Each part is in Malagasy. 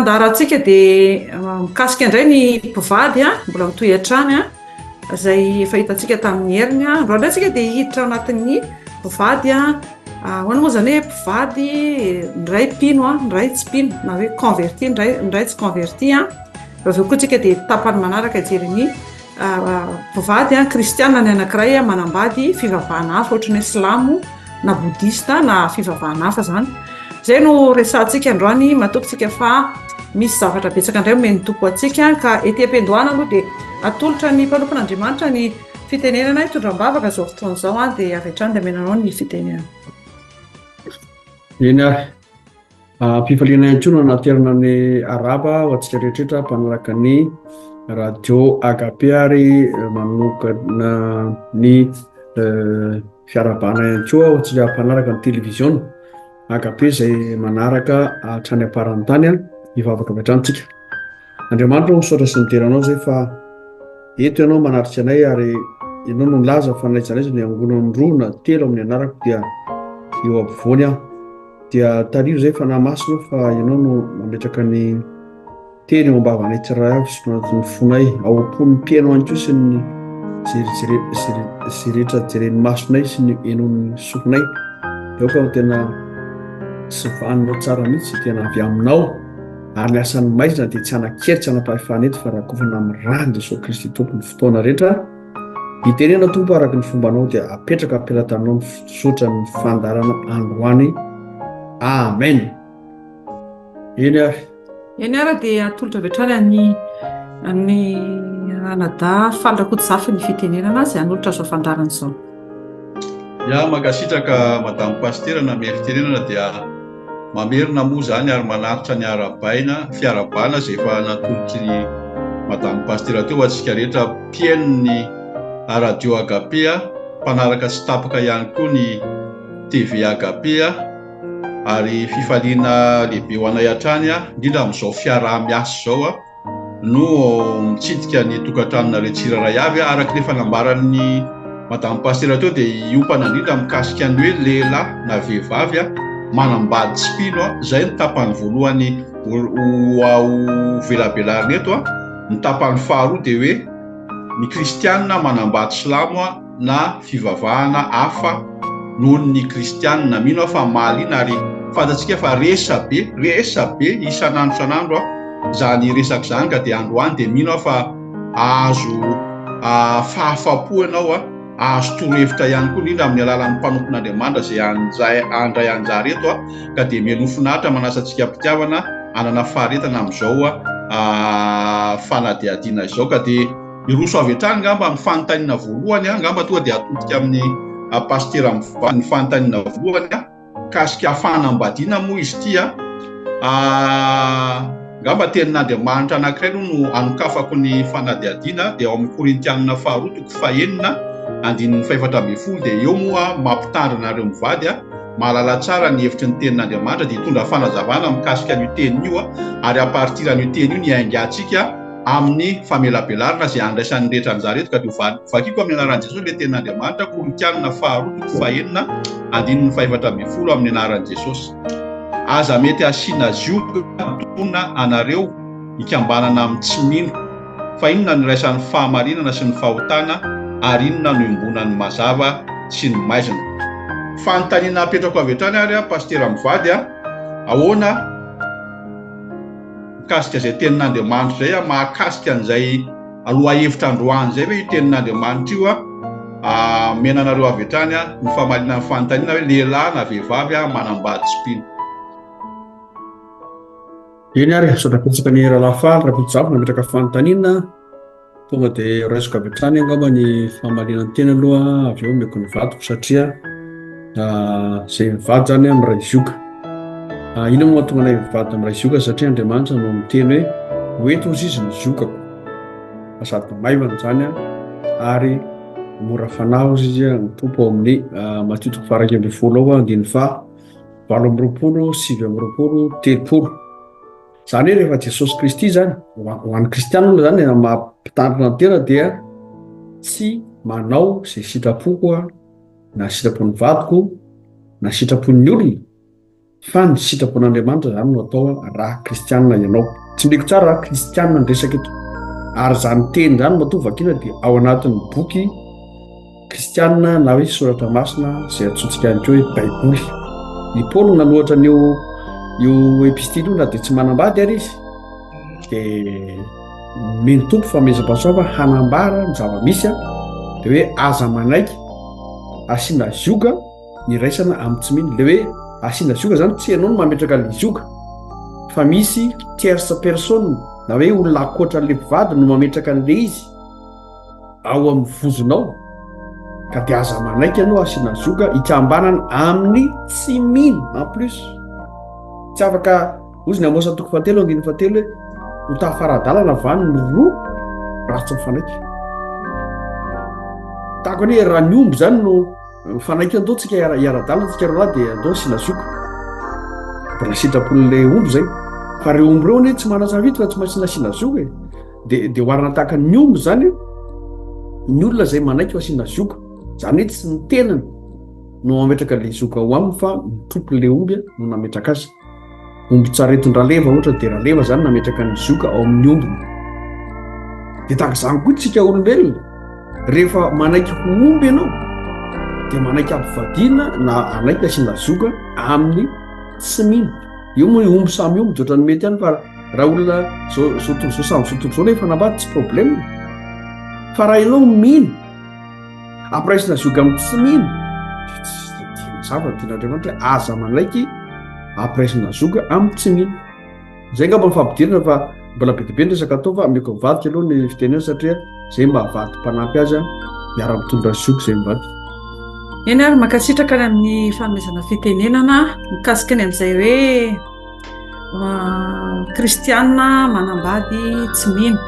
fandaharantsika dia mikasika indray ny mpivady, mbola mitohy hatrany izay efa hitantsika tamin'ny heriny. Androany indray tsika dia hiditra ao anatin'ny mpivady. Ahoana moa izany hoe mpivady, ny iray mpino, ny iray tsy mpino, na hoe converti, ny iray tsy converti. Avy eo koa tsika dia tapany manaraka hijery ny mpivady kristiana ny anankiray manambady fivavahana hafa ohatran'ny hoe silamo na bodista na fivavahana hafa izany. Izay no resahantsika androany, matoky tsika fa misy zavatra betsaka indray omen'ny Tompo antsika ka ety am-piandohana aloha dia atolotra ny mpanompon'Andriamanitra ny fitenenana hitondra am-bavaka izao fotoana izao dia avy hatrany dia omena anao ny fitenenana. Eny ary. Am-pifaliana ihany koa no anaterana ny arahaba ho antsika rehetra mpanaraka ny radio Agape ary manokana ny fiarahabana ihany koa ho antsika mpanaraka ny televiziona Agape izay manaraka hatrany am-paran'ny tany. Hivavaka avy hatrany tsika. Andriamanitra ô, misaotra sy midera Anao izay fa eto Ianao manatrika anay ary Ianao no nilaza fa n'aiza n'aiza ny angonan'ny roa na telo amin'ny anarako dia eo ampovoany aho. Dia tariho izay Fanahy Masina fa Ianao no mametraka ny teny eo am-bavanay tsirairay avy sy anatin'ny fonay, ao am-pon'ny mpihaino ihany koa sy ny izay rehetra jeren'ny masonay sy ny henoin'ny sofinay. Dia aoka ho tena tsy vanona tsara mihitsy izay tena avy Aminao. Ary ny asan'ny maizina dia tsy hanan-kery tsy hanam-pahefana eto fa rakofana amin'ny ràn'i Jesoa Kristy Tompo ny fotoana rehetra. Mitenena Tompo araka ny fombanao dia apetraka am-pelatananao ny zotra ny fandaharana androany. Amen. Eny ary. Eny ary dia atolotra avy hatrany an'i an'i anadahy Faly Rakotozafy ny fitenenana azy hanolotra izao fandaharana izao. Ya, mankasitraka Madame Pasitera namehy fitenenana dia Mamerina moa izany ary manatitra ny arahabaina, fiarahabana izay efa natolotry ny Madame Pasitera teo ho antsika rehetra mpihaino ny Radio Agape, mpanaraka tsy tapaka ihany koa ny TV Agape ary fifaliana lehibe ho anay hatrany indrindra amin'izao fiaraha-miasa izao. no mitsidika ny tokantranonareo tsirairay avy. Araka ny efa nambaran'ny Madame Pasitera teo dia hiompana indrindra mikasika ny hoe lehilahy na vehivavy manambady tsy mpino. Izay ny tapany voalohany ho velabelarina eto. Ny tapany faharoa dia hoe ny kristianina manambady silamo na fivavahana hafa noho ny kristianina. Mino aho fa mahaliana ary fantatsika fa resabe, resabe isan'andro isan'andro izany resaka izany ka dia androany dia mino aho fa hahazo fahafapo ianao, hahazo torohevitra ihany koa indrindra amin'ny alalan'ny mpanompon'Andriamanitra izay handray anjara eto ka dia mialoha finaritra manasa antsika am-pitiavana hanana faharetana amin'izao fanadihadiana izao ka dia Hiroso avy hatrany angamba amin'ny fanontaniana voalohany, angamba tonga dia atodika amin'ny Pasitera mivady ny fanontaniana voalohany, mikasika fanambadiana moa izy ity. Angamba tenin'Andriamanitra anankiray aloha no anokafako ny fanadihadiana, dia ao amin'ny Korintianina faharoa toko fahenina andininy fahefatra ambin'ny folo, dia eo moa mampitandrina anareo mivady, mahalala tsara ny hevitry ny tenin'Andriamanitra, dia hitondra fanazavana mikasika an'io teniny io, ary à partir an'io teny io ny hiaingantsika amin'ny famelabelarana izay andraisan'ny rehetra anjara eto ka dia ho vakiko amin'ny anaran'i Jesosy ilay tenin'Andriamanitra, Korintianina faharoa toko fahenina andininy fahefatra ambin'ny folo amin'ny anaran'i Jesosy. Aza mety hasiana zioga antonona anareo hikambanana amin'ny tsy mino. Fa inona no iraisan'ny fahamarinana sy ny fahotana ary inona no iombonan'ny mazava sy ny maizina? Fanontaniana apetrako avy hatrany ary Pasitera mivady a, ahoana Mikasika izay tenin'Andriamanitra izay, mahakasika an'izay lohahevitra androany izay ve io tenin'Andriamanitra io? Omena anareo avy hatrany ny famaliana ny fanontaniana hoe lehilahy na vehivavy manambady tsy mpino. Eny ary, misaotra betsaka ny Rahalahy Faly Rakotozafy nametraka fanontaniana. Tonga dia raisiko avy hatrany angamba ny famaliana ny tena aloha avy eo omeko ny vadiko satria izay mivady zany miray zioga. Inona moa mahatonga anay mivady miray zioga satria Andriamanitra no miteny hoe hoento hozy izy ny ziogako fa sady maivana izany ary mora fanahy hozy izy ny Tompo ao amin'ny Matio toko faha 11 ao andininy faha 28, 29, 30. Izany hoe rehefa Jesosy Kristy izany, ho an'ny kristiana aloha izany amin'ny maha mpitandrina ny tena dia tsy manao izay sitrapoko aho, na sitrapon'ny vadiko, na sitrapon'ny olona. Fa ny sitrapon'Andriamanitra izany no atao raha kristianina ianao. Tsindriko tsara raha kristianina ny resaka eto. Ary izany teny izany matoa vakiana dia ao anatin'ny boky kristianina na hoe soratra masina izay antsointsika ihany koa hoe Baiboly. I Paoly no nanoratra an'io io epistily io na dia tsy manambady ary izy dia nomeny Tompo fanomezam-pahasoavana hanambara ny zava-misy dia hoe aza manaiky asiana zioga iraisana amin'ny tsy mino. Ilay hoe asiana zioga zany tsy ianao no mametraka an'ilay zioga fa misy tierce personne na hoe olona ankoatra an'ilay mpivady no mametraka an'ilay izy ao amin'ny vozonao ka dia aza manaiky ianao asiana zioga hikambanana amin'ny tsy mino en plus. Tsy afaka hozy ny Amosa toko fahatelo andininy fahatelo hoe ho tafara-dalana va ny roa raha tsy mifanaiky. Tahaka ny hoe raha ny omby zany no Mifanaiky andao tsika hiara-dalana tsika roalahy dia andao asiana zioga. Mbola sitrapon'ilay omby zay. Fa ireo omby ireo anie tsy manan-tsafidy fa tsy maintsy nasiana zioga e. Dia dia oharina tahaka ny omby zany ny olona izay manaiky ho asiana zioga. Izany hoe tsy ny tenany no mametraka ilay zioga ao aminy fa ny tompon'ilay omby no nametraka azy. Omby tsaretin-dRaleva ohatra dia Raleva zany nametraka ny zioga ao amin'ny ombiny. Dia tahaka izany koa tsika olombelona, rehefa manaiky ho omby ianao dia manaiky ampivadiana na hanaiky asiana zioga amin'ny tsy mino. Io moa omby samy omby dia ohatran'ny mety ihany fa raha olona zao zao tontolo zao samy zao tontolo zao nefa fanambady tsy problème. Fa raha ianao mino Ampiraisina zioga amin'ny tsy mino dia tsy dia mazava ny tian'Andriamanitra hoe aza manaiky ampiraisina zioga amin'ny tsy mino. Izay angamba ny fampidirana fa mbola be dia be ny resaka atao fa ameko mivadika aloha ny fitenena satria izay mba vady mpanampy azy miara-mitondra zioga izay mivadika. Eny ary mankasitraka ny amin'ny fanomezana fitenenana mikasika ny amin'izay hoe Kristiana manambady tsy mino.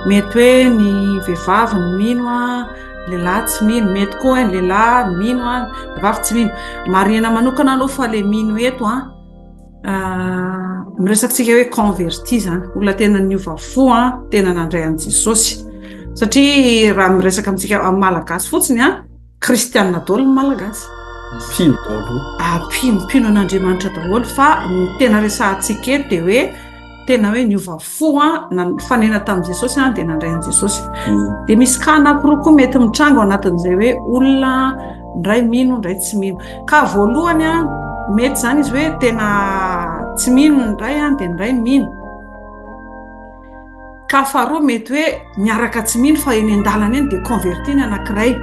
Mety hoe ny vehivavy no mino, lehilahy tsy mino. Mety koa hoe ny lehilahy mino, vehivavy tsy mino. Marihina manokana aloha fa ilay mino eto an, miresaka tsika hoe converti izany, olona tena niova fo an, tena nandray an'i Jesosy. Satria raha miresaka amintsika amin'ny Malagasy fotsiny an, Kristianina daholo ny Malagasy. Mpino daholo. Ah, mpino, mpino an'Andriamanitra daholo fa ny tena resahantsika eto dia hoe tena hoe niova fo an, na nifanena tamin'i Jesosy an, dia nandray an'i Jesosy. Mm. Dia misy cas anankiroa koa mety mitranga ao anatin'izay hoe olona indray mino, indray tsy mino. Ka voalohany an, mety izany izy hoe tena tsy mino ny iray an, dia ny iray mino. Ka faharoa mety hoe miaraka tsy mino fa eny an-dalana eny dia converti ny anankiray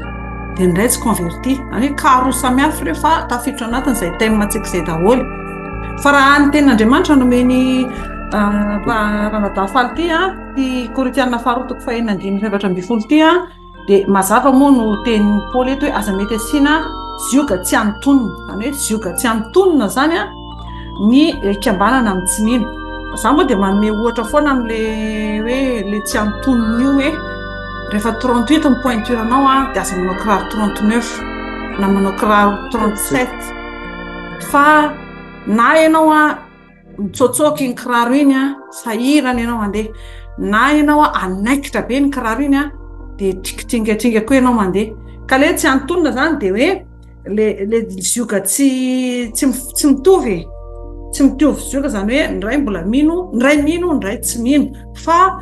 dia ny iray tsy converti. Izany hoe cas roa samy hafa ireo fa tafiditra ao anatin'izay thème antsika izay daholo. Fa raha ny tenin'Andriamanitra nomeny Ranadahy Faly ity, ity Korintiana faharoa toko fahenina andininy faha 14 ity, Dia mazava moa no tenin'i Paoly eto hoe aza mety asiana zioga tsy antonona. Izany hoe zioga tsy antonona izany an, ny hikambanana amin'ny tsy mino. Za moa dia manome ohatra foana amin'le hoe le tsy antonona io hoe rehefa 38 ny pointure anao an, dia aza manao kiraro 39 na manao kiraro 37 fa na ianao an Mitsotsoka iny kiraro iny an, sahirana ianao mandeha. Na ianao anaikitra be ny kiraro iny an, dia tringatringa koa ianao mandeha. Ka le tsy antonona zany dia hoe le le zioga tsy tsy tsy mitovy e. Tsy mitovy zioga zany hoe ny iray mbola mino, ny iray mino, ny iray tsy mino. Fa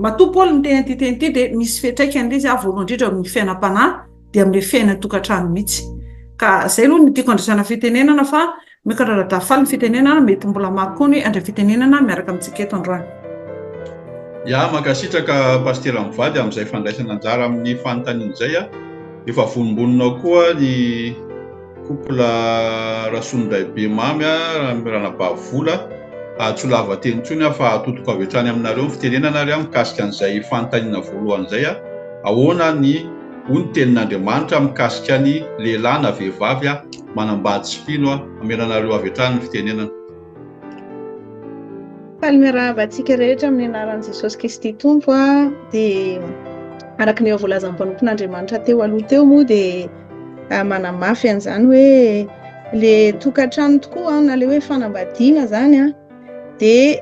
matoa Paoly niteny an'ity teny ity dia misy fiantraikany ilay izy voalohany indrindra amin'ny fiainam-panahy dia amin'ilay fiainan-tokantrano mihitsy. Ka izay aloha no tiako andraisana fitenenana fa Mikararada faly ny fitenenana, mety mbola maro koa ny handray fitenenana miaraka amintsika eto androany. Ya, mankasitraka Pasitera mivady amin'izay fandraisana anjara amin'ny fanontaniana izay a. Efa vonombonona koa ny couple Rasolondraibe Mamy a, Ranabavy Vola. Tsy ho lava teny intsony aho fa atodiko avy hatrany aminareo ny fitenenana ary mikasika an'izay fanontaniana voalohany izay a. Ahoana ny hoy ny tenin'Andriamanitra mikasika ny lehilahy na vehivavy manambady tsy mpino aho, hamelanareo avy hatrany ny fitenenana. Faly miarahaba antsika rehetra amin'ny anaran'i Jesosy Kristy Tompo a, dia araka ny efa voalazan'ny mpanompon'Andriamanitra teo aloha teo moa dia manamafy an'izany hoe le tokantrano tokoa na le hoe fanambadiana zany a dia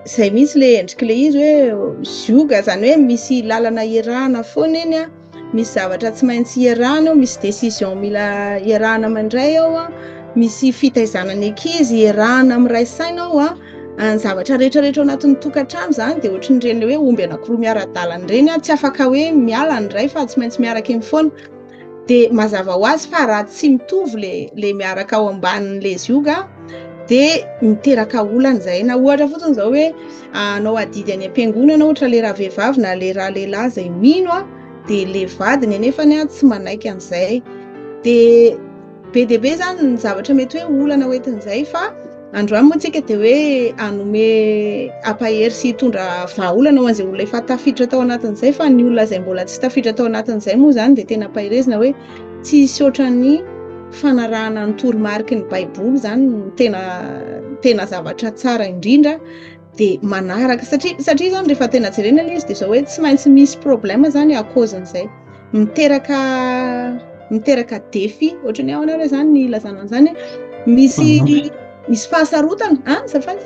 izay mihitsy le endrik'ilay izy hoe zioga zany hoe misy lalana iarahana foana eny a. Misy zavatra tsy maintsy iarahana ao, misy décision mila iarahana mandray ao an, misy fitaizana ny ankizy iarahana miray saina ao an, ny zavatra rehetra rehetra ao anatin'ny tokantrano izany dia ohatran'ireny hoe omby anankiroa miara-dalana ireny an, tsy afaka hoe miala ny iray fa tsy maintsy miaraka eny foana. Dia mazava ho azy fa raha tsy mitovy le le miaraka ao ambanin'le zioga dia miteraka olana izay. Na ohatra fotsiny izao hoe hanao adidy any am-piangonana ohatra le ravehivavy na le ralehilahy izay mino an, dia le vadiny anefany an tsy manaiky an'izay. Dia be dia be izany ny zavatra mety hoe olana hoentin'izay fa androany moa tsika dia hoe hanome hampahery sy hitondra vahaolana ho an'izay olona efa tafiditra tao anatin'izay fa ny olona izay mbola tsy tafiditra tao anatin'izay moa izany dia tena ampaherezina hoe tsy hisy ohatran'ny fanarahana ny toromariky ny baiboly izany no tena tena zavatra tsara indrindra dia manaraka satria satria izany rehefa tena jerena ilay izy dia izao hoe tsy maintsy misy problème izany à cause-n'izay miteraka miteraka défi ohatran'ny ahoana re zany ny ilazana an'izany misy misy fahasarotana an azafady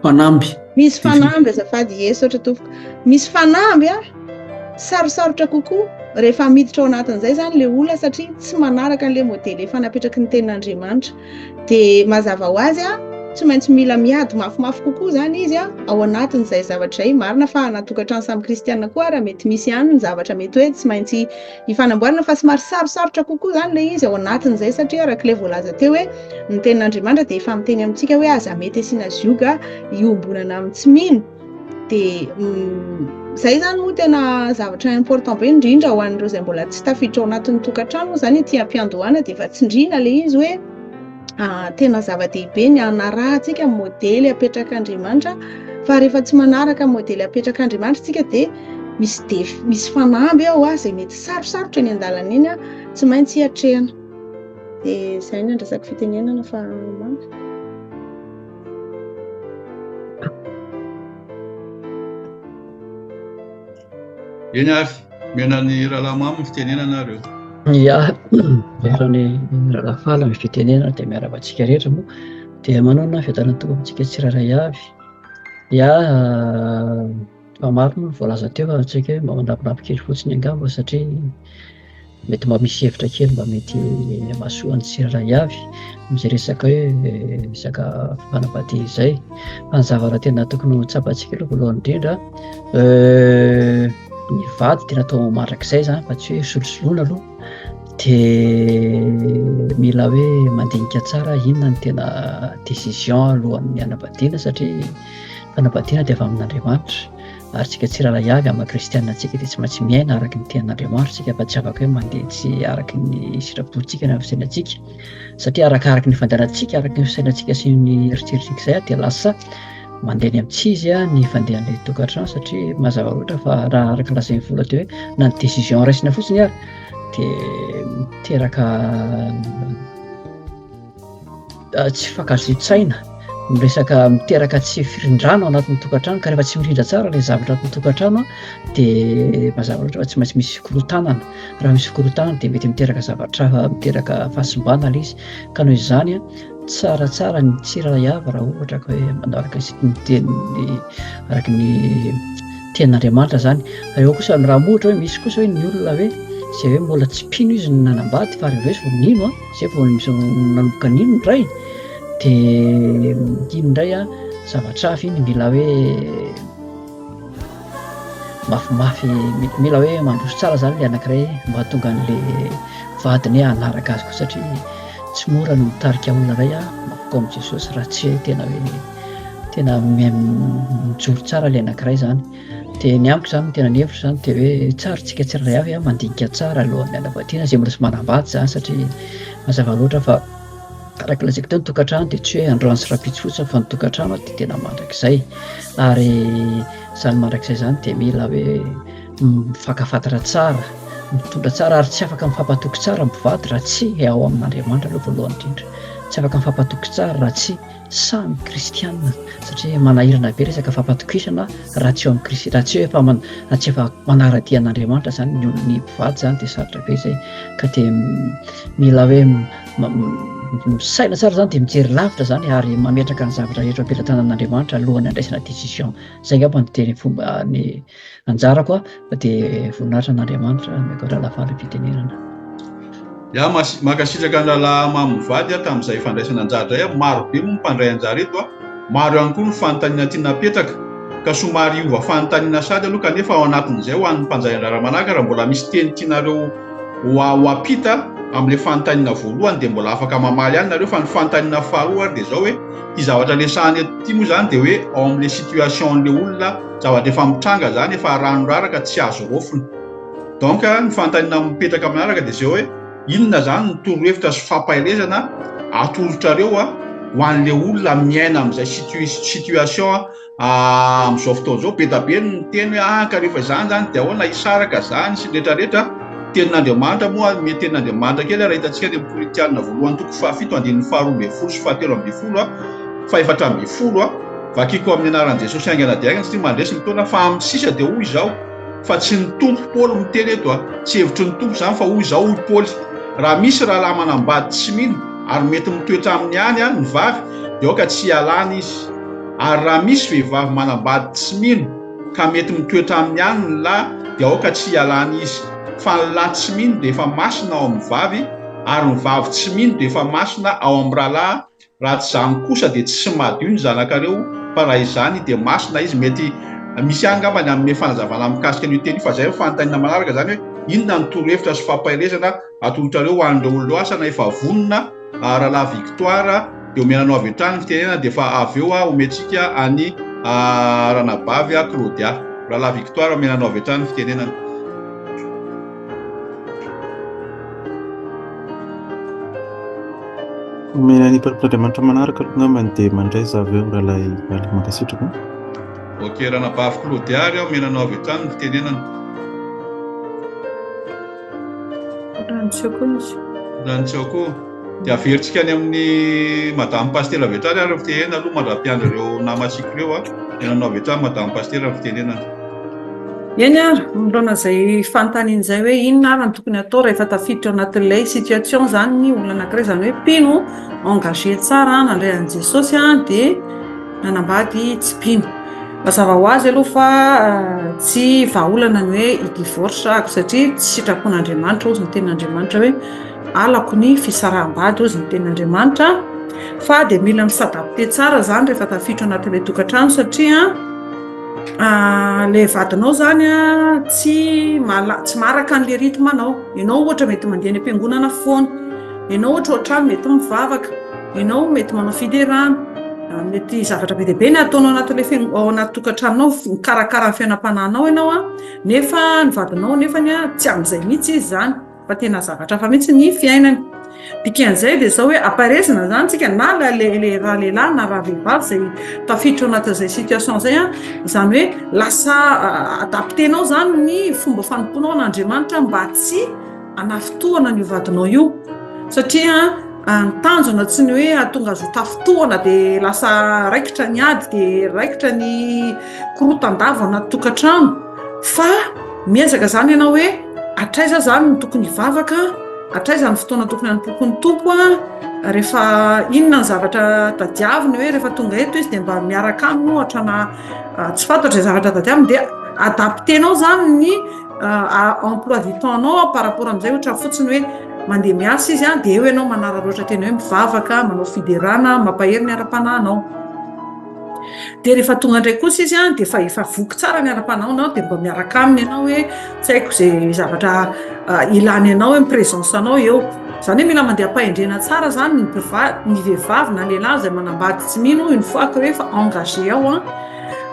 fanamby misy fanamby azafady ie saotra tompoko misy fanamby a sarosarotra kokoa rehefa miditra ao anatin'izay zany le olona satria tsy manaraka an'le modely efa napetraky ny tenin'Andriamanitra Dia mazava ho azy a, tsy maintsy mila miady mafimafy kokoa izany izy a, ao anatin'izay zavatra izay. Marina fa anaty tokantrano samy kristiana koa ara mety misy ihany ny zavatra mety hoe tsy maintsy ifanamboarana fa somary sarosarotra kokoa izany ilay izy ao anatin'izay satria araka ilay voalaza teo hoe ny tenin'Andriamanitra dia efa miteny amintsika hoe aza mety asiana zioga iombonana amin'ny tsy mino. Dia izay izany moa tena zavatra important be indrindra ho an'ireo izay mbola tsy tafiditra ao anatin'ny tokantrano moa izany ety am-piandohana dia efa tsindriana ilay izy hoe tena zava-dehibe ny hanarahantsika ny modely apetrak'Andriamanitra fa rehefa tsy manaraka ny modely apetrak'Andriamanitra isika dia misy défi, misy fanamby ao izay mety sarosarotra eny an-dalana eny tsy maintsy hiatrehana. Dia izay no andrasako fitenenana fa manga. Eny ary, omena ny Rahalahy Mamy ny fitenenana ary eo. Ya, miaraka ny Rahalahy Faly amin'ny fitenenana dia miarahaba antsika rehetra moa. Dia manana fiadanana Tompo amintsika tsirairay avy. Ya, Fa maro moa ny voalaza teo fa antsika hoe mba manampinampy kely fotsiny angamba satria mety mba misy hevitra kely mba mety mahasoa ny tsirairay avy amin'izay resaka hoe resaka fanambadiana izay. Fa ny zavatra tena tokony ho tsapantsika aloha voalohany indrindra ny vady tena atao mandrakizay izany fa tsy hoe solosoloina aloha dia mila hoe mandinika tsara inona ny tena décision alohan'ny hanambadiana satria Fanambadiana dia avy amin'Andriamanitra, ary isika tsirairay avy amin'ny maha kristiana antsika dia tsy maintsy miaina araka ny tenin'Andriamanitra isika fa tsy afaka hoe mandeha tsy araka ny sitrapontsika na ny fisainantsika, satria arakaraka ny fandehanantsika araka ny fisainantsika sy ny eritreritsika izay dia lasa mandeha any amin'ny tsy izy ny fandehan'ilay tokantrano satria mazava loatra fa raha araka ny lazain'ny vola dia hoe na ny décision raisina fotsiny ary dia miteraka Tsy fifankazoan-tsaina, miresaka miteraka tsy firindrana ao anatin'ny tokantrano ka rehefa tsy mirindra tsara ilay zavatra anatin'ny tokantrano dia mazava loatra fa tsy maintsy misy fikorontanana, raha misy fikorontanana dia mety miteraka zavatra hafa miteraka fahasimbana ilay izy ka noho izany tsaratsara ny tsirairay avy raha ohatra ka hoe manao araka ny teny araka ny tenin'Andriamanitra izany, fa eo kosa raha ohatra hoe misy kosa hoe ny olona hoe izay hoe mbola tsy mpino izy no nanambady fa rehefa izy vao nino an. Zay vao nanomboka nino indray de iny indray a zavatra hafa iny mila hoe mafimafy mila hoe mandroso tsara zany le anankiray mba hahatonga an'le vadiny hoe hanaraka azy koa satria tsy mora ny mitarika olona iray a mankao amin'i Jesosy raha tsy hoe tena hoe tena mijoro tsara le anankiray zany. Dia ny amiko izany, ny tena ny hevitro izany dia hoe tsara isika tsirairay avy mandinika tsara alohan'ny hanambadiana, izay mbola tsy manambady izany satria mazava loatra fa araka ny lazaiko teo ny tokantrano dia tsy hoe androany sy rahampitso fotsiny fa ny tokantrano dia tena mandrakizay ary izany mandrakizay izany dia mila hoe mifankafantatra tsara, mitondra tsara ary tsy afaka mifampatoky tsara ny mpivady raha tsy ao amin'Andriamanitra aloha voalohany indrindra, tsy afaka mifampatoky tsara raha tsy samy kristiana satria manahirana be resaka fampatokisana raha tsy eo amin'ny kristy raha tsy hoe efa raha tsy efa manara-dia an'Andriamanitra zany ny olon'ny mpivady zany dia sarotra be izay ka dia mila hoe misaina tsara zany dia mijery lavitra zany ary mametraka ny zavatra rehetra am-pelatanan'Andriamanitra alohan'ny andraisana décision zay angamba no teny fomba ny anjarako a fa dia voninahitra an'Andriamanitra omeko rahalahy faly fitenenana. Ya, mankasitraka ny rahalahy Mamy mivady aho tamin'izay fandraisana anjara indray aho. Maro be moa ny mpandray anjara eto a. Maro ihany koa ny fanontaniana tiana apetraka ka somary hiova fanontaniana sady aloha kanefa ao anatin'izay ho an'ny mpandray anjara manaraka raha mbola misy teny tianareo ho ho ampita amin'ilay fanontaniana voalohany dia mbola afaka mamaly ihany nareo fa ny fanontaniana faharoa ary dia izao hoe ity zavatra resahana eto ity moa izany dia hoe ao amin'ilay situation an'ilay olona zavatra efa mitranga izany efa rano raraka tsy azo raofina. Donc ny fanontaniana mipetraka manaraka dia izao hoe inona izany ny torohevitra sy fampaherezana atolotrareo ho an'ilay olona miaina amin'izay situation amin'izao fotoana izao. Be dia be ny miteny hoe ah ka rehefa izany izany dia ahoana hisaraka izany sy ny rehetra rehetra. Tenin'Andriamanitra moa mety tenin'Andriamanitra kely raha hitantsika any amin'ny Korintianina voalohany toko fahafito andininy faharoa 12 sy fahatelo 12 fahefatra 12 vakiko amin'ny anaran'i Jesosy haingana dia haingana satria mandresy ny taona fa amin'ny sisa dia hoy izao fa tsy ny Tompo, Paoly miteny eto a, tsy hevitry ny Tompo izany fa hoy izao hoy Paoly, raha misy rahalahy manambady tsy mino ary mety mitoetra aminy ihany ny vavy dia aoka tsy hialany izy, ary raha misy vehivavy manambady tsy mino ka mety mitoetra aminy ihany ny lahy dia aoka tsy hialany izy, fa ny lahy tsy mino dia efa masina ao amin'ny vavy ary ny vavy tsy mino dia efa masina ao amin'ny rahalahy Raha tsy izany kosa dia tsy madio ny zanakareo fa raha izany dia masina izy. Mety misy ihany angamba ny hanome fanazavana mikasika an'io teny io fa izay no fanontaniana manaraka izany hoe inona ny torohevitra sy fampaherezana atolotrareo ho an'ireo olona ireo asa na efa vonona rahalahy Victoire dia omena anao avy hatrany ny fitenenana dia efa avy eo omentsika an'i ranabavy Claudia. Rahalahy Victoire omena anao avy hatrany ny fitenenana. Omena ny mpanompon'Andriamanitra manaraka aloha angambany dia mandray za avy eo rahalahy Valy. Mankasitraka. Ok ranabavy Claudia ary aho omena anao avy hatrany ny fitenenana. Ohatran'ny tsy ao koa izy. Ohatran'ny tsy ao koa. Dia averintsika any amin'ny madame Pasitera avy hatrany ary ny fitenenana aloha mandra-piandry ireo namantsika ireo a. Omena anao avy hatrany madame Pasitera ny fitenenana. Eny ary, manoloana izay fanontaniana izay hoe inona ary no tokony atao rehefa tafiditra ao anatin'ilay situation izany ny olona anankiray, izany hoe mpino, engagé tsara, nandray an'i Jesosy dia nanambady tsy mpino. Mazava ho azy aloha fa tsy vahaolana ny hoe hi-divorce ako satria tsy sitrapon'Andriamanitra hozy ny tenin'Andriamanitra hoe halako ny fisaraham-bady hozy ny tenin'Andriamanitra fa dia mila mi-s'adapter tsara izany rehefa tafiditra ao anatin'ilay tokantrano satria Le vadinao zany a tsy mala- tsy maharaka an'le rythme anao. Ianao ohatra mety mandeha any am-piangonana foana, ianao ohatra ao an-trano mety mivavaka, ianao mety manao fiderana, mety zavatra be dia be ny ataonao anatin'le fian- ao anaty tokantranonao, mikarakara ny fiainam-panahinao ianao a, nefa ny vadinao nefany a tsy amin'izay mihitsy izy zany. fa tena zavatra hafa mihitsy ny fiainany. Dikan'izay dia izao hoe aparezina izany tsika na le raha lehilahy na raha vehivavy izay tafiditra ao anatin'izay situation izay an, izany hoe lasa adaptenao izany ny fomba fanompoanao an'Andriamanitra mba tsy hanafintohana an'io vadinao io satria ny tanjona tsy ny hoe hahatonga azy ho tafintohana dia lasa raikitra ny ady dia raikitra ny korotan-dava anaty tokantrano fa miezaka izany ianao hoe Hatraiza zany no tokony hivavaka? Hatraiza ny fotoana tokony hanompoako ny Tompo a? Rehefa inona ny zavatra tadiaviny hoe rehefa tonga eto izy dia mba miaraka aminy ohatra na tsy fantatra izay zavatra tadiaviny dia adaptenao zany ny emploi du temps-nao par rapport amin'izay ohatra fotsiny hoe mandeha miasa izy a dia eo ianao manararaotra tena hoe mivavaka, manao fiderana, mampahery ny ara-panahinao. Dia rehefa tonga indray kosa izy an, dia efa efa voky tsara ny ara-panahinao dia mba miaraka aminy ianao hoe tsy haiko izay zavatra ilany anao hoe ny présence anao eo. Izany hoe mila mandeha am-pahendrena tsara izany ny mpivady, ny vehivavy na lehilahy izay manambady tsy mino une fois que hoe efa engagé ao an.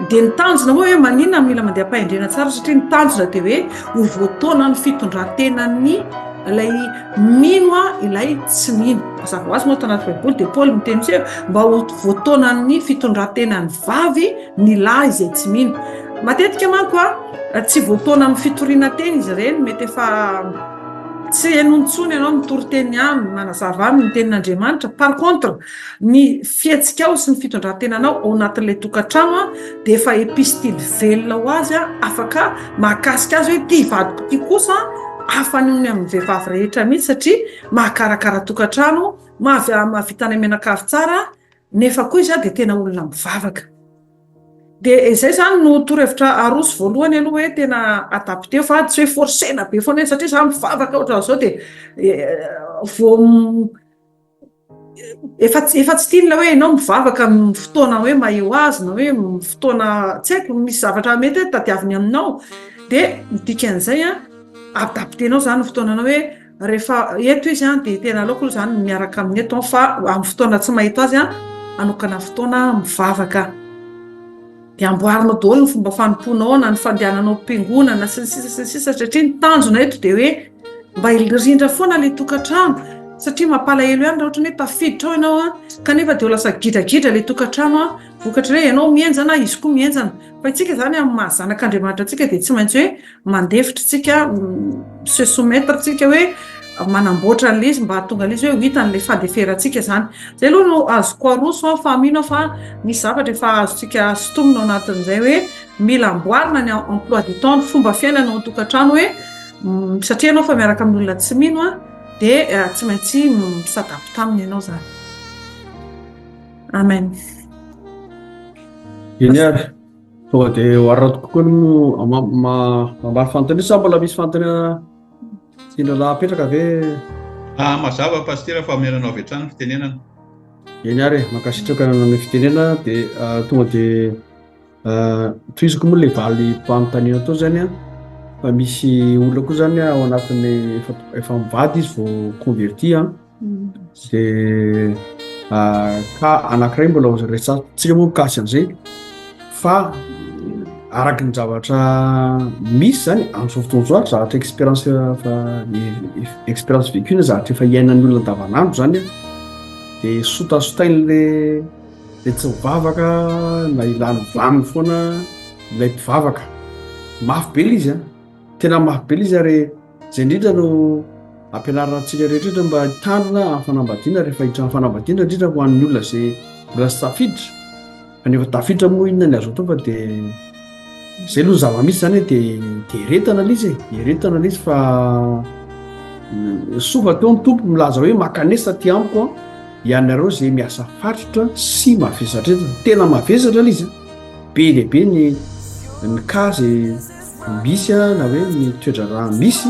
Dia ny tanjona moa hoe maninona no mila mandeha am-pahendrena tsara satria ny tanjona dia hoe ho voataonan'ny fitondran-tenan'ny ilay mino a ilay tsy mino. Mazava ho azy moa ato anaty baiboly dia Paoly miteny mihitsy hoe mba ho voataonan'ny fitondran-tenan'ny vavy ny lahy izay tsy mino. Matetika manko a tsy voataona amin'ny fitoriana teny izy ireny, mety efa tsy heno intsony ianao mitory teny aminy, manazava aminy ny tenin'Andriamanitra. Par contre, ny fihetsikao sy ny fitondran-tenanao ao anatin'ilay tokantrano dia efa epistily velona ho azy afaka mahakasika azy hoe ity vadiko ity kosa hafa noho ny amin'ny vehivavy rehetra mihitsy satria mahakarakara tokantrano, mahavita any mianakavy tsara nefa koa izy dia tena olona mivavaka. Dia izay izany no torohevitra aroso voalohany aloha hoe tena adapteo fa tsy hoe forcena be foana hoe satria za mivavaka ohatran'izao dia. vao efa tsy efa tsy tiany ilay hoe ianao mivavaka amin'ny fotoana hoe maheo azy na hoe fotoana tsy haiko misy zavatra mety hoe tadiaviny aminao dia ny dikan'izay an adaptenao izany ny fotoananao hoe rehefa eto izy an dia tena aleoko aloha izany miaraka aminy eto fa amin'ny fotoana tsy mahita azy an hanokana fotoana mivavaka. Dia amboarinao daholo ny fomba fanompoanao na ny fandehananao am-piangonana sy ny sisa sy ny sisa satria ny tanjona eto dia hoe mba hirindra foana ilay tokantrano satria mampalahelo ihany raha ohatra ny hoe tafiditra ao ianao an kanefa dia ho lasa gidragidra ilay tokantrano an vokatry hoe ianao mihenjana izy koa mihenjana fa isika izany amin'ny maha zanak'Andriamanitra antsika dia tsy maintsy hoe mandefitra isika se soumettre tsika hoe manamboatra an'ilay izy mba hahatonga an'ilay izy hoe ho hitany ilay fandeferantsika izany. Izay aloha no azoko aroso an, fa mino aho fa misy zavatra efa azontsika sintomina ao anatin'izay hoe mila amboarina ny emploi du temps, ny fomba fiainana ao an-tokantrano hoe satria ianao efa miaraka amin'ny olona tsy mino an, dia tsy maintsy mi-s'adapte aminy ianao izany. Amen. Eny ary. Tonga dia oharina tokoa aloha mamaly fanontaniana sa mbola misy fanontaniana tiana lahy apetraka ve? Ah, mazava Pasitera fa omena anao avy hatrany ny fitenenana. Eny ary e, mankasitraka nanome fitenenana dia ah, tonga dia ah, tohizako moa ilay valim-panontaniana teo zany an, fa misy olona koa zany ao anatin'ny efa efa mivady izy vao converti an. Dia cas anankiray mbola ho resahantsika moa mikasika an'izay fa araky ny zavatra misy zany amin'izao fotoana izao ary zavatra expérience efa expérience vécue na zavatra efa iainan'ny olona andavanandro zany an, dia sotasotain'le le tsy mivavaka na ilany vaniny foana ilay mpivavaka, mafy be ilay izy an. Tena mafy be ilay izy ary izay indrindra no ampianarina antsika rehetra rehetra mba hitandrina amin'ny fanambadiana rehefa hiditra amin'ny fanambadiana indrindra ho an'ny olona izay mbola tsy tafiditra fa nefa tafiditra moa inona ny azo atao fa dia izay aloha ny zava-misy izany e dia dia eretana ilay izy e eretana ilay izy fa soa fa teo ny tompo milaza hoe makanesa aty amiko an ianareo izay miasa fatritra sy mavesatra entana tena mavesatra ilay izy Be dia be ny ny cas izay misy na hoe ny toe-draharaha misy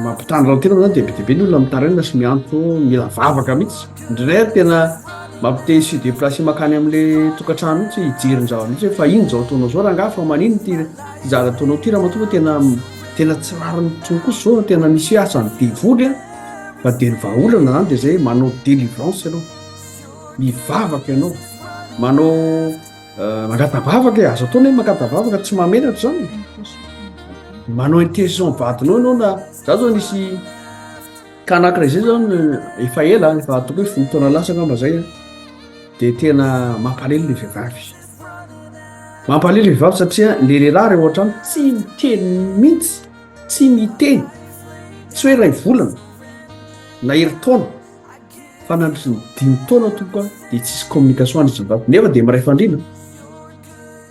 mampitandrina ny tena moa zany dia be dia be ny olona mitaraina sy miantso mila vavaka mihitsy. Indraindray ary tena mampite se déplacer mankany amin'ilay tokantrano mihitsy hijery ny zava-misy hoe fa ino izao ataonao izao rangahy fa manino ity ity zavatra ataonao ity ramatoa fa tena tena tsy rariny intsony kosa izao fa tena misy hoe asan'ny devoly an! Fa dia ny vahaolana izany dia izay hoe manao délivrance ianao. Mivavaka ianao, manao mangata-bavaka e, azo atao ny hoe mangata-bavaka, tsy mahamenatra izany e. Manao intercession vadinao ianao na, za zao nisy cas anankiray zay zao efa ela, efa ataoko hoe folo taona lasa angamba zay an, de tena mampalahelo le vehivavy. Mampalahelo le vehivavy satria le lehilahy rehefa ohatrany tsy miteny mihitsy, tsy miteny, tsy hoe iray volana na herintaona. Fa nandritry ny dimy taona tompoko a dia tsisy communication any izy mivady nefa dia miray fandriana,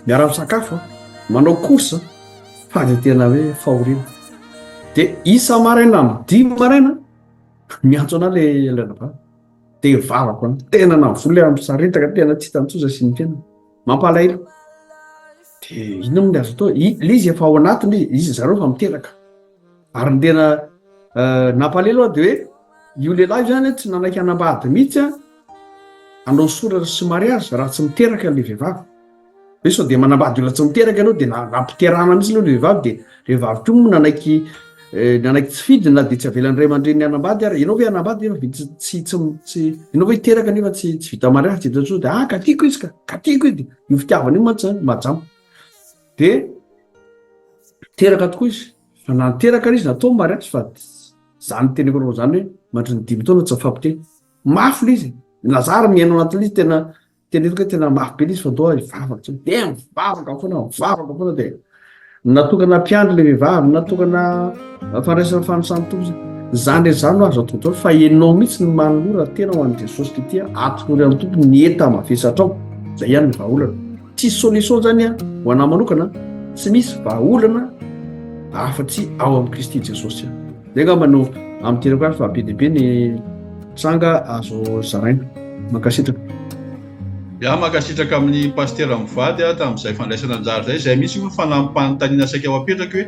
miara misakafo a, manao course fa dia tena hoe fahoriana. Dia isa maraina amin'ny dimy maraina miantso anah le ilay anabavy dia mivavaka anah, tena navola aho misaritaka tena tsy hita intsony izay asian'ny fiainana, mampalahelo. Dia inona moa ny azo atao? Ilay izy efa ao anatiny izy, izy zareo efa miteraka. Ary ny tena nampalahelo aho dia hoe io lehilahy io zany tsy nanaiky hanambady mihitsy an, hanao soratra sy mariazy raha tsy miteraka ilay vehivavy. Hoe sao dia manambady olona tsy miteraka ianao dia nampiterahana mihitsy aloha ilay vehivavy dia ilay vehivavy koa moa nanaiky nanaiky tsy fidiny na dia tsy avelan'ny ray aman-dreniny hanambady ary ianao ve hanambady nefa vita tsy tsy tsy ianao ve hiteraka nefa tsy tsy vita mariazy tsy vita intsony dia ah ka tiako izy ka ka tiako izy io fitiavana io mantsy zany mahajamba. Dia teraka tokoa izy. Fa na niteraka ary izy natao ny mariazy fa zany teneko anao zany hoe mandritry ny dimy taona tsy mifampiteny. Mafy le izy. Na za ary mihaino anatin'ilay izy tena teneniko hoe tena mafy be le izy fa ndao hivavaka tsony. Dia mivavaka foana, mivavaka foana dia natokana mpiandry le vehivavy, natokana fandraisana fanisan'ny Tompo. Zany rehetra zany no azo atao daholo fa ianao mihitsy no manolora tena ho an'i Jesosy Kristy, atolory amin'ny Tompo ny enta-mavesatrao. Zay ihany ny vahaolana. Tsisy solution zany an, ho anah manokana, tsy misy vahaolana afa-tsy ao amin'i Kristy Jesosy. Zay angamba no amiterako azy fa be dia be ny tranga azo zaraina. Mankasitraka. Ya, mankasitraka amin'ny Pasitera mivady aho tamin'izay fandraisana anjara izay. Izay mihitsy moa fanampim-panontaniana saika ho apetraka hoe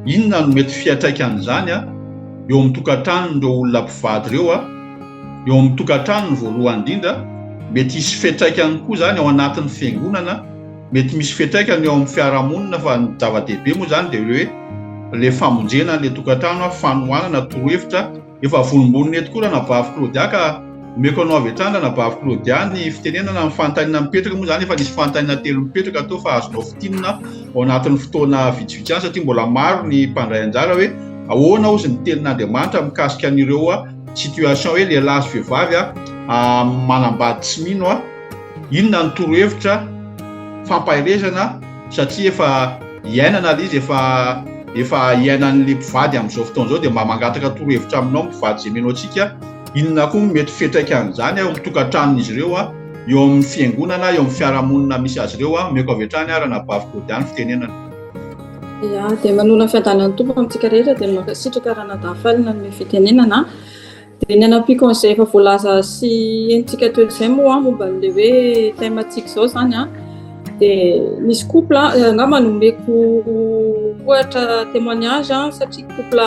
inona no mety fiantraikan'izany an? eo amin'ny tokantranon'ireo olona mpivady ireo a, eo amin'ny tokantranony voalohany indrindra, mety hisy fiantraikany koa izany ao anatin'ny fiangonana, mety misy fiantraikany eo amin'ny fiarahamonina fa ny zava-dehibe moa izany dia hoe ilay famonjena an'ilay tokantrano, fanohanana, torohevitra. Efa vonombonona eto koa Ranabavy Claudia ka omeko anao avy hatrany Ranabavy Claudia ny fitenenana ny fanontaniana mipetraka moa izany efa nisy fanontaniana telo mipetraka teo fa azonao fintinina ao anatin'ny fotoana vitsivitsy ihany satria mbola maro ny mpandray anjara hoe ahoana hozy ny tenin'Andriamanitra mikasika an'ireo situation hoe lehilahy sy vehivavy manambady tsy mino inona ny torohevitra fampaherezana satria efa iainana ilay izy efa efa iainan'ilay mpivady amin'izao fotoana izao dia mba mangataka torohevitra aminao mpivady izay mino antsika inona koa no mety fiantraikan'izany eo amin'ny tokantranon'izy ireo eo amin'ny fiangonana eo amin'ny fiarahamonina misy azy ireo omeko avy hatrany ary anabavy Claudia ny fitenenana. Ya, dia manolo ny fiadanan'ny Tompo amintsika rehetra dia mankasitraka Ranadahy Faly nanome fitenenana. Dia ny hanampiako an'izay efa voalaza sy henontsika teo izay moa momba an'ilay hoe thème-ntsika izao izany an, dia nisy couple angamba nomeko ohatra témoignage satria couple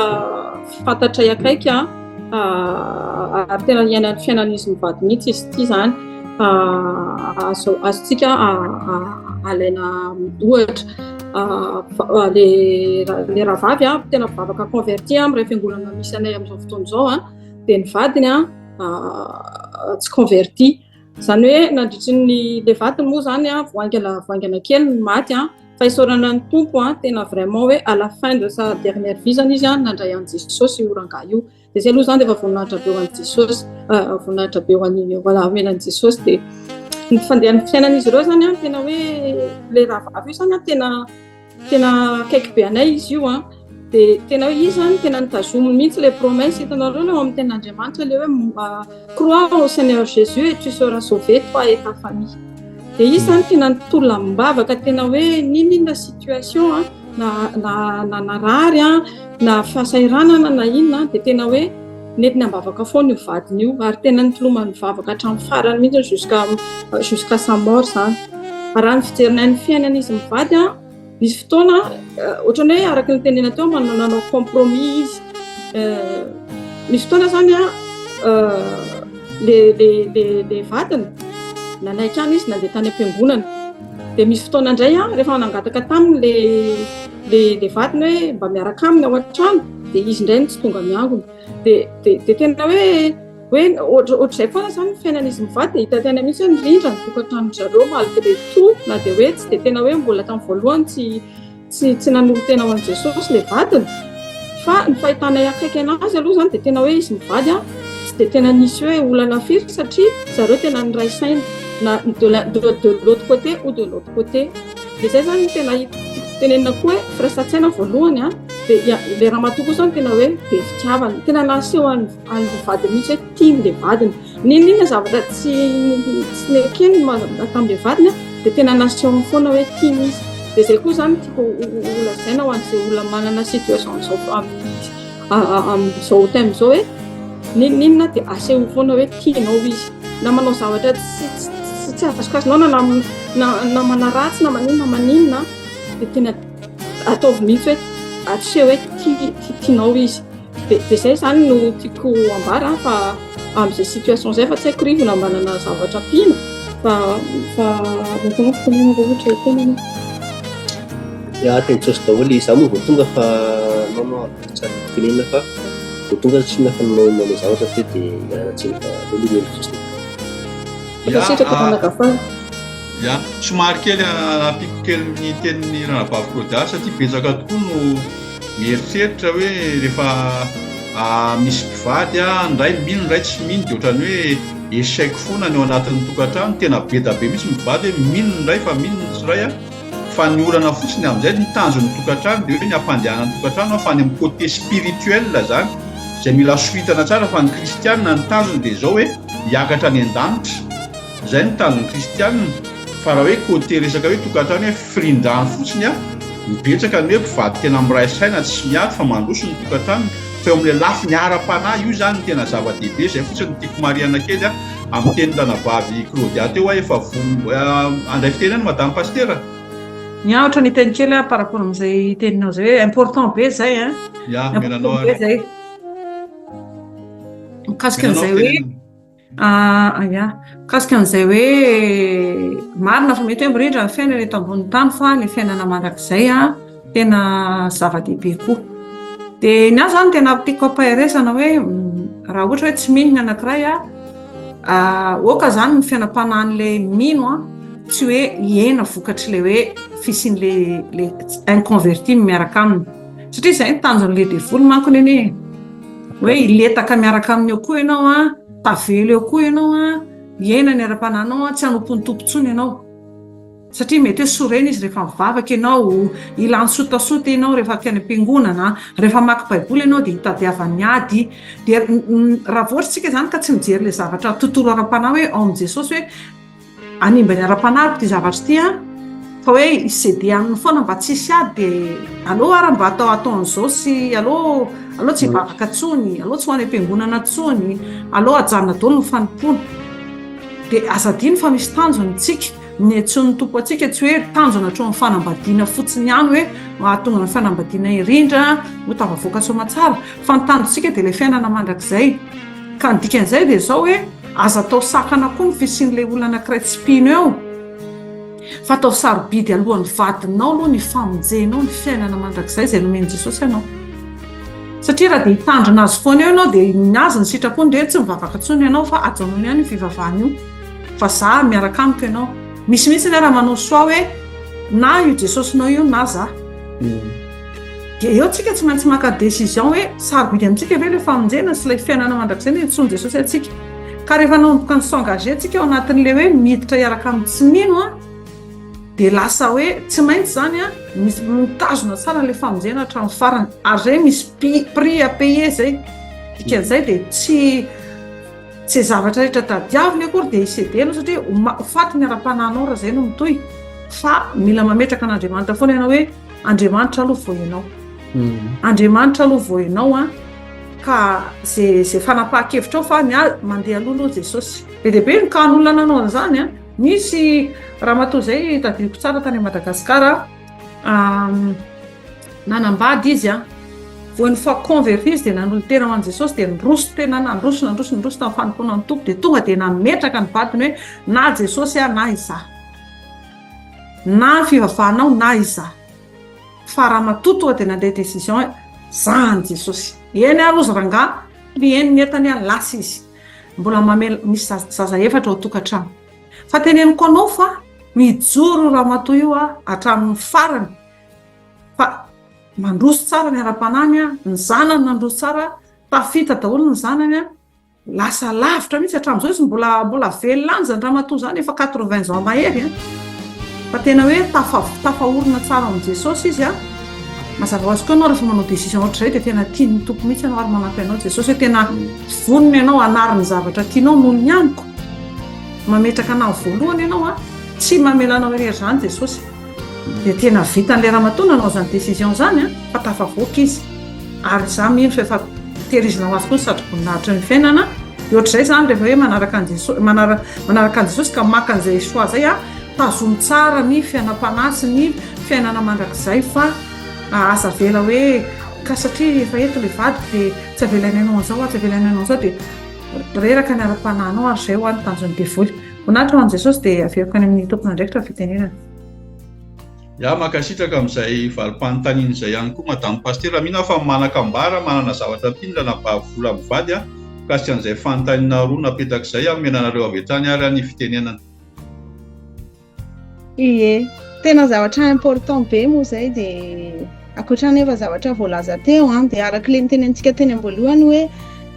fantatray akaiky an, ary tena niaina ny fiainan'izy mivady mihitsy izy ity izany, azo azontsika alaina ohatra. Le rahavavy an, tena mpivavaka converti an, miray fiangonana misy anay amin'izao fotoana izao an, dia ny vadiny an tsy converti. Izany hoe nandritry ny le vadiny moa izany an, vao haingana vao haingana kely no maty an, fa isaorana ny Tompo an, tena vraiment hoe à la fin de sa dernière vie izany izy an, nandray an'i Jesosy io rangahy io. Dia izay aloha izany dia efa voninahitra be ho an'i Jesosy, voninahitra be ho an'i voilà omena an'i Jesosy dia ny fandehan'ny fiainan'izy ireo izany an, tena hoe ilay rahavavy io izany an, tena tena akaiky be anay izy io an, dia tena hoe izy izany tena nitazominy mihitsy ilay promesse hitanareo ilay ao amin'ny tenin'Andriamanitra ilay hoe crois au Seigneur Jésus et tu seras sauvé toi et ta famille. Dia izy izany tena nitolona am-bavaka tena hoe n'inon'inona situation an, na na na narary an, na fahasahiranana na inona dia tena hoe nentiny am-bavaka foana io vadiny io ary tena nitolomany vavaka hatramin'ny farany mihitsy jusqu'à jusqu'à sa mort izany. Raha ny fijerinay ny fiainan'izy mivady an, nisy fotoana ohatran'ny hoe araka ny tenena teo manao nanao compromis izy. Misy fotoana izany an le le le le vadiny nanaiky ihany izy nandeha tany am-piangonana. Dia misy fotoana indray an rehefa nangataka taminy le le le vadiny hoe mba miaraka aminy ao an-trano dia izy indray no tsy tonga miangona. Dia dia dia tena hoe hoe ohatra ohatr'izay foana izany ny fiainan'izy mivady dia hita tena mihitsy hoe mirindra ny tokantranon-dry zareo malgré tout na dia hoe tsy dia tena hoe mbola tamin'ny voalohany tsy tsy tsy nanolo-tena ho an'i Jesosy ilay vadiny fa ny fahitanay akaiky anazy aloha izany dia tena hoe izy mivady an tsy dia tena nisy hoe olana firy satria zareo tena niray saina na de la de de l'autre côté ou de l'autre côté dia izay izany no tena tiako tenenina koa hoe firaisan-tsaina voalohany an dia ilay ramatoa koa izany tena hoe be fitiavana tena naseho an'ilay vadiny mihitsy hoe tiany ilay vadiny N'inon'inona zavatra tsy tsy nekeny tamin'ilay vadiny dia tena nasehony foana hoe tiany izy. Dia izay koa izany tiako ho lazaina ho an'izay olona manana situation amin'izao amin'izao thème izao hoe n'inon'inona dia asehoy foana hoe tianao izy. Na manao zavatra tsy tsy tsy azokazonao na na na manaratsy na maninona maninona dia tena ataovy mihitsy hoe aseho hoe tia tianao izy. Dia izay izany no tiako ambara fa amin'izay situation izay fa tsy haiko Rivo na manana zavatra ampiana fa fa mazava fitenenana raha ohatra hitenana. Ya, teny Jesosy daholo, izaho moa vao tonga fa non non tsy azoko tenenina fa vao tonga tsy inona fa nanao nanao zavatra teo dia ialana tsiny fa aleo aloha mihaino fotsiny. Ya, Mankasitraka Mpanakafara. Ya, somary kely ampiako kely ny tenin'ny ranabavy Claudia satria betsaka tokoa no mieritreritra hoe rehefa misy mpivady ny iray mino ny iray tsy mino dia ohatran'ny hoe échec foana ny ao anatin'ny tokantrano, tena be da be mihitsy ny mpivady hoe mino ny iray fa mino ny tsy iray fa ny olana fotsiny amin'izay ny tanjon'ny tokantrano dia hoe ny hampandehanana ny tokantrano fa any amin'ny côté spirituel izany izay mila soritana tsara fa ny kristianina ny tanjony dia izao hoe hiakatra any an-danitra Izay no tanjon'ny kristianina, fa raha hoe côté resaka hoe tokantrano hoe firindrany fotsiny an, ny betsaka ny hoe mpivady tena miray saina tsy miady fa mandroso ny tokantranony, fa eo amin'ilay lafiny ara-panahy io izany no tena zava-dehibe, izay fotsiny no tiako marihana kely an, amin'ny tenin'i ranabavy Claudia teo aho efa voa, handray fitenenana madame pasitera? Ny ahy ohatran'ny hiteny kely aho par rapport amin'izay teninao izay hoe important be izay an, Ya, omena anao important be ary. izay. Mikasika an'izay hoe ah, ya, mikasika an'izay hoe marina fa mety hoe mirindra ny fiainana eto ambonin'ny tany fa ny fiainana mandrakizay a tena zava-dehibe koa. Dia ny ahy izany tena tiako ampaherezana hoe raha ohatra hoe tsy mino ny anankiray a, aoka izany ny fiainam-panahin'ilay mino a tsy hoe hihena vokatr'ilay hoe fisian'ilay ilay inconverti miaraka aminy. Satria izay ny tanjon'ilay devoly manko anie e. Hoe hiletaka miaraka aminy eo koa ianao an, tavela eo koa ianao an, hiaina ny ara-panahinao an, tsy hanompo ny Tompo intsony ianao. Satria mety hoe sorena izy rehefa mivavaka ianao, ilany sotasota ianao rehefa aty any am-piangonana, rehefa mamaky Baiboly ianao dia hitadiavany ady. Dia raha vao ohatra isika izany ka tsy mijery ilay zavatra tontolo ara-panahy hoe ao amin'i Jesosy hoe Hanimba ny ara-panahiko ity zavatra ity an! Fa hoe hi-ceder aminy foana mba tsy hisy ady dia aleo ary mba atao atao an'izao sy aleo aleo tsy hivavaka intsony, aleo tsy ho any am-piangonana intsony, aleo hajanona daholo ny fanompoana. Dia aza adino fa misy tanjona isika, ny antsoin'ny Tompo antsika tsy hoe tanjona hatreo amin'ny fanambadiana fotsiny ihany hoe mahatonga ny fanambadiana hirindra, ho tafavoaka soamatsara, fa ny tanjontsika dia ilay fiainana mandrakizay. Ka ny dikan'izay dia izao hoe aza atao sakana koa ny fisian'ilay olona anankiray tsy mpino eo fa ataovy sarobidy alohan'ny vadinao aloha ny famonjenao ny fiainana mandrakizay izay nomen'i Jesosy anao. Satria raha dia hitandrina azy foana eo ianao dia ny azy ny sitrapony dia tsy mivavaka intsony ianao fa ajanony ihany io fivavahana io fa za miaraka amiko ianao. Misy mihitsy ny raha manao choix hoe na io Jesosinao io na za. Dia eo tsika tsy maintsy maka décision hoe sarobidy amintsika ve ilay famonjena sy ilay fiainana mandrakizay nentsoin'i Jesosy antsika. Ka rehefa nanomboka ni s'engager tsika ao anatin'ilay hoe miditra hiaraka amin'ny tsy mino an, dia lasa hoe tsy maintsy izany an, misy mitazona tsara ilay famonjena hatramin'ny farany. Ary izay misy prix à payer izay. Dikan'izay dia tsy Tsy zavatra rehetra tadiaviny akory dia hi-ceder-nao satria ho faty ny ara-panahinao raha izay no mitohy fa mila mametraka an'Andriamanitra foana ianao hoe Andriamanitra aloha vao ianao. Hmm. Andriamanitra aloha vao ianao an ka ze ze fanapahan-kevitrao fa ny ahy mandeha aloha aloha Jesosy. Be dia be ny cas-n'olona nanao an'izany an. Nisy ramatoa izay tadidiko tsara tany Madagasikara Nanambady izy an. Vao une fois converti izy dia nanolo-tena ho an'i Jesosy dia niroso tena nandroso nandroso nandroso tamin'ny fanompoana ny Tompo dia tonga dia nametraka ny vadiny hoe na Jesosy aho na izaho. Na ny fivavahanao na izaho. Fa ramatoa tonga dia nandray décision hoe za an'i Jesosy. Eny ary hozy rangahy, plier ny entany an, lasa izy. Mbola mamela misy zaza efatra ao an-tokantrano. Fa teneniko anao fa mijoro ramatoa io hatramin'ny farany. Fa mandroso tsara ny ara-panahiny an, ny zanany nandroso tsara, tafita daholo ny zanany an, lasa lavitra mihitsy hatramin'izao izy mbola mbola velona any izany ramatoa izany efa quatre-vingts ans mahery an, fa tena hoe tafa tafaorina tsara ao amin'i Jesosy izy an, mazava ho azy koa ianao rehefa manao décision ohatr'izay dia tena tian'ny Tompo mihitsy ianao ary manampy anao Jesosy hoe tena vonona ianao hanary ny zavatra tianao noho ny amiko, mametraka anah voalohany ianao an, tsy mamela anao irery izany Jesosy. Dia tena vitan'ilay ramatoa nanao izany décision izany an, fa tafavoaka izy. Ary izaho mino fa efa tehirizina ho azy koa ny satroboninahitry ny fiainana. Dia ohatr'izay izany rehefa hoe manaraka an'i Jesosy, manaraka an'i Jesosy ka maka an'izay choix izay an, tazomy tsara ny fiainam-panahy sy ny fiainana mandrakizay fa aza avela hoe ka satria efa eto ilay vadiko dia tsy avelainay hanao an'izao aho, tsy avelainay hanao an'izao dia reraka ny ara-panahinao ary izay ho'a ny tanjon'ny devoly. Voninahitra ho an'i Jesosy dia averiko any amin'ny tompon'andraikitra ny fitenenana. Ya, mankasitraka amin'izay valim-panontaniana izay ihany koa Madame Pasitera. Mino aho fa manan-kambara, manana zavatra ampiana Ranabavy Vola mivady mikasika an'izay fanontaniana roa napetraka izay. Omena anareo avy hatrany ary ny fitenenana. Ie, tena zavatra important be moa izay dia ankoatra ny efa zavatra voalaza teo an, dia araka ilay nitenentsika teny am-boalohany hoe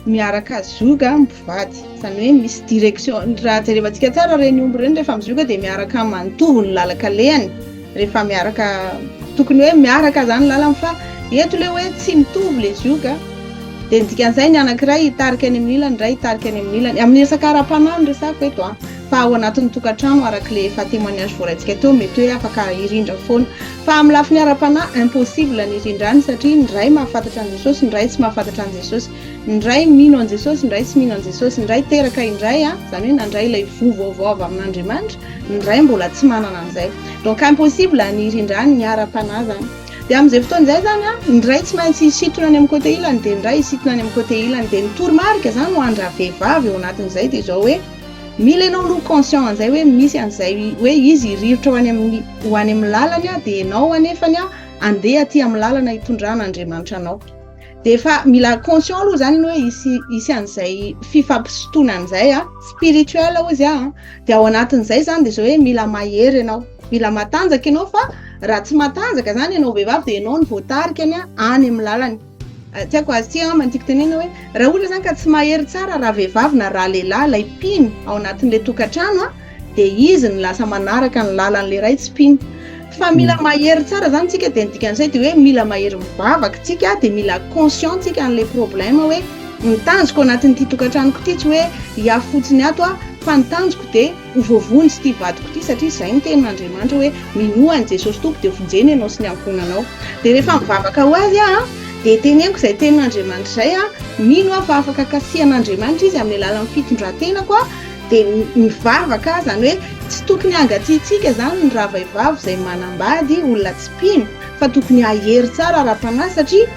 miaraka zioga mpivady, izany hoe misy direction, raha jerevantsika tsara ireny omby ireny rehefa mizioga dia miaraka manotovo ny lalan-kalehany rehefa miaraka, tokony hoe miaraka izany ny lalany fa eto ilay hoe tsy mitovy ilay zioga dia ny dikan'izay ny anankiray hitarika any amin'ny ilany, ny iray hitarika any amin'ny ilany, amin'ny resaka ara-panahy no resahako eto an. Fa ao anatin'ny tokantrano araka ilay efa témoignage voaraintsika teo mety hoe afaka hirindra foana. Fa amin'ny lafiny ara-panahy impossible ny hirindrany satria ny ray mahafantatra an'i Jesosy, ny ray tsy mahafantatra an'i Jesosy. Ny ray mino an'i Jesosy, ny ray tsy mino an'i Jesosy. Ny ray teraka indray, izany hoe nandray ilay voa vaovao avy amin'Andriamanitra, ny ray mbola tsy manana an'izay. Donc impossible ny hirindrany ny ara-panahy izany. Dia amin'izay fotoana izay izany an, ny iray tsy maintsy hisintona any amin'ny côté ilany dia ny iray hisintona any amin'ny côté ilany. Dia ny toromarika izany ho an-dravehivavy eo anatin'izay dia izao hoe, mila ianao aloha conscient an'izay hoe misy an'izay hoe izy hirirotra ho any amin'ny ho any amin'ny lalany an, dia ianao anefany an andeha aty amin'ny lalana hitondran'Andriamanitra anao. Dia efa mila conscient aloha izany ianao hoe hisy hisy an'izay fifampisintonana izay an, spirituel hozy aho an, dia ao anatin'izay izany dia izao hoe mila mahery ianao, mila matanjaka ianao fa raha tsy matanjaka izany ianao vehivavy dia ianao no voatarika any any amin'ny lalany. Tsy haiko azy ity angamba no tiako tenenina hoe raha ohatra izany ka tsy mahery tsara raha vehivavy na raha lehilahy ilay mpino ao anatin'ilay tokantrano an, dia izy no lasa manaraka ny lalan'ilay ray tsy mpino. Fa mila mahery tsara zany tsika dia ny dikan'izay dia hoe mila mahery mivavaka tsika dia mila conscient tsika an'ilay problème hoe ny tanjoko anatin'ity tokantranoko ity tsy hoe hiafy fotsiny ato aho fa ny tanjoko dia ho voavonjy ity vadiko ity satria izay ny tenin'Andriamanitra hoe minoa an'i Jesosy Tompo dia vonjena ianao sy ny ankohonanao. Dia rehefa mivavaka ho azy aho dia teneniko izay tenin'Andriamanitra izay aho, mino aho fa afaka kasihan'Andriamanitra izy amin'ny alalan'ny fitondran-tenako aho dia mivavaka izany hoe tsy tokony hangatsiatsiaka izany ny rahavehivavy izay manambady olona tsy mpino fa tokony hahery tsara ara-panahy satria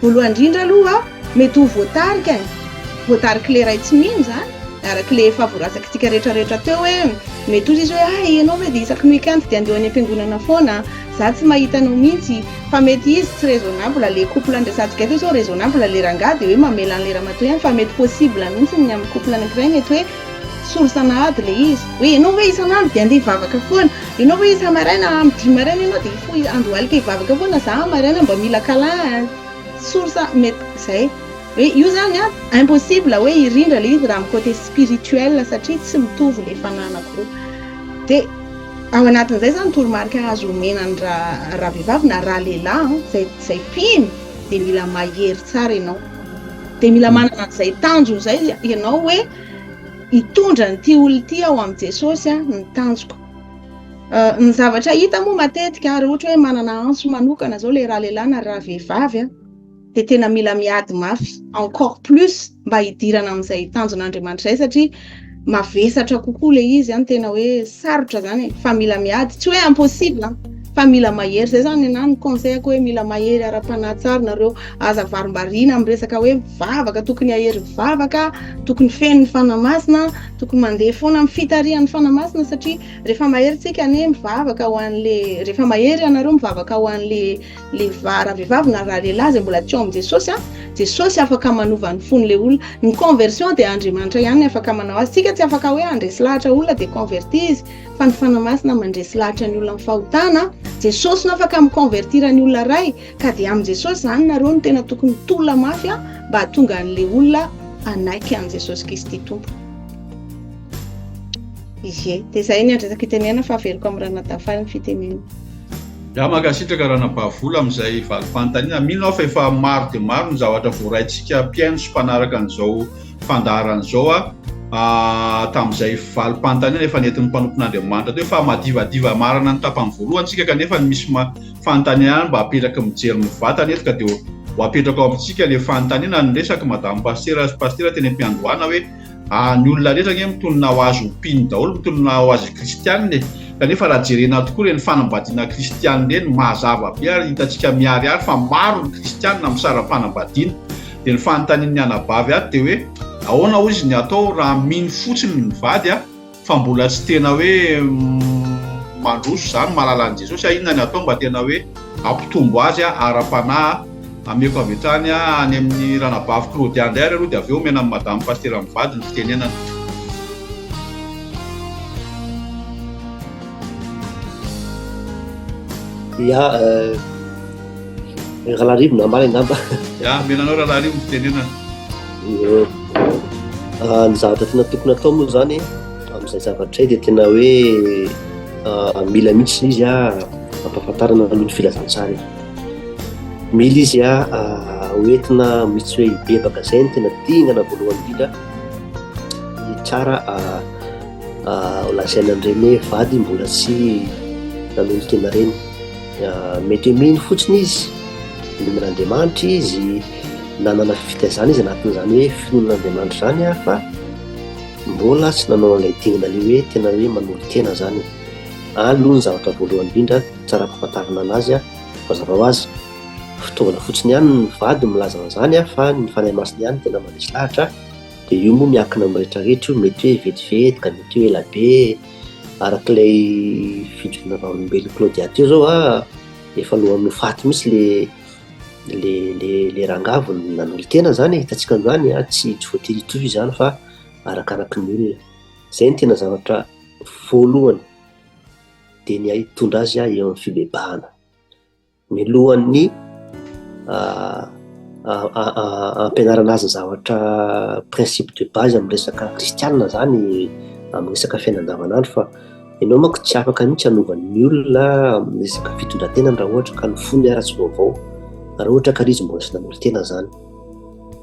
voalohany indrindra aloha mety ho voatarika e, voatarik'ilay ray tsy mino izany araka ilay efa voarasakitsika rehetra rehetra teo hoe mety hozy izy hoe ah ianao ve dia isaky ny week-end dia andeha any am-piangonana foana za tsy mahita anao mihitsy fa mety izy tsy raisonnable le couple andresantsika teo zao raisonnable le rangahy dia hoe mamela an'le ramatoa ihany fa mety possible mihitsy ny amin'ny couple anankiray mety hoe source ana ady le izy hoe ianao ve isan'andro dia andeha hivavaka foana ianao ve isa-maraina amin'ny dimy maraina ianao dia hifoha andohalika hivavaka foana za maraina mba mila câlin source mety zay hoe io zany an impossible hoe hirindra le izy raha amin'ny côté spirituel satria tsy mitovy le fanahy anankiroa dia Ao anatin'izay izany toromarika azo omena ny rahavehivavy na ralehilahy an, izay izay mpino dia mila mahery tsara ianao. Dia mila manana an'izay tanjona izay ianao hoe hitondra an'ity olona ity ao amin'i Jesosy an, ny tanjoko. Ny zavatra hita moa matetika raha ohatra hoe manana antso manokana izao ilay ralehilahy na rahavehivavy an, dia tena mila miady mafy encore plus mba hidirana amin'izay tanjon'Andriamanitra izay satria mavesatra kokoa ilay izy an, tena hoe sarotra zany e, fa mila miady, tsy hoe impossible an, fa mila mahery, zay zany nenahy ny conseil-ko hoe mila mahery ara-panahy tsara nareo, aza varimbariana amin'ny resaka hoe mivavaka, tokony hahery mivavaka, tokony feno ny Fanahy Masina, tokony mandeha foana amin'ny fitarihan'ny Fanahy Masina satria rehefa mahery tsika anie mivavaka ho an'le, rehefa mahery ianareo mivavaka ho an'le le raha vehivavy na raha lehilahy izay mbola tsy ao amin'i Jesosy an, Jesosy afaka manova ny fon'ilay olona. Ny conversion dia Andriamanitra ihany ny afaka manao azy. Tsika tsy afaka hoe handresy lahatra olona dia converti izy, fa ny Fanahy Masina mandresy lahatra ny olona amin'ny fahotana. Jesosy no afaka mi-convertir ny olona iray, ka dia amin'i Jesosy izany nareo no tena tokony mitolona mafy an, mba hahatonga an'ilay olona hanaiky an'i Jesosy Kristy Tompo. Ie, dia izay ny andraisako itenenana fa averiko amin'ny Ranadahy Faly ny fitenenana. Ya mankasitraka Ranabavola amin'izay valim-panontaniana. Mino aho fa efa maro dia maro ny zavatra voaraintsika mpihaino sy mpanaraka an'izao fandaharana izao a tamin'izay valim-panontaniana efa nentin'ny mpanompon'Andriamanitra teo fa madivadiva marana ny tapany voalohany tsika kanefa ny misy fanontaniana ihany mba apetraky mijery ny vatana eto ka dia ho apetrako amintsika le fanontaniana ny resaky madame pastera sy pastera teny am-piandohana hoe Ah, ny olona rehetra ange mitonona ho azy ho mpino daholo, mitonona ho azy kristianina e. Kanefa raha jerena tokoa ireny fanambadiana kristianina ireny, mazava be ary hitantsika miharihary fa maro ny kristianina misara-panambadiana. Dia ny fanontanian'ny anabavy ato dia hoe, ahoana hoy izy ny atao raha mino fotsiny ny vady a, fa mbola tsy tena hoe mandroso izany mahalala an'i Jesosy, inona ny atao mba tena hoe hampitombo azy ara-panahy Ameko avy hatrany any amin'ny ranabavy Claudia indray ary aloha dia avy eo omena an'i Madame Pasitera mivady ny fitenenana. Ya, Rahalarivo no ambara angamba. Ya, omena anao Rahalarivo ny fitenenana. Ny zavatra tena tokony atao moa izany amin'izay zavatra izay dia tena hoe mila mihitsy izy ampahafantarana aloha ny filazantsara e. Mila izy hoentina mihitsy hoe hibebaka izay no tena dingana voalohany indrindra. Ny tsara ho lazaina an'ireny hoe vady mbola tsy nanolo-tena ireny. Mety hoe mino fotsiny izy, mino an'Andriamanitra izy, nanana fitaizana izy anatin'izany hoe finoana an'Andriamanitra izany fa mbola tsy nanao an'ilay dingana ilay hoe tena hoe manolo-tena izany. Aloha ny zavatra voalohany indrindra tsara ampahafantarina anazy. Mazava ho azy, fitaovana fotsiny ihany ny vady milaza an'izany fa ny Fanahy Masina ihany no tena mandresy lahatra, dia io moa miankina amin'ny rehetra rehetra io, mety hoe vetivety ka mety hoe ela be, araka ilay fijoroana vavolombelon'i Claudia teo izao an, efa alohan'ny ho faty mihitsy le le le le rangahy vao nanolo-tena izany e, hitantsika androany an, tsy tsy voatery hitovy izany fa arakaraky ny olona. Izay no tena zavatra voalohany dia ny hitondra azy eo amin'ny fibebahana. Milohan'ny ampianarana azy ny zavatra principe de base amin'ny resaka kristianina izany, amin'ny resaka fiainana andavanandro fa ianao manko tsy afaka mihitsy hanova ny olona amin'ny resaka fitondran-tenany raha ohatra ka ny fony ara tsy vaovao, raha ohatra ka izy mbola tsy nanolo-tena izany.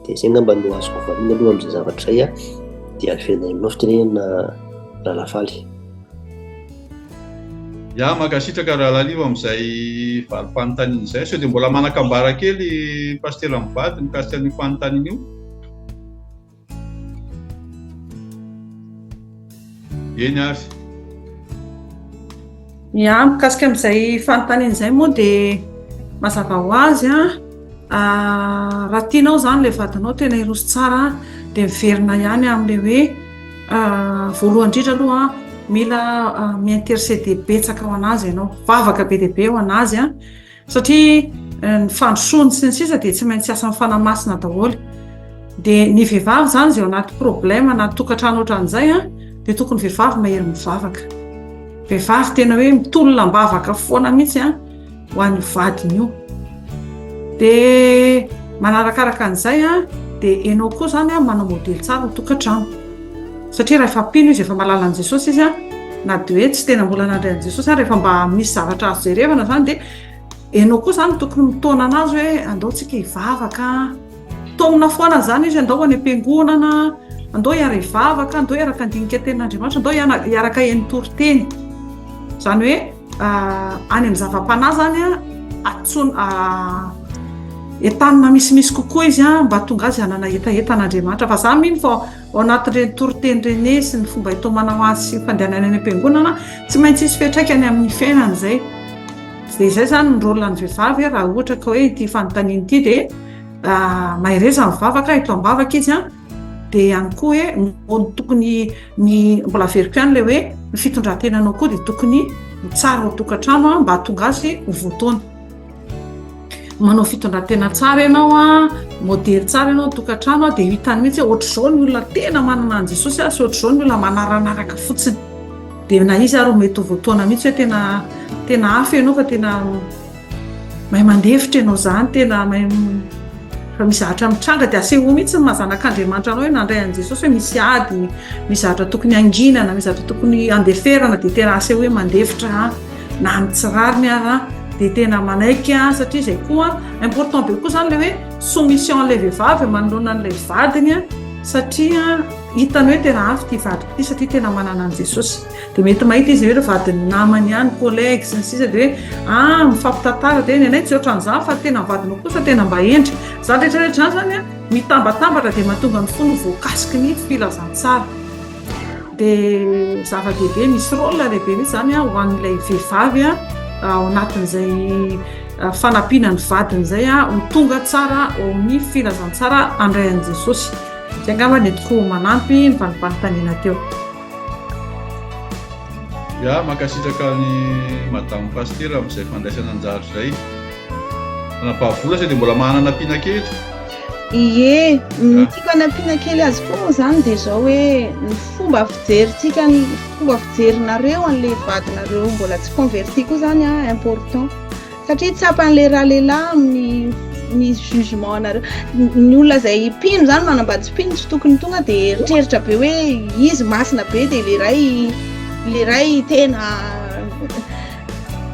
Dia izay angamba no azoko valiana aloha amin'izay zavatra izay dia averina aminao fitenenana Ralafaly. Ya, mankasitraka Rahalalivo amin'izay valim-panontaniana izay. Sao dia mbola manan-kambara kely Pasitera mivady mikasika an'io fanontaniana io? Eny ary. Ya, mikasika amin'izay fanontaniana izay moa dia mazava ho azy an, ah, raha tianao izany ilay vadinao tena hiroso tsara dia miverina ihany amin'ilay hoe ah, voalohany indrindra aloha mila ah, mi-interceder betsaka ho an'azy ianao, vavaka be dia be ho an'azy an. Satria ny fandrosoany sy ny sisa dia tsy maintsy asan'ny Fanahy Masina daholo. Dia ny vehivavy izany izay ao anaty problème na tokantrano ohatran'izay an, dia tokony vehivavy mahery mivavaka. Vehivavy tena hoe mitolona am-bavaka foana mihitsy an, ho an'io vadiny io. Dia manarakaraka an'izay an, dia ianao koa izany an manao modely tsara ao tokantrano. Satria raha efa mpino izy, efa mahalala an'i Jesosy izy an, na dia hoe tsy tena mbola nandray an'i Jesosy ary efa mba misy zavatra azo jerevana izany dia ianao koa izany tokony mitaona anazy hoe andao tsika hivavaka, taomina foana izany izy andao any am-piangonana, andao hiara-hivavaka, andao hiaraka handinika tenin'Andriamanitra, andao hiaraka heno toriteny. Izany hoe any amin'ny zava-panahy izany an, antsoina entanina misimisy kokoa izy an, mba hahatonga azy hanana hetaheta an'Andriamanitra. Fa za mino fa Ao anatin'ireny toriteny ireny sy ny fomba itaomana ho azy sy ny fandehanany any am-piangonana, tsy maintsy hisy fiantraikany amin'ny fiainany izay. Dia izay izany ny rôle an'ny vehivavy raha ohatra ka hoe ity fanontaniana ity dia mahereza mivavaka, eto am-bavaka izy an, dia ihany koa hoe ny tokony ny mbola averiko ihany ilay hoe ny fitondran-tenanao koa dia tokony ho tsara ao an-tokantrano mba hahatonga azy ho voataona. Manao fitondran-tena tsara ianao an, modely tsara ianao an-tokantrano an, dia hitany mihitsy hoe ohatr'izao ny olona tena manana an'i Jesosy sy ohatr'izao ny olona manaranaraka fotsiny. Dia na iza ary mety ho voataona mihitsy hoe tena tena hafa ianao fa tena mahay mandefitra ianao izany, tena mahay fa misy zavatra mitranga dia asehoy mihitsy ny maha zanak'Andriamanitra anao hoe nandray an'i Jesosy hoe misy ady, misy zavatra tokony hanginana, misy zavatra tokony handeferana dia tena asehoy hoe mandefitra aho. na amin'ny tsy rariny ara dia tena manaiky aho satria izay koa important be koa izany ilay hoe soumission an'ilay vehivavy manoloana an'ilay vadiny satria hitany hoe tena hafa ity vadiko ity satria tena manana an'i Jesosy dia mety mahita izy hoe vadin'ny namany ihany collègue sy ny sisa dia hoe ah mifampitantara dia ny anay tsy ohatran'izany fa tena vadinao kosa tena mba hendry izany rehetra rehetra izany zany mitambatambatra dia mahatonga ny fony ho voakasiky ny filazantsara. Dia zava-dehibe, misy rôle lehibe mihitsy izany ho an'ilay vehivavy ao anatin'izay fanampiana ny vadiny izay ho tonga tsara ao amin'ny filazantsara handray an'i Jesosy. Izay angamba no entiko manampy ny valim-panontaniana teo. Ya, mankasitraka an'i Madame Pasitera amin'izay fandraisana anjara izay. Anabavy sao dia mbola manana ampiana kely? Ie, ny tiako hanampiana kely azy koa moa izany dia izao hoe ny fomba fijerintsika ny fomba fijerinareo an'ilay vadinareo mbola tsy converti koa izany an important satria tsapan'ilay ralehilahy amin'ny ny jugement anareo ny olona izay mpino izany manambady tsy mpino tsy tokony tonga dia eritreritra be hoe izy masina be dia ilay ray ilay ray tena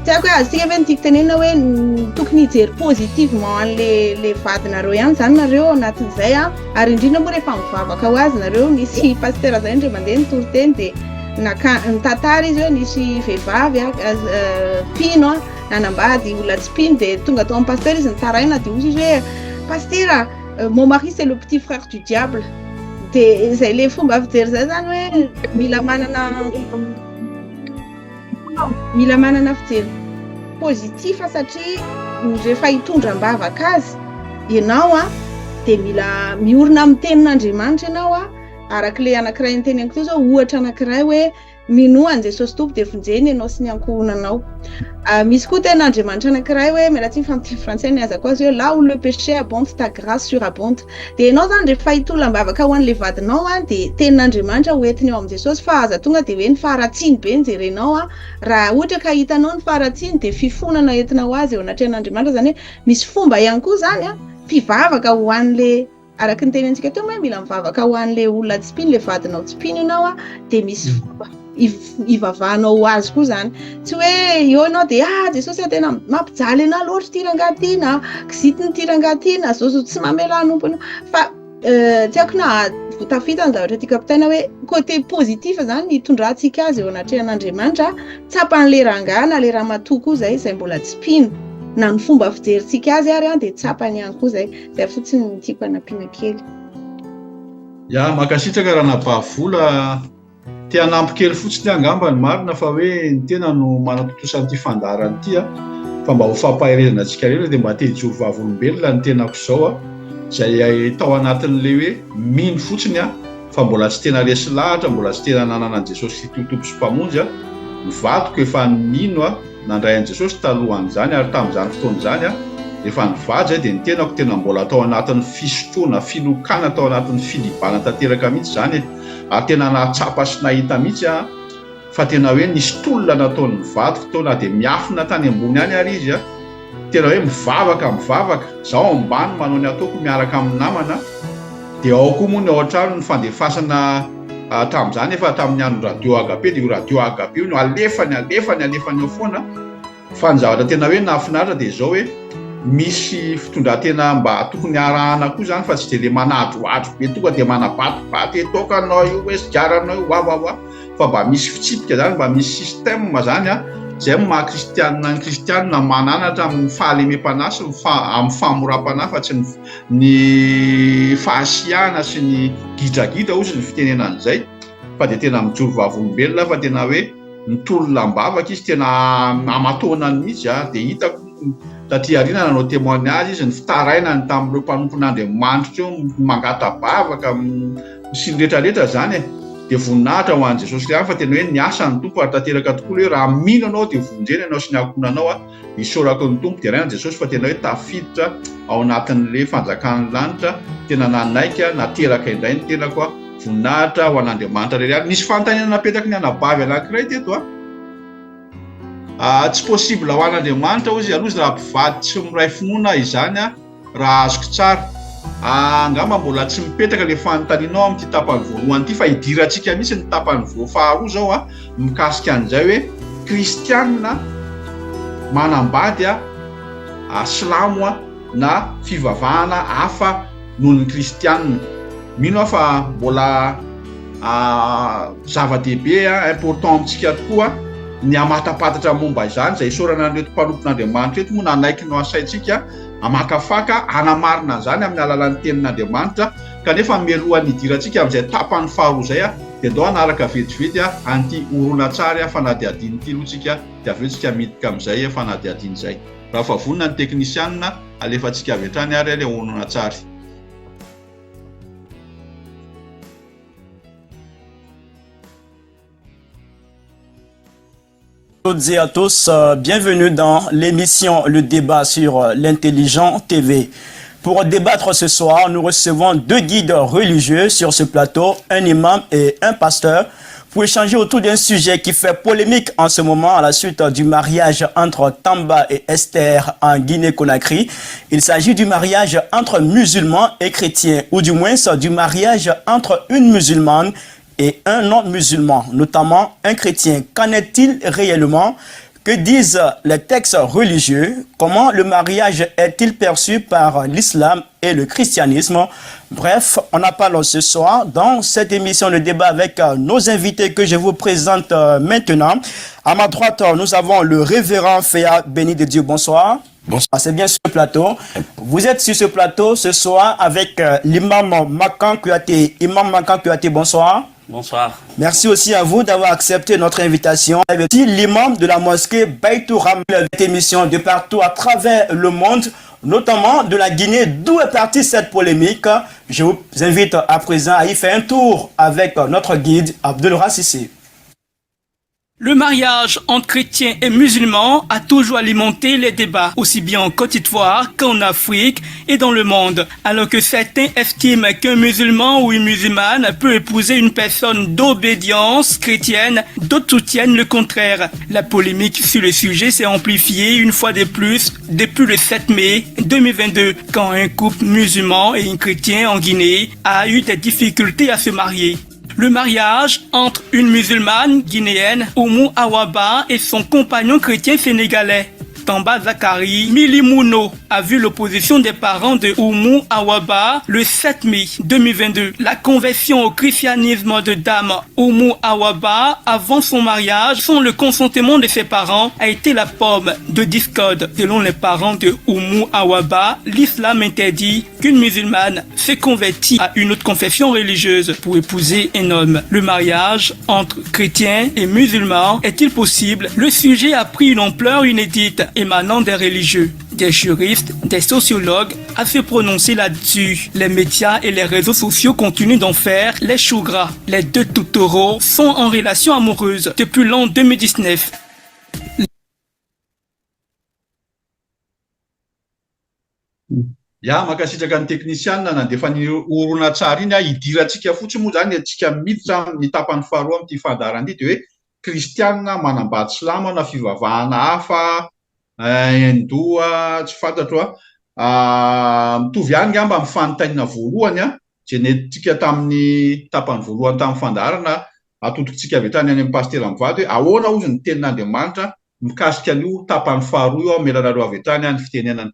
Tsy haiko hoe azontsika ve ny tiako tenenina hoe tokony hijery positivement an'le le vadinareo ihany zany nareo ao anatin'izay a, ary indrindra moa rehefa mivavaka ho azy nareo, nisy pasitera zay indray mandeha nitory teny dia naka nitantara izy hoe nisy vehivavy a mpino a nanambady olona tsy mpino dia tonga tao amin'ny pasitera izy nitaraina dia hozy izy hoe pasitera mon mari c'est le petit frère du diable dia izay le fomba fijery izay zany hoe mila manana Mila manana fijery positif satria rehefa hitondra am-bavaka azy ianao a, dia mila miorina amin'ny tenin'Andriamanitra ianao a, araka ilay anankiray niteneniko teo izao, ohatra anankiray hoe Minoa an'i Jesosy Tompo dia vonjeny ianao sy ny ankohonanao. Misy koa tena Andriamanitra anankiray hoe, miala tsiny fa miteny frantsay ny azako azy hoe là où le péché abonde ta grâce surabonde. Dia ianao izany rehefa hitolam-bavaka ho an'ilay vadinao an, dia tenin'Andriamanitra ho entiny eo amin'i Jesosy fa aza tonga dia hoe ny faharatsiany be no jerenao an. Raha ohatra ka hitanao ny faharatsiany dia fifonana entina ho azy eo anatrehan'Andriamanitra, izany hoe misy fomba ihany koa izany an, mpivavaka ho an'ilay Araka ny tenenintsika teo hoe mila mivavaka ho an'ilay olona tsy mpino, ilay vadinao tsy mpino ianao a, dia misy mm. fomba ivavahanao ho azy koa izany. Tsy hoe eo ianao dia ah Jesosy a tena mampijaly anah loatra ity rangahy ity na kizitina ity rangahy ity na zao zao tsy mamela hanompo anao. Fa eh, tsy haiko na tafita ny zavatra tiako ampitaina hoe côté positif izany ny hitondrantsika azy eo anatrehan'Andriamanitra, tsapan'ilay rangahy na ilay ramatoa koa izay izay mbola tsy mpino. Na ny fomba fijerintsika azy ary dia tsapany ihany koa izay. Zay fotsiny no tiako hanampiana kely. Ya, mankasitraka Ranabavy Vola. Te hanampy kely fotsiny aho angamba ny marina fa hoe ny tena no manatontosa an'ity fandaharana ity a. Fa mba ho fampaherezana antsika rehetra dia mba te hijoro vavolombelona ny tenako izao a. Izay tao anatin'ilay hoe mino fotsiny aho fa mbola tsy tena resy lahatra, mbola tsy tena nanana an'i Jesosy Kristy ho Tompo sy Mpamonjy aho. Ny vadiko efa nino aho. Nandray an'i Jesosy talohan'izany ary tamin'izany fotoana izany aho efa nivady izay dia ny tenako tena mbola tao anatin'ny fisotroana, filokana tao anatin'ny filibana tanteraka mihitsy izany e! Ary tena nahatsapa sy nahita mihitsy aho fa tena hoe nisy tolona nataon'ny vadiko tao na dia miafina tany ambony any ary izy a! Tena hoe mivavaka mivavaka, izaho ambany manao ny ataoko miaraka amin'ny namana, dia ao koa moa ny ao an-trano ny fandefasana tamin'izany efa tamin'ny andron'ny radio agape dia io radio agape io no alefany alefany alefany ao foana, fa ny zavatra tena hoe nahafinaritra dia izao hoe misy fitondran-tena mba tokony arahana koa izany fa tsy dia le manadrohadro be tonga dia manabatibaty hoe tokanao io hoe sigaranao io wawawa. fa mba misy fitsipika zany, mba misy système zany an, zay no maha kristianina ny kristianina, mananatra amin'ny fahalemem-panahy sy ny amin'ny fahamoram-panahy fa tsy ny ny fahasiahana sy ny gidragidra hozy ny fitenenana an'izay, fa dia tena mijoro vavolombelona fa tena hoe nitolona am-bavaka izy, tena aman-taonany mihitsy an, dia hitako taty aoriana nanao témoignage izy, ny fitarainany tamin'ireo mpanompon'Andriamanitra teo mangata-bavaka, sy ny rehetra rehetra zany e! Dia voninahitra ho an'i Jesosy ihany fa tena hoe niasa ny Tompo ary tanteraka tokoa ilay hoe raha mino anao dia vonjena ianao sy ny ankohonanao a! Isaorako ny Tompo deraina Jesosy fa tena hoe tafiditra ao anatin'ilay fanjakan'ny lanitra tena nanaiky nateraka indray ny tenako a! Voninahitra ho an'Andriamanitra irery ihany. Nisy fanontaniana napetraky ny anabavy anankiray teto a! Tsy possible ho an'Andriamanitra hozy aloha izy raha mpivady tsy miray finoana izany a! Raha azoko tsara. Angamba mbola tsy mipetraka ilay fanontanianao amin'ity tapany voalohany ity fa hidirantsika mihitsy ny tapany voa faharoa izao a, mikasika an'izay hoe kristianina manambady a, silamo a, na fivavahana hafa noho ny kristianina. Mino aho fa mbola zava-dehibe, important amintsika tokoa ny hamatapatatra momba izany, izay isaorana an'ireto mpanompon'Andriamanitra ireto moa nanaiky no asaintsika hamakafaka, hanamarina an'izany amin'ny alalan'ny Tenin'Andriamanitra, kanefa mialohan'ny hidirantsika amin'izay tapany faharoa izay dia ndao hanaraka vetivety an'ity horonantsary fanadihadiana ity aloha tsika dia avy eo tsika miditra amin'izay fanadihadiana izay. Raha efa vonona ny teknisianina, alefantsika avy hatrany ary ilay horonantsary. Toutes et à tous, bienvenue dans l'émission Le débat sur l'intelligent TV. Pour débattre ce soir, nous recevons deux guides religieux sur ce plateau, un imam et un pasteur, pour échanger autour d'un sujet qui fait polémique en ce moment à la suite du mariage entre Tamba et Esther en Guinée-Conakry. Il s'agit du mariage entre musulmans et chrétiens, ou du moins du mariage entre une musulmane et un non-musulman, notamment un chrétien. Qu'en est-il réellement? Que disent les textes religieux? Comment le mariage est-il perçu par l'islam et le christianisme? Bref, on en parle ce soir dans cette émission de débat avec nos invités que je vous présente maintenant. À ma droite, nous avons le révérend Féa Béni de Dieu. Bonsoir. Bonsoir. C'est bien sur ce plateau. Vous êtes sur ce plateau ce soir avec l'imam Makan Kouyaté. Imam Makan Kouyaté, bonsoir. Bonsoir. Merci aussi à vous d'avoir accepté notre invitation. L'imam de la mosquée Baïtou cette émission de partout à travers le monde, notamment de la Guinée, d'où est partie cette polémique. Je vous invite à présent à y faire un tour avec notre guide Abdul Rassissi. Le mariage entre chrétiens et musulmans a toujours alimenté les débats, aussi bien en Côte d'Ivoire qu'en Afrique et dans le monde. Alors que certains estiment qu'un musulman ou une musulmane peut épouser une personne d'obédience chrétienne, d'autres soutiennent le contraire. La polémique sur le sujet s'est amplifiée une fois de plus depuis le 7 mai 2022, quand un couple musulman et un chrétien en Guinée a eu des difficultés à se marier. Le mariage entre une musulmane guinéenne, Oumou Awaba, et son compagnon chrétien sénégalais, Tamba Zakari Milimouno, a vu l'opposition des parents de Oumou Awaba le 7 mai 2022. La conversion au christianisme de Dame Oumou Awaba avant son mariage, sans le consentement de ses parents, a été la pomme de discorde. Selon les parents de Oumou Awaba, l'islam interdit qu'une musulmane se convertit à une autre confession religieuse pour épouser un homme. Le mariage entre chrétiens et musulmans est-il possible Le sujet a pris une ampleur inédite émanant des religieux, des juristes, des sociologues à se prononcer là-dessus. Les médias et les réseaux sociaux continuent d'en faire les choux gras. Les deux toutoureaux sont en relation amoureuse depuis l'an 2019. Ya, mankasitraka ny teknisianina nandefa ny horonantsary iny a, hidirantsika fotsiny moa izany antsika miditra amin'ny tapany faharoa amin'ity fandaharana ity dia hoe kristianina manambady silamo na fivavahana hafa, hindoa, tsy fantatro a, mitovy ihany angamba amin'ny fanontaniana voalohany a, izay nentintsika tamin'ny tapany voalohany tamin'ny fandaharana, atodikitsika avy hatrany any amin'ny pasitera mivady hoe ahoana hozy ny tenin'Andriamanitra mikasika an'io tapany faharoa io, hamela anareo avy hatrany aho ny fitenenana.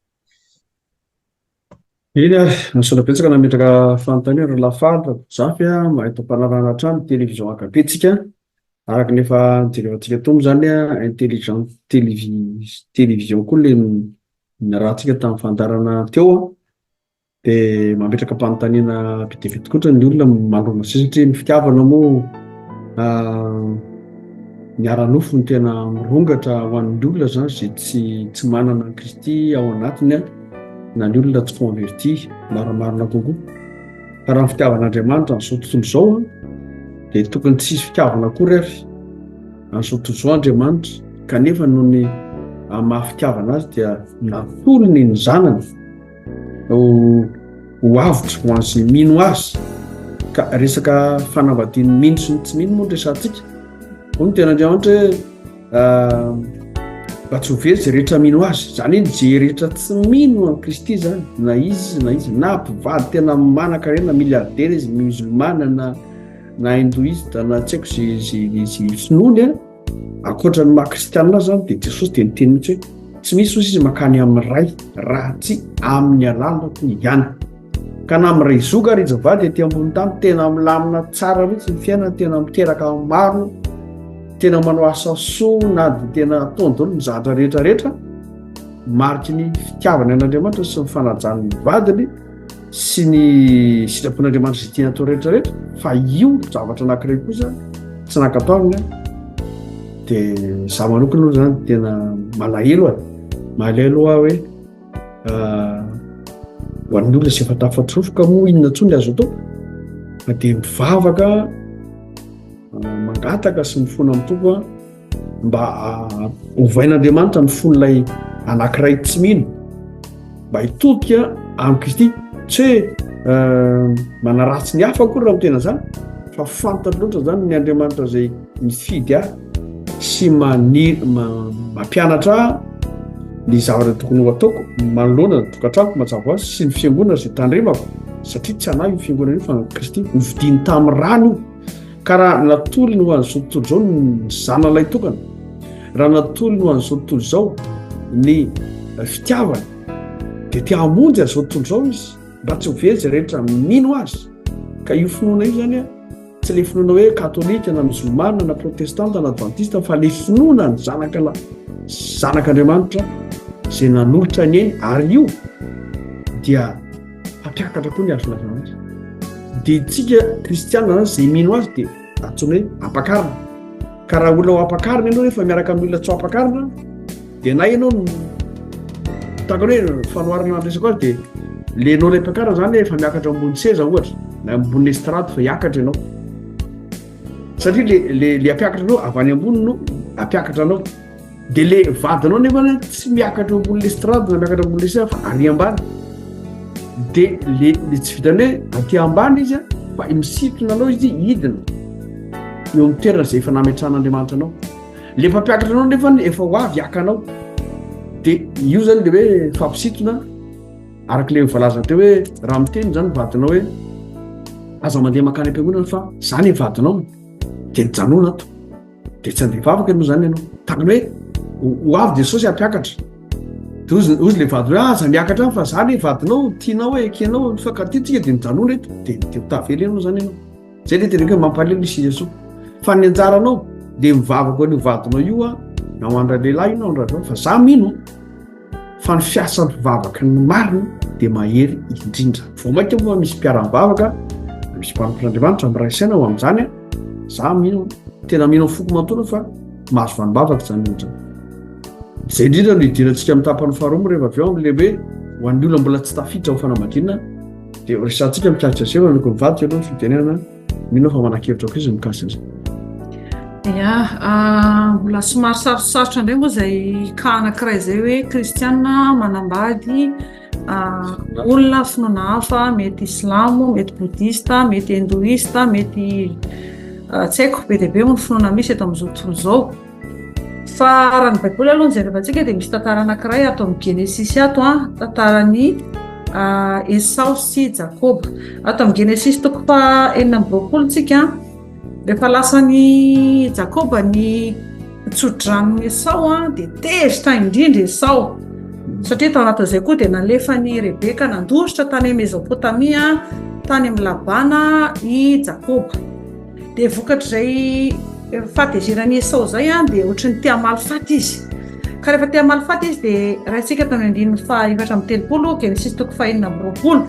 Eny ary, misaotra betsaka nametraka fanontaniana ry Lafaly Rakotozafy a, mahita am-panarahana hatrany ny télévision Agape tsika, araka ny efa nijerevantsika teo moa izany a, intelligent télévision koa le niarahantsika tamin'ny fandaharana teo a. Dia mametraka am-panontaniana be dia be tokoa ny olona manoloana an'izay satria ny fitiavana moa ny ara-nofo no tena mirongatra ho an'ny olona izany izay tsy tsy manana an'i Kristy ao anatiny na ny olona tsy converti marimarina kokoa. Fa raha ny fitiavan'Andriamanitra an'izao tontolo izao dia tokony tsy hisy fitiavana akory ary an'izao tontolo izao Andriamanitra kanefa noho ny amin'ny maha fitiavana azy dia natolony ny zanany ho ho avotra ho an'izay mino azy ka resaka fanambadian'ny mino sy ny tsy mino moa no resahantsika hoy ny tenin'Andriamanitra hoe ah, mba tsy ho very izay rehetra mino azy izany hoe izay rehetra tsy mino an'i Kristy zany na izy na izy na mpivady tena manan-karena milliardaire izy musulmana na na hindoista na tsy haiko izay izay izay finoany a Ankoatra ny maha kristianina azy izany dia Jesosy dia niteny mihitsy hoe tsy misy hozy izy mankany amin'ny Ray raha tsy amin'ny alalako ihany. Ka na amin'ny Ray zoga ary izy mivady ety ambony tany tena milamina tsara mihitsy ny fiainana, tena miteraka maro, tena manao asa soa na dia tena ataony daholo ny zavatra rehetra rehetra, mariky ny fitiavany an'Andriamanitra sy ny fanajany ny vadiny sy ny sitrapon'Andriamanitra izay tiany atao rehetra rehetra fa io zavatra anankiray kosa tsy nankatoavina dia za manokana aloha zany tena malahelo e malahelo aho hoe ah, ho an'ny olona izay efa tafatsofoka moa inona intsony ny azo atao fa dia mivavaka ah, mangataka sy mifona amin'ny Tompo aho mba ovain'Andriamanitra ny fon'ilay anankiray tsy mino mba hitodika amin'i Kristy. Tsy hoe euh, manaratsy ny hafa akory raha mitena izany, fa fantatro loatra izany ny Andriamanitra izay mifidy ahy sy maniry mampianatra ahy ny zavatra tokony ho ataoko manoloana ny tokantranoko mazava ho azy sy ny fiangonana izay tandremako satria tsy anahy io fiangonana io fa Kristy novidiany tamin'ny rany io. Ka raha natolony ho an'izao tontolo izao ny zanany tokana, raha natolony ho an'izao tontolo izao ny fitiavany, dia te hamonjy an'izao tontolo izao izy, mba tsy ho very izay rehetra mino azy. Ka io finoana io izany, tsy ilay finoana hoe katolika na mozilmana na protestanta na advantista, fa ilay finoana ny zanaka zanak'Andriamanitra izay nanolotra ny ainy, ary io dia Mpampiakatra koa ny hazo lazanitra. Dia tsika kristiana zany izay mino azy dia. antsoina hoe ampakarina. Ka raha olona ho ampakarina ianao nefa miaraka amin'ny olona tsy ho ampakarina dia na ianao no tahaka ny hoe fanoharana resako azy dia le ianao ilay mpiakarina zany efa miakatra ambony seza ohatra na ambony estrade fa hiakatra ianao satria le le le ampiakatra anao avy any ambony no ampiakatra anao Dia le vadinao nefa tsy miakatra eo ambony l'estrade na miakatra ambony le fa ary ambany. Dia le le tsy vitany hoe aty ambany izy fa misintona anao izy hidina eo amin'ny toerana izay efa nametrahan'Andriamanitra anao. Le mpampiakatra anao nefa efa ho avy haka anao. Dia io zany le hoe fampisintona araka le voalaza teo hoe raha miteny zany vadinao hoe aza mandeha mankany am-piangonana fa zany e vadinao dia mijanona ato. Dia tsy handeha hivavaka ianao izany ianao. Tahaka ny hoe ho avy Jesosy hampiakatra. Dia hozy hozy ilay vady hoe ah, aza miakatra any fa za le vadinao, tianao hoe ekenao, mifankatia tsika dia mijanona eto. Dia dia ho tavela ianao izany ianao. Izay ilay teneniko hoe mampalahelo ny situation. Fa ny anjaranao dia mivavaka ho an'io vadinao io ah, na ho an-dralehilahy io na ho an-dravehivavy fa za mino fa ny fiasan'ny mpivavaka ny marina dia mahery indrindra. Vao mainka moa misy mpiara-mivavaka, misy mpanompon'Andriamanitra miray saina ho amin'izany an. Za mino, tena mino amin'ny foko manontolo fa mahazo vanim-bavaka izany olona izany. Izay indrindra no hidirantsika amin'ny tapany faharoa moa rehefa avy eo amin'ilay hoe ho an'ny olona mbola tsy tafiditra ao fanambadiana dia resahantsika mikasika izay fa nomeko mivadika aloha ny fitenenana. Mino aho fa manan-kevitra koa izy mikasika izay. Ya, ah, mbola somary sarotsarotra indray moa izay cas anankiray izay hoe kristiana manambady ah, olona finoana hafa, mety silamo, mety bodista, mety hindoista, mety ah, tsy haiko, be dia be moa ny finoana misy eto amin'izao tontolo izao. Fa raha ny Baiboly aloha no jerevantsika dia misy tantara anankiray ato amin'ny Genesisy ato an, tantaran'i Esao sy Jakoba. Ato amin'ny Genesisy toko faha 26 tsika, rehefa lasan'i Jakoba ny tsodranon'i Esao an, dia tezitra indrindra Esao. Satria tao anatin'izay koa dia nalefan'i Rebeka nandositra tany Mezopotamia, tany amin'i Labana i Jakoba. Dia vokatr'izay fahatezeran'i Esao izay dia ohatry ny te hamaly faty izy. Ka rehefa te hamaly faty izy dia raintsika tao amin'ny andininy faha-34, Genesisy toko faha-26.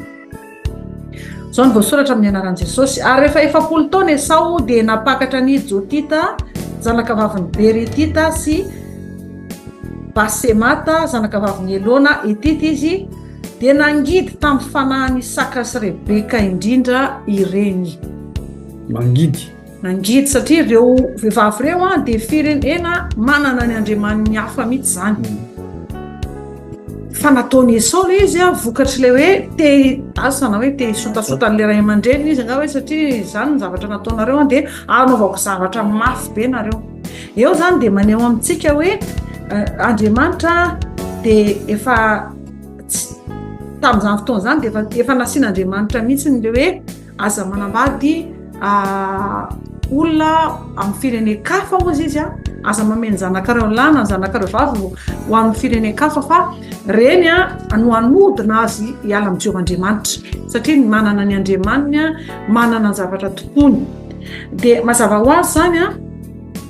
Izao no voasoratra amin'ny anaran'i Jesosy. Ary rehefa 40 taona Esao dia nampakatra an'i Jotita, zanakavavin'i Beretita sy Basemata, zanakavavin'i Elona Hetita izy, Dia nangidy tamin'ny fanahin'i Isaka sy Rebeka indrindra ireny. Mangidy. Nangidy satria ireo vehivavy ireo dia firenena manana ny andriamaniny hafa mihitsy izany. Fa nataon'i Esao ilay izy vokatr'ilay hoe te asa na hoe te hisotasota an'ilay ray aman-dreniny izy angaha hoe satria izany ny zavatra nataonareo dia hanaovako zavatra mafy be nareo. Eo izany dia maneho amintsika hoe Andriamanitra dia efa tamin'izany fotoana izany dia efa efa nasian'Andriamanitra mihitsy ny hoe aza manambady olona amin'ny firenen-kafa hozy izy a aza mameno zanakareo lahy na zanakareo vavy ho amin'ny firenen-kafa fa reny a no hanodina azy hiala amin'i Jehovah Andriamanitra satria ny manana ny Andriamaniny a manana ny zavatra tompony dia mazava ho azy izany a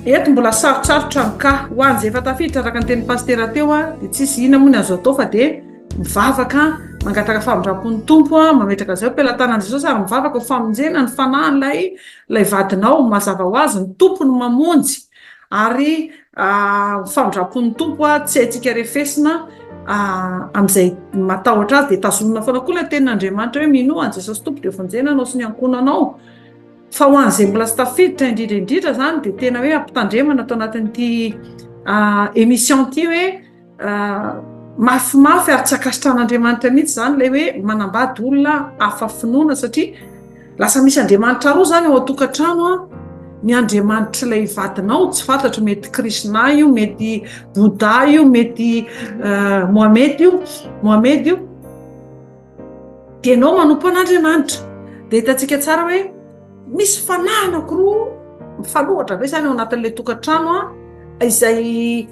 Eto mbola sarotsarotra ny cas. Ho an'izay efa tafiditra araka ny tenin'i Pasitera teo dia tsisy inona moa ny azo atao fa dia mivavaka, mangataka famindram-pon'ny Tompo, mametraka izay eo am-pelatanan'i Jesosy ary mivavaka ho famonjena ny fanahin'ilay ilay vadinao. Mazava ho azy ny Tompo no mamonjy ary ny famindram-pon'ny Tompo tsy haintsika refesina amin'izay matahotra azy dia tazomina foana koa ilay tenin'Andriamanitra hoe minoa an'i Jesosy Tompo dia vonjena anao sy ny ankohonanao. Fa ho an'izay mbola tsy tafiditra indrindra indrindra izany dia tena hoe ampitandremana ato anatin'ity émission ity hoe mafimafy ary tsy ankasitrahan'Andriamanitra mihitsy izany ilay hoe manambady olona hafa finoana satria lasa misy Andriamanitra roa izany ao an-tokantrano an, ny Andriamanitr'ilay vadinao tsy fantatro mety Krishna io, mety Bouddha io, mety Mohamed io, Mohamed io. Dia ianao manompo an'Andriamanitra. Dia hitantsika tsara hoe misy fanahy anankiroa mifanohitra be izany ao anatin'ilay tokantrano izay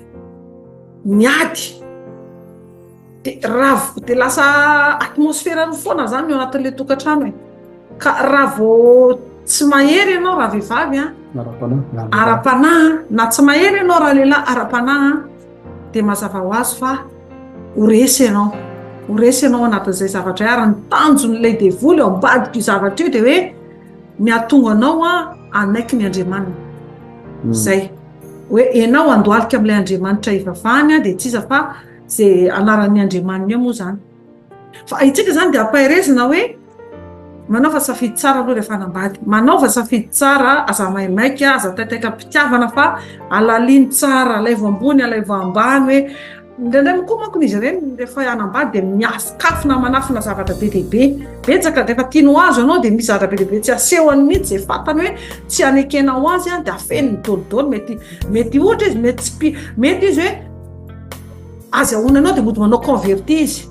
miady. Dia raha dia lasa atmosfera roa foana izany ao anatin'ilay tokantrano e. Ka raha vao tsy mahery ianao raha vehivavy an, ara-panahy, ara-panahy, na tsy mahery ianao raha lehilahy ara-panahy dia mazava ho azy fa ho resy ianao, ho resy ianao anatin'izay zavatra izay ary ny tanjon'ilay devoly ao ambadik'io zavatra io dia hoe. ny hahatonga anao hanaiky ny Andriamaniny. Izay. Hoe ianao handohalika amin'ilay Andriamanitra ivavahany dia tsy iza fa izay anaran'ny Andriamaniny eo moa izany. Fa itsika izany dia ampaherezina hoe manaova safidy tsara aloha rehefa hanambady. Manaova safidy tsara, aza maimaika, aza taitaitra am-pitiavana fa alalino tsara, alaivo ambony, alaivo ambany hoe indraindray koa manko izy ireny rehefa hanambady dia miafikafina manafina zavatra be dia be. Betsaka rehefa tiany ho azo ianao dia misy zavatra be dia be tsy asehony mihitsy izay fantany hoe tsy hanekenao azy dia afeniny dolidoly. Mety mety ohatra izy mety tsy mety izy hoe azy ahoana anao dia mody manao converti izy.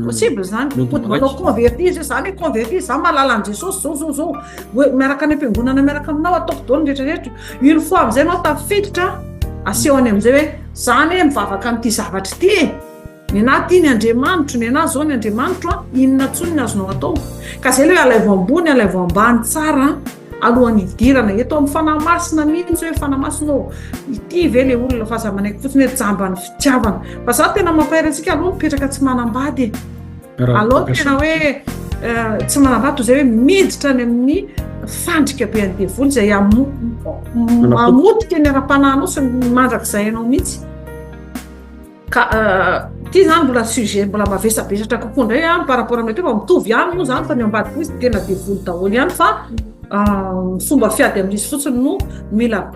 Possible zany. Mody manao converti izy hoe zany hoe converti za mahalala an'i Jesosy zao zao zao. Hoe miaraka any am-piangonana miaraka aminao ataoko daholo ny rehetra rehetra. Une fois amin'izay anao tafiditra asehony amin'izay hoe za anie mivavaka amin'ity zavatra ity e. Ny anahy ity ny Andriamanitro, ny anahy zao ny Andriamanitro a, inona intsony ny azonao atao. Ka zay le hoe alaivo ambony, alaivo ambany tsara alohan'ny hidirana eto amin'ny Fanahy Masina mihitsy hoe Fanahy Masina ô, ity ve le olona fa aza manaiky fotsiny hoe jamban'ny fitiavana. Fa za tena mampahery antsika aloha mipetraka tsy manambady e. Aloha tena hoe eh, tsy manambady toy izay hoe miditra any amin'ny fandrika be an'ny devoly izay hamotika ny ara-panahinao sy ny mandrakizay anao mihitsy. Ka ity zany mbola sujet mbola mavesabesatra kokoa indray an par rapport amin'ilay teo fa mitovy ihany moa zany fa ny ambadika izy tena devoly daholo ihany fa ny fomba fiady amin'izy fotsiny no mila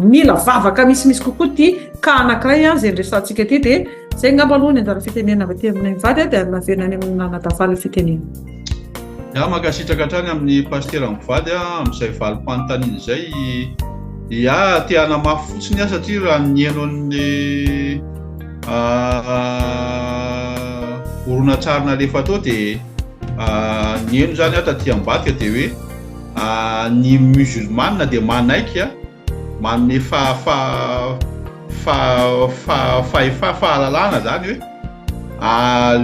mila vavaka misimisy kokoa ity cas anankiray an izay niresahantsika ity dia izay angamba aloha ny anjara fitenenana avy aty aminay mivady dia naverina any amin'ny nanadafaly ny fitenenana. Ya, mankasitraka hatrany amin'ny pasitera mivady amin'izay valim-panontaniana izay. Ya, te hanamafy fotsiny aho satria raha nihaino an'ny horonantsary nalefa tao dia nihaino izany aho taty ambadika dia hoe ny musulmane dia manaiky manome fa fa fa fa fahefa fahalalana zany hoe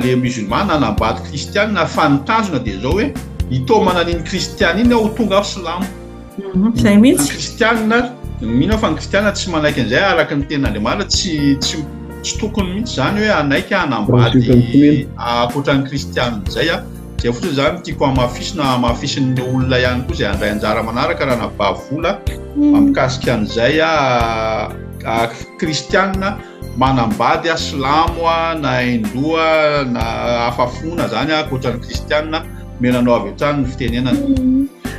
le musulmane hanambady kristiana fa ny tanjona dia zao hoe hitaomana an'iny kristiana iny aho ho tonga aho silamo. Zay mihitsy. Ny kristiana, mino aho fa ny kristiana tsy manaiky an'izay araka ny tenin'Andriamanitra, tsy tsy tsy tokony mihitsy zany hoe hanaiky hanambady ankoatra ny kristiana izay a. Izay fotsiny zany tiako hamafisina, hamafisin'ny olona ihany koa izay handray anjara manaraka raha nabavy vola mikasika an'izay a kristiana manambady a silamo a na hindoa na hafa finoana zany ankoatra ny kristiana. Omena anao avy hatrany ny fitenenana.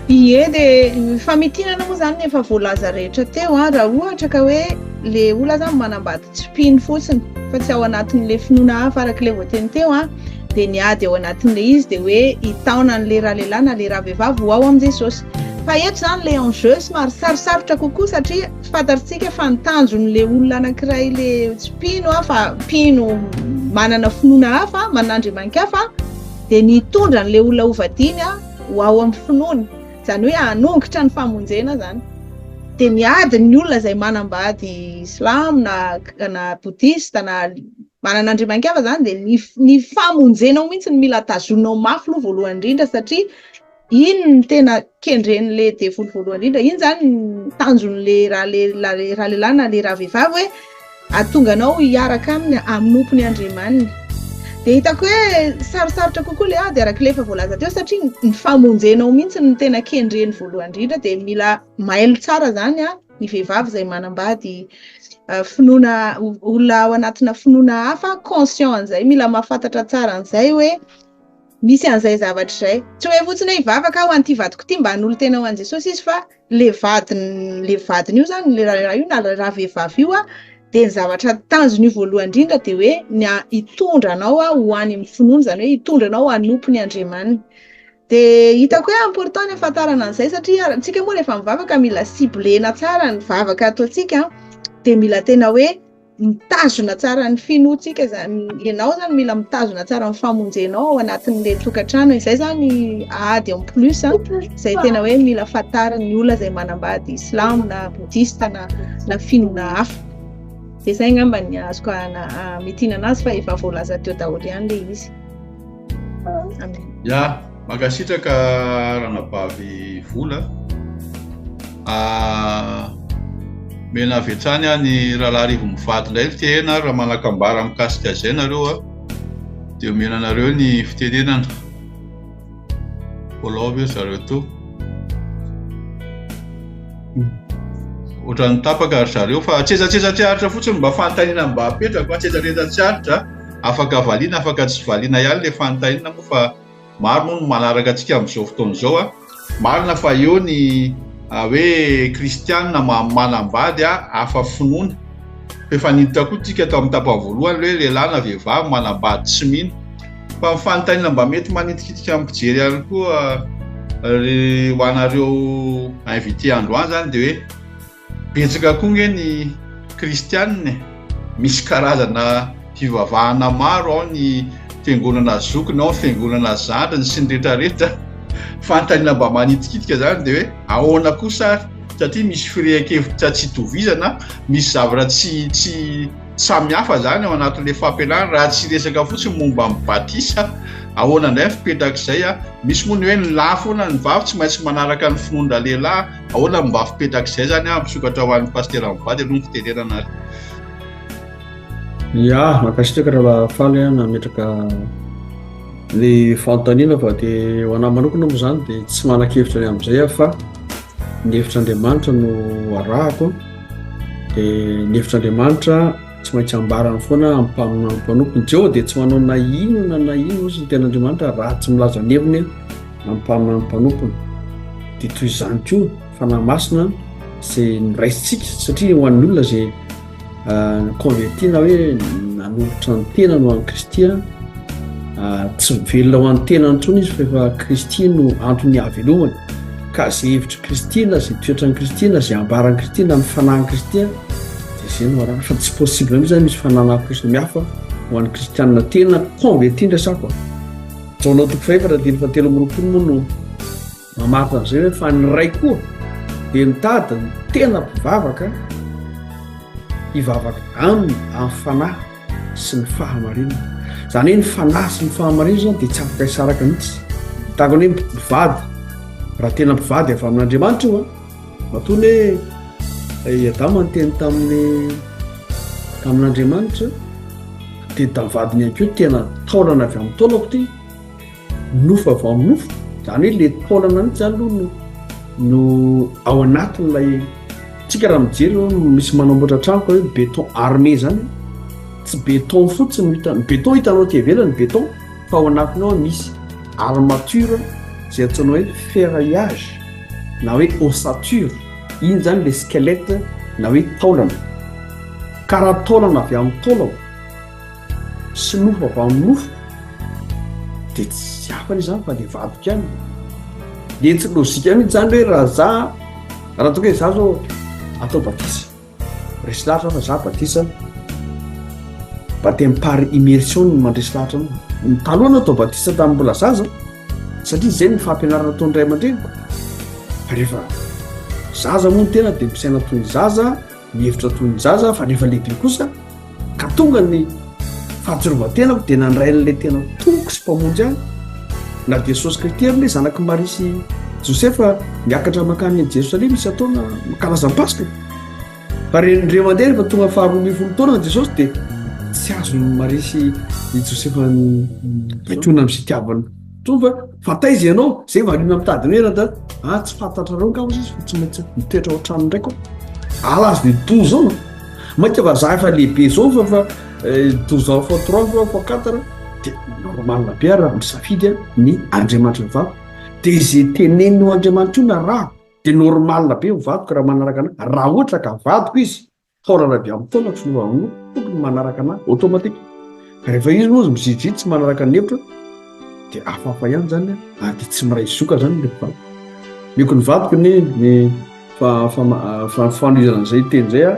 Ie, dia ny famitinana moa izany efa voalaza rehetra teo an, raha ohatra ka hoe le olona zany manambady tsy mpino fotsiny fa tsy ao anatin'le finoana hafa araka ilay voateny teo an, dia ny ady ao anatin'le izy dia hoe hitaona an'le ralehilahy na le ravehivavy ho ao amin'i Jesosy. Fa eto izany le enjeu somary sarosarotra kokoa satria fantatritsika fa ny tanjon'le olona anankiray le tsy mpino an fa mpino manana finoana hafa, manana andriamani-kafa, dia ny hitondra an'ilay olona hovadiany ho ao amin'ny finoany, izany hoe hanongotra ny famonjena izany. Dia miady ny olona izay manambady silamo na na bodista na manana andriamani-kafa izany dia ny ny famonjenao mihitsy no mila tazoninao mafy aloha voalohany indrindra satria iny no tena kendren'ilay devoly voalohany indrindra, iny izany ny tanjon'ilay ralehilahy na ilay ravehivavy hoe hahatonga anao hiaraka aminy hanompo ny Andriamaniny. Dia hitako hoe sarosarotra kokoa ilay ady araka ilay efa voalaza teo satria ny famonjenao mihitsy no tena kendreny voalohany indrindra dia mila mailo tsara izany ny vehivavy izay manambady finoana olona ao anatina finoana hafa conscient an'izay, mila mahafantatra tsara an'izay hoe Misy an'izay zavatra izay. Tsy hoe fotsiny hoe hivavaka aho ho an'ity vadiko ity mba hanolo-tena ho an'i Jesosy izy fa le vadiny le vadiny io zany, le rahalahy io na le rahavehivavy io dia ny zavatra tanjon'io voalohany indrindra dia hoe ny hitondra anao ho any amin'ny finoana, izany hoe hitondra anao hanompo ny Andriamaniny. Dia hitako hoe important ny ahafantarana an'izay satria antsika moa rehefa mivavaka mila ciblena tsara ny vavaka ataontsika dia mila tena hoe mitazona tsara ny finoantsika izany, ianao izany mila mitazona tsara ny famonjenao ao anatin'ilay tokantrano, izay izany ady en plus an, izay tena hoe mila fantarin'ny olona izay manambady silamo na bodista na na finoana hafa. Dia izay angamba ny azoko amitinana azy fa efa voalaza teo daholo ihany ilay izy. Amen. Ya, mankasitraka ranabavy Vola. Ah, mena avy hatrany aho ny rahalahy Rivo mivady indray ny tena raha manan-kambara mikasika izay nareo a, dia omena anareo ny fitenenana. Mbola ao ve zareo to? Ohatran'ny tapaka ry zareo fa tsetsatsetsa tsy aritra fotsiny mba fanontaniana mba apetrako a, tsetsatsetsa tsy aritra, afaka valiana afaka tsy valiana ihany ilay fanontaniana moa fa maro moa no manaraka antsika amin'izao fotoana izao a. Marina fa eo ny hoe kristianina manambady hafa finoana. Fa efa niditra koa tsika tao amin'ny tapany voalohany hoe lehilahy na vehivavy manambady tsy mino. Fa ny fanontaniana mba mety manitikitika amin'ny mpijery ihany koa ry ho anareo invité androany zany dia hoe Betsaka koa nge ny kristianina e! Misy karazana fivavahana maro, ao ny fiangonana zokiny, ao ny fiangonana zandriny sy ny retraretra. Fanontaniana mba manitikitika zany dia hoe ahoana kosa ary? Satria misy firehan-kevitra tsy itovizana, misy zavatra tsy tsy samy hafa zany ao anatin'ilay fampianarana, raha tsy hiresaka fotsiny momba ny batisa, ahoana indray ny fipetrak'izay? Misy moa ny hoe ny lahy foana ny vavy tsy maintsy manaraka ny finoan-dralehilahy, Ahoana no mba fipetrak'izay zany an, misokatra ho an'ny Pasitera mivady aloha ny fitenenana ary. Ya, mankasitraka Rahalahy Faly an nametraka ny fanontaniana fa dia ho anah manokana moa zany dia tsy manan-kevitra ny amin'izay aho fa ny hevitr'Andriamanitra no arahako dia ny hevitr'Andriamanitra tsy maintsy ambarany foana amin'ny mpaminany mpanompony. Jehovah dia tsy manao na inona na inona hozy ny tenin'Andriamanitra raha tsy milaza ny heviny amin'ny mpaminany mpanompony. Dia toy izany koa Fanahy Masina izay noraisintsika satria ho an'ny olona izay ah, converti na hoe nanolotra ny tenany ho an'i Kristy ah, tsy mivelona ho an'ny tenany intsony izy fa efa Kristy no antony hahavelomany ka izay hevitr'i Kristy na izay toetran'i Kristy na izay ambaran'i Kristy na ny fanahin'i Kristy dia izay no arahana fa tsy possible mihitsy zany misy fanahy samihafa ho an'ny kristianina tena converti ny resako. Jaona toko fahefatra andininy fahatelo amby roapolo moa no mamaritra an'izay hoe fa ny ray koa dia mitady ny tena mpivavaka hivavaka aminy amin'ny fanahy sy ny fahamarinana. Izany hoe ny fanahy sy ny fahamarinana izany dia tsy afaka hisaraka mihitsy. Tahaka ny hoe mpivady, raha tena mpivady avy amin'Andriamanitra io an, matoa ny hoe i Adama niteny tamin'ny tamin'Andriamanitra dia tamin'ny vadiny ihany koa tena taolana avy amin'ny taolako ity, nofo avy amin'ny nofo, izany hoe le taolana mihitsy zany aloha no no ao anatin'ilay tsika raha mijery hoe misy manamboatra trano ka hoe béton armé zany, tsy béton fotsiny no hita, ny béton hitanao aty ivelany béton fa ao anatiny ao misy armature izay antsoina hoe ferraillage na hoe ossature, iny zany le squelette na hoe taolana. Ka raha taolana avy amin'ny taolako sy nofo avy amin'ny nofoko dia tsy hafa anie izany fa le vadiko ihany. Dia tsy lojika mihitsy izany hoe raha za, raha toa ka hoe za zao atao batisa, resy lahatra aho fa za batisa, baptême par immersion no mandresy lahatra anao. Ny taloha natao batisa tamin'ny mbola zaza satria izay ny fampianarana ataon'ny ray aman-dreniko. Fa rehefa zaza moa ny tena dia misaina toy ny zaza, Mihevitra toy ny zaza fa rehefa lehibe kosa ka tonga ny fahatsiarovan-tenako dia nandray an'ilay tena Tompoko sy Mpamonjy ahy na dia Jesosy Kristy ary ilay zanak'i Maria sy Josefa miakatra mankany Jerosalema isan-taona mankalaza ny Paska. Fa re mandeha rehefa tonga faharoa ambin'ny folo taona Jesosy dia tsy azon'i Maria sy i Josefa baikoina amin'ny fitiavana. Tonga fa taiza ianao? Zay variana mitady ny hoe da ah tsy fantatrareo angamba izy fa tsy maintsy mitoetra ao an-trano ndraiky aho. À l'âge de 12 ans. Mainka fa za efa lehibe zao fa fa 12 ans fois 3 fois fois 4 de normal be ary raha misafidy ny Andriamanitra mivavaka. De ze tenenin'io Andriamanitra io na raha de normal be ho vadiko raha manaraka anahy raha ohatra ka vadiko izy. Taolana avy amin'ny taolako sy nofo avy amin'ny nofo, tokony manaraka anah automatique. Fa rehefa izy moa mizijidy tsy manaraka ny hevitro dia hafahafa ihany zany ary dia tsy miray zoka zany le mpivady. Meko ny vadiko ny ny fa fa fa fanohizana an'izay teny izay aho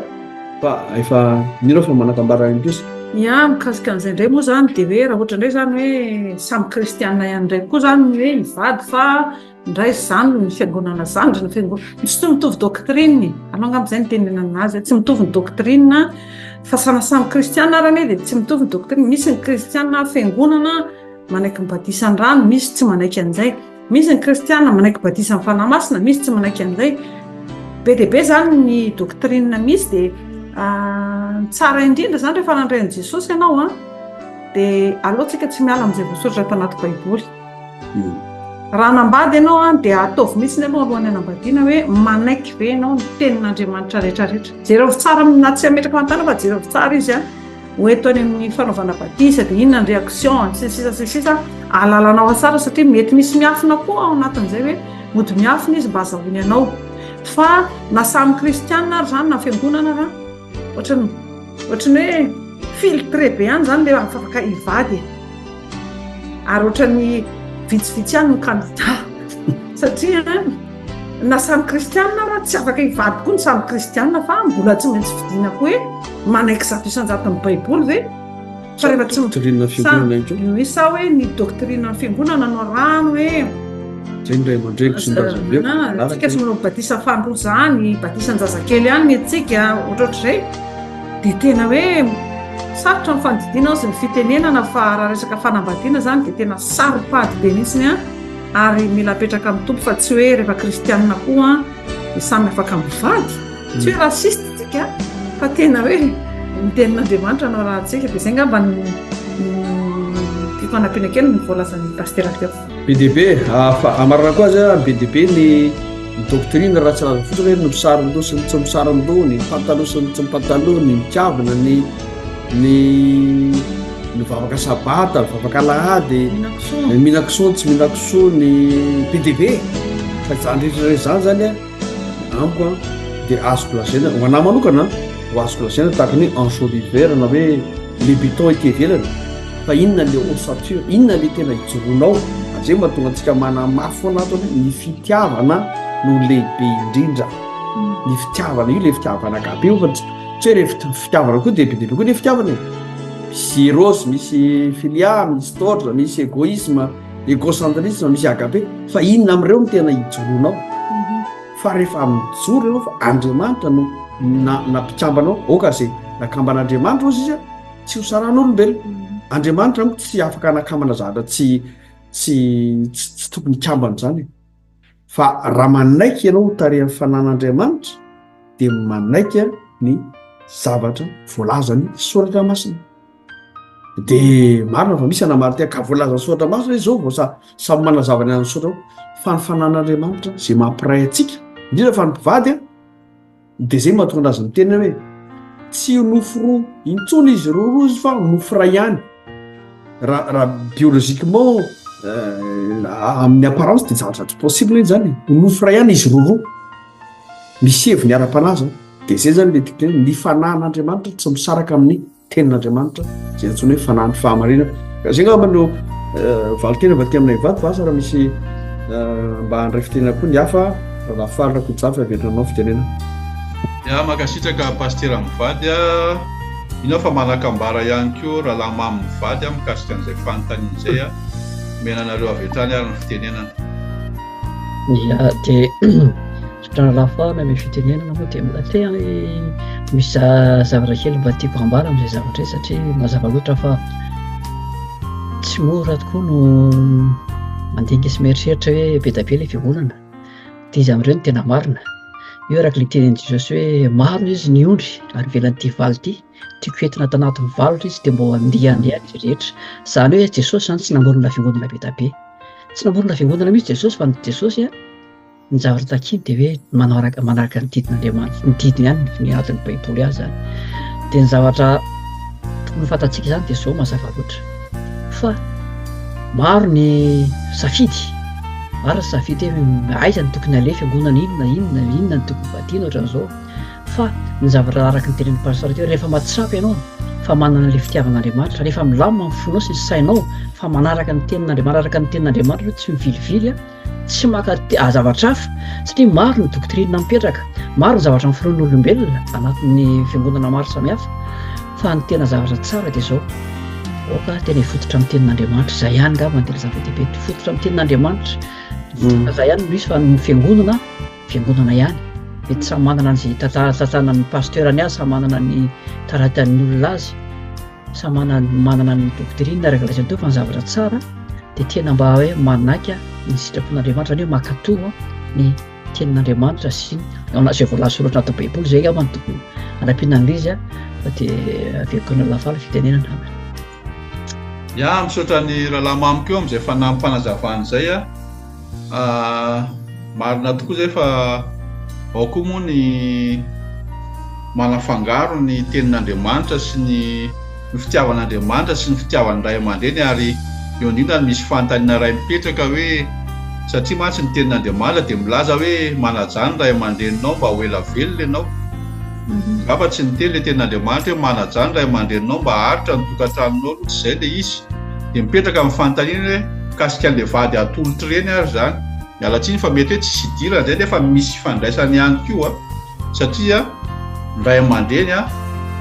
fa efa mino aho fa manakambara ihany kosa. Ny ahy mikasika an'izay indray moa izany dia hoe raha ohatra indray izany hoe samy kristiana ihany indray koa izany ny hoe hivady fa Ndray izany ny fiangonana zandry ny fiangonana tsy toy mitovy doctrine anao angamba izay no tenenana azy tsy mitovy ny doctrine fa sana samy kristiana ary anie dia tsy mitovy ny doctrine misy ny kristiana fiangonana manaiky ny batisan'ny rano misy tsy manaiky an'izay misy ny kristiana manaiky batisan'ny fanahy masina misy tsy manaiky an'izay be dia be izany ny doctrine misy dia ah, ny tsara indrindra izany rehefa nandray an'i Jesosy ianao an dia aleo tsika tsy miala amin'izay voasoratra tanaty baiboly. Raha hanambady ianao an, dia ataovy mihitsy aloha alohan'ny hanambadiana hoe manaiky ve ianao ny tenin'Andriamanitra rehetra rehetra. Jereo tsara na tsy hametraka fanontaniana fa jereo tsara izy an, ho eto any amin'ny fanaovana batisa dia inona ny réaction sy ny sisa sy ny sisa, ahalalanao tsara satria mety misy miafina koa ao anatin'izay hoe mody miafina izy mba azahoany anao. Fa na samy kristianina ary izany na fiangonana ary an, ohatran'ny ohatran'ny hoe filtré be ihany izany ilay afaka hivady e. Ary ohatran'ny vitsivitsy ihany ny candidat satria na samy kristianina ara tsy afaka hivady koa ny samy kristianina fa mbola tsy maintsy fidiana koa hoe manaiky 100% ny baiboly ve fa rehefa tsy Doctrine fiangonana ihany koa. Ny sa hoe ny doctrine ny fiangonana no arahany hoe Zay ny ray aman-dreniko sy ny razambeko. Na, tsika tsy manao batisa faharoa zany, batisan-jazakely ihany ny antsika, ohatrohatr'izay. Dia tena hoe sarotra ny fandidiana sy ny fitenenana fa raha resaka fanambadiana izany dia tena saro-pady be mihitsy an, ary mila apetraka amin'ny Tompo fa tsy hoe rehefa kristianina koa dia samy afaka mivady. Tsy hoe raciste tsika fa tena hoe ny tenin'Andriamanitra no arahantsika. Dia izay angamba ny tiako hanampiana kely ny voalazan'ny pasitera teo. Be dia be, fa hamarana koa aza be dia be ny doctrine raha tsy laza fotsiny hoe ny misaron-doha sy ny tsy misaron-doha, ny mipantaloha sy ny tsy mipantaloha, ny mikavina, ny ny ny vavaka sabata, ny vavaka alahady, ny mihinan-kisoa, ny tsy mihinan-kisoa, ny be dia be. Fa izany rehetra rehetra izany zany an, amiko an, dia azoko lazaina, ho anah manokana an, ho azoko lazaina tahaka ny hoe enjoliver na hoe le béton ety ivelany. Fa inona le ossature, inona le tena ijoroanao, ary zay mahatonga antsika manamafy foana ato hoe ny fitiavana no lehibe indrindra, ny fitiavana io le fitiavana agape io fa tsy tsy hoe rehefa fitiavana koa dia be dia be koa le fitiavana e, misy eros, misy filia, misy storge, misy egoisme, egocentrisme, misy agape, fa inona amin'ireo no tena ijoroanao? Fa rehefa mijoro ianao fa Andriamanitra no na nampikambana anao, aoka zay nakamban'Andriamanitra hozy izy a, Tsy ho saran'olombelona. Andriamanitra amiko tsy afaka hanakambana zavatra tsy tsy tsy tokony hikambana izany e. Fa raha manaiky ianao ho tarihan'ny fanan'Andriamanitra dia manaiky ny zavatra voalazan'ny soratra masina. Dia marina fa misy anamarika ka voalazan'ny soratra masina izy izao vao sa samy manazava ny an'ny soratra fa ny fanan'Andriamanitra izay mampiray antsika, indrindra fa ny mpivady an, Dia izay no mahatonga anazy miteny hoe tsy ho nofo roa intsony izy roa roa izy fa nofo iray ihany. Raha raha biologiquement euh, amin'ny apparence dia zavatra tsy possible iny zany. Ho nofo iray ihany izy roa roa. Misy heviny ara-panahy zany. Dia izay zany le tiako tenenina, ny fanahin'Andriamanitra tsy misaraka amin'ny Tenin'Andriamanitra izay antsoina hoe fanahin'ny fahamarinana. Ka izay angamba no valin-teny avy aty aminay mivady fa asa raha misy mba handray fitenenana koa ny hafa, Rahalahy Faly Rakotozafy averina aminao ny fitenenana. Ya, mankasitraka Pasitera mivady a! Mino aho fa manan-kambara ihany koa Rahalahy Mamy mivady a mikasika an'izay fanontaniana izay a! Omena anareo avy hatrany ary ny fitenenana. Ya, dia misaotra an'Allah fa nanome fitenenana moa dia mbola te misy zavatra kely mba tiako hambara amin'izay zavatra izay satria mazava loatra fa tsy mora tokoa no mandinika sy mieritreritra hoe be dia be ilay fiangonana, dia iza amin'ireo no tena marina? Io araka ilay tenin'i Jesosy hoe maro izy ny ondry ary ivelan'ity valy ity, tiako entina ato anatin'ny valotra izy dia mba ho andiany ihany izy rehetra. Izany hoe Jesosy izany tsy namorona fiangonana be dia be. Tsy namorona fiangonana mihitsy Jesosy fa ny Jesosy a, ny zavatra takiany dia hoe manaraka manaraka ny didin'Andriamanitra, ny didiny ihany ny anatin'ny Baiboly azy izany. Dia ny zavatra tokony ho fantatsika izany dia izao mazava loatra fa maro ny safidy, maro ny safidy hoe aiza no tokony aleha fiangonana inona inona inona no tokony vadiana ohatran'izao. Fa ny zavatra araka ny tenenin'ny pasteur teo, rehefa mahatsapa ianao fa manana ilay fitiavan'Andriamanitra, rehefa milamina ny fonao sy ny sainao fa manaraka ny tenin'Andriamanitra, araka ny tenin'Andriamanitra ianao, tsy mivilivily, tsy maka zavatra hafa, satria maro ny doctrine mipetraka, maro ny zavatra noforonin'olombelona anatin'ny fiangonana maro samihafa, fa ny tena zavatra tsara dia izao, aoka tena hifototra amin'ny tenin'Andriamanitra, izay ihany angamba no tena zava-dehibe, hifototra amin'ny tenin'Andriamanitra, izay ihany no misy fa ny fiangonana, fiangonana ihany, mety samy manana an'izay tantanan'ny pasteur-ny azy, samy manana ny taratan'ny olona azy, samy manana manana ny doctrine araka ilay teo fa ny zavatra tsara dia tena mba hoe manaika ny sitrapon'Andriamanitra, ny hoe mankatò ny tenin'Andriamanitra sy izay voalaza soratra anatin'ny Baiboly izay angamba no tokony hanampiana an'ilay izy fa dia averiko an'Allah faly fitenenana. Amen. Ya, misaotra ny rahalahy Mamy koa amin'izay fanampim-panazavana izay a. Marina tokoa izay fa ao koa moa ny manafangaro ny tenin'Andriamanitra sy ny ny fitiavan'Andriamanitra sy ny fitiavan'ny ray aman-dreny ary eo indrindra no misy fanontaniana iray mipetraka hoe satria mantsy ny tenin'Andriamanitra dia milaza hoe manajà ny ray aman-dreninao mba ho ela velona ianao. Angamba tsy niteny ilay tenin'Andriamanitra hoe manajà ny ray aman-dreninao mba haharitra ny tokantranonao aloha tsy izay ilay izy. Dia mipetraka ny fanontaniana hoe mikasika an'ilay vady atolotra ireny ary izany. Miala tsiny fa mety hoe tsisy idirana izay nefa misy ifandraisany ihany koa satria ny ray aman-dreny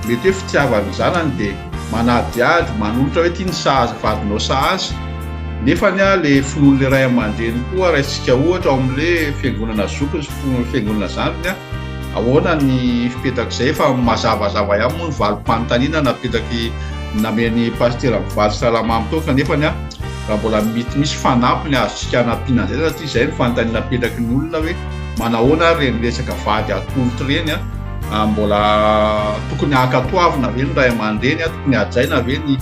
mety hoe fitiavan'ny zanany dia manadihady, manolotra hoe ity ny sahaza, vadinao sahaza. Nefany ilay finoan'ilay ray aman-dreny koa raisintsika ohatra ao amin'ilay fiangonana zokiny sy fiangonana zandriny. Ahoana ny fipetak'izay? Efa mazavazava ihany moa ny valim-panontaniana napetraky namen'i Pasitera Mivaly Salamamy teo kanefa ny raha mbola mety misy fanampiny azontsika anampiana an'izay satria izay no fanontaniana apetraky ny olona hoe manahoana ary ireny resaka vady atolotra ireny a? Mbola tokony hankatoavina ve ny ray aman-dreny a? Tokony hajaina ve ny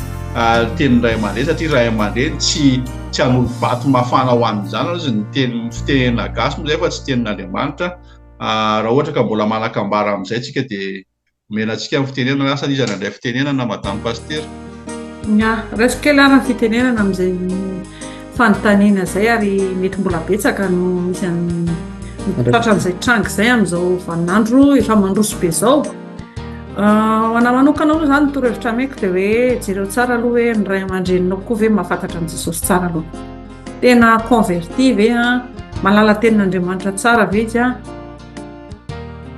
tenin'ny ray aman-dreny satria ray aman-dreny tsy tsy hanolo-bato mafana ho an'ny zanany izy ny teny fitenenana gasy moa izay fa tsy tenin'Andriamanitra. Raha ohatra ka mbola manan-kambara amin'izay tsika dia omena antsika ny fitenenana, asa iza nandray fitenenana Madame Pasitera? Nya, raisiko kely ary ny fitenenana amin'izay fanontaniana izay ary mety mbola betsaka no misy an'ny tratran'izay tranga izay amin'izao vaninandro efa mandroso be izao. Ho anà manokana aloha izany ny torohevitra ameko dia hoe jereo tsara aloha hoe ny ray aman-dreninao koa ve mahafantatra an'i Jesosy tsara aloha. Tena converti ve an? Mahalala tenin'Andriamanitra tsara ve izy an?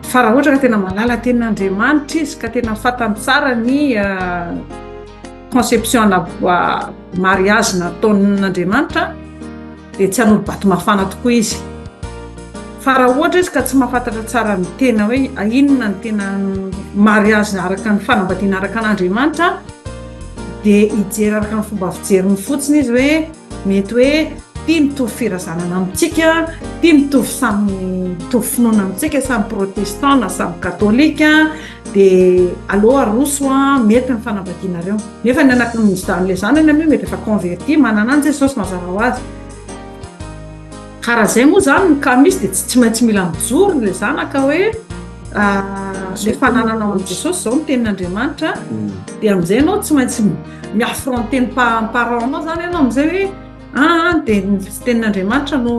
Fa raha ohatra ka tena mahalala tenin'Andriamanitra izy ka tena fantany tsara ny conception na mariage nataon'Andriamanitra dia tsy hanolo-bato mafana tokoa izy. Fa raha ohatra izy ka tsy mahafantatra tsara ny tena hoe inona ny tena mariage araka ny fanambadiana araka an'Andriamanitra dia hijery araka ny fomba fijeriny fotsiny izy hoe mety hoe tia mitovy firazanana amintsika, tia mitovy samy mitovy finoana amintsika, samy protestant na samy katolika, dia aleo aroso an, mety ny fanambadianareo. Nefa ny anaky ny ilay zanany amin'io mety efa converti, manana an'i Jesosy mazava ho azy. Ka raha zay moa zany ny cas misy dia tsy maintsy mila mijoro ilay zanaka hoe ilay fanananao an'i Jesosy izao ny tenin'Andriamanitra dia amin'izay ianao tsy maintsy mi-affronter ny parent anao zany ianao amin'izay hoe aa dia ny tenin'Andriamanitra no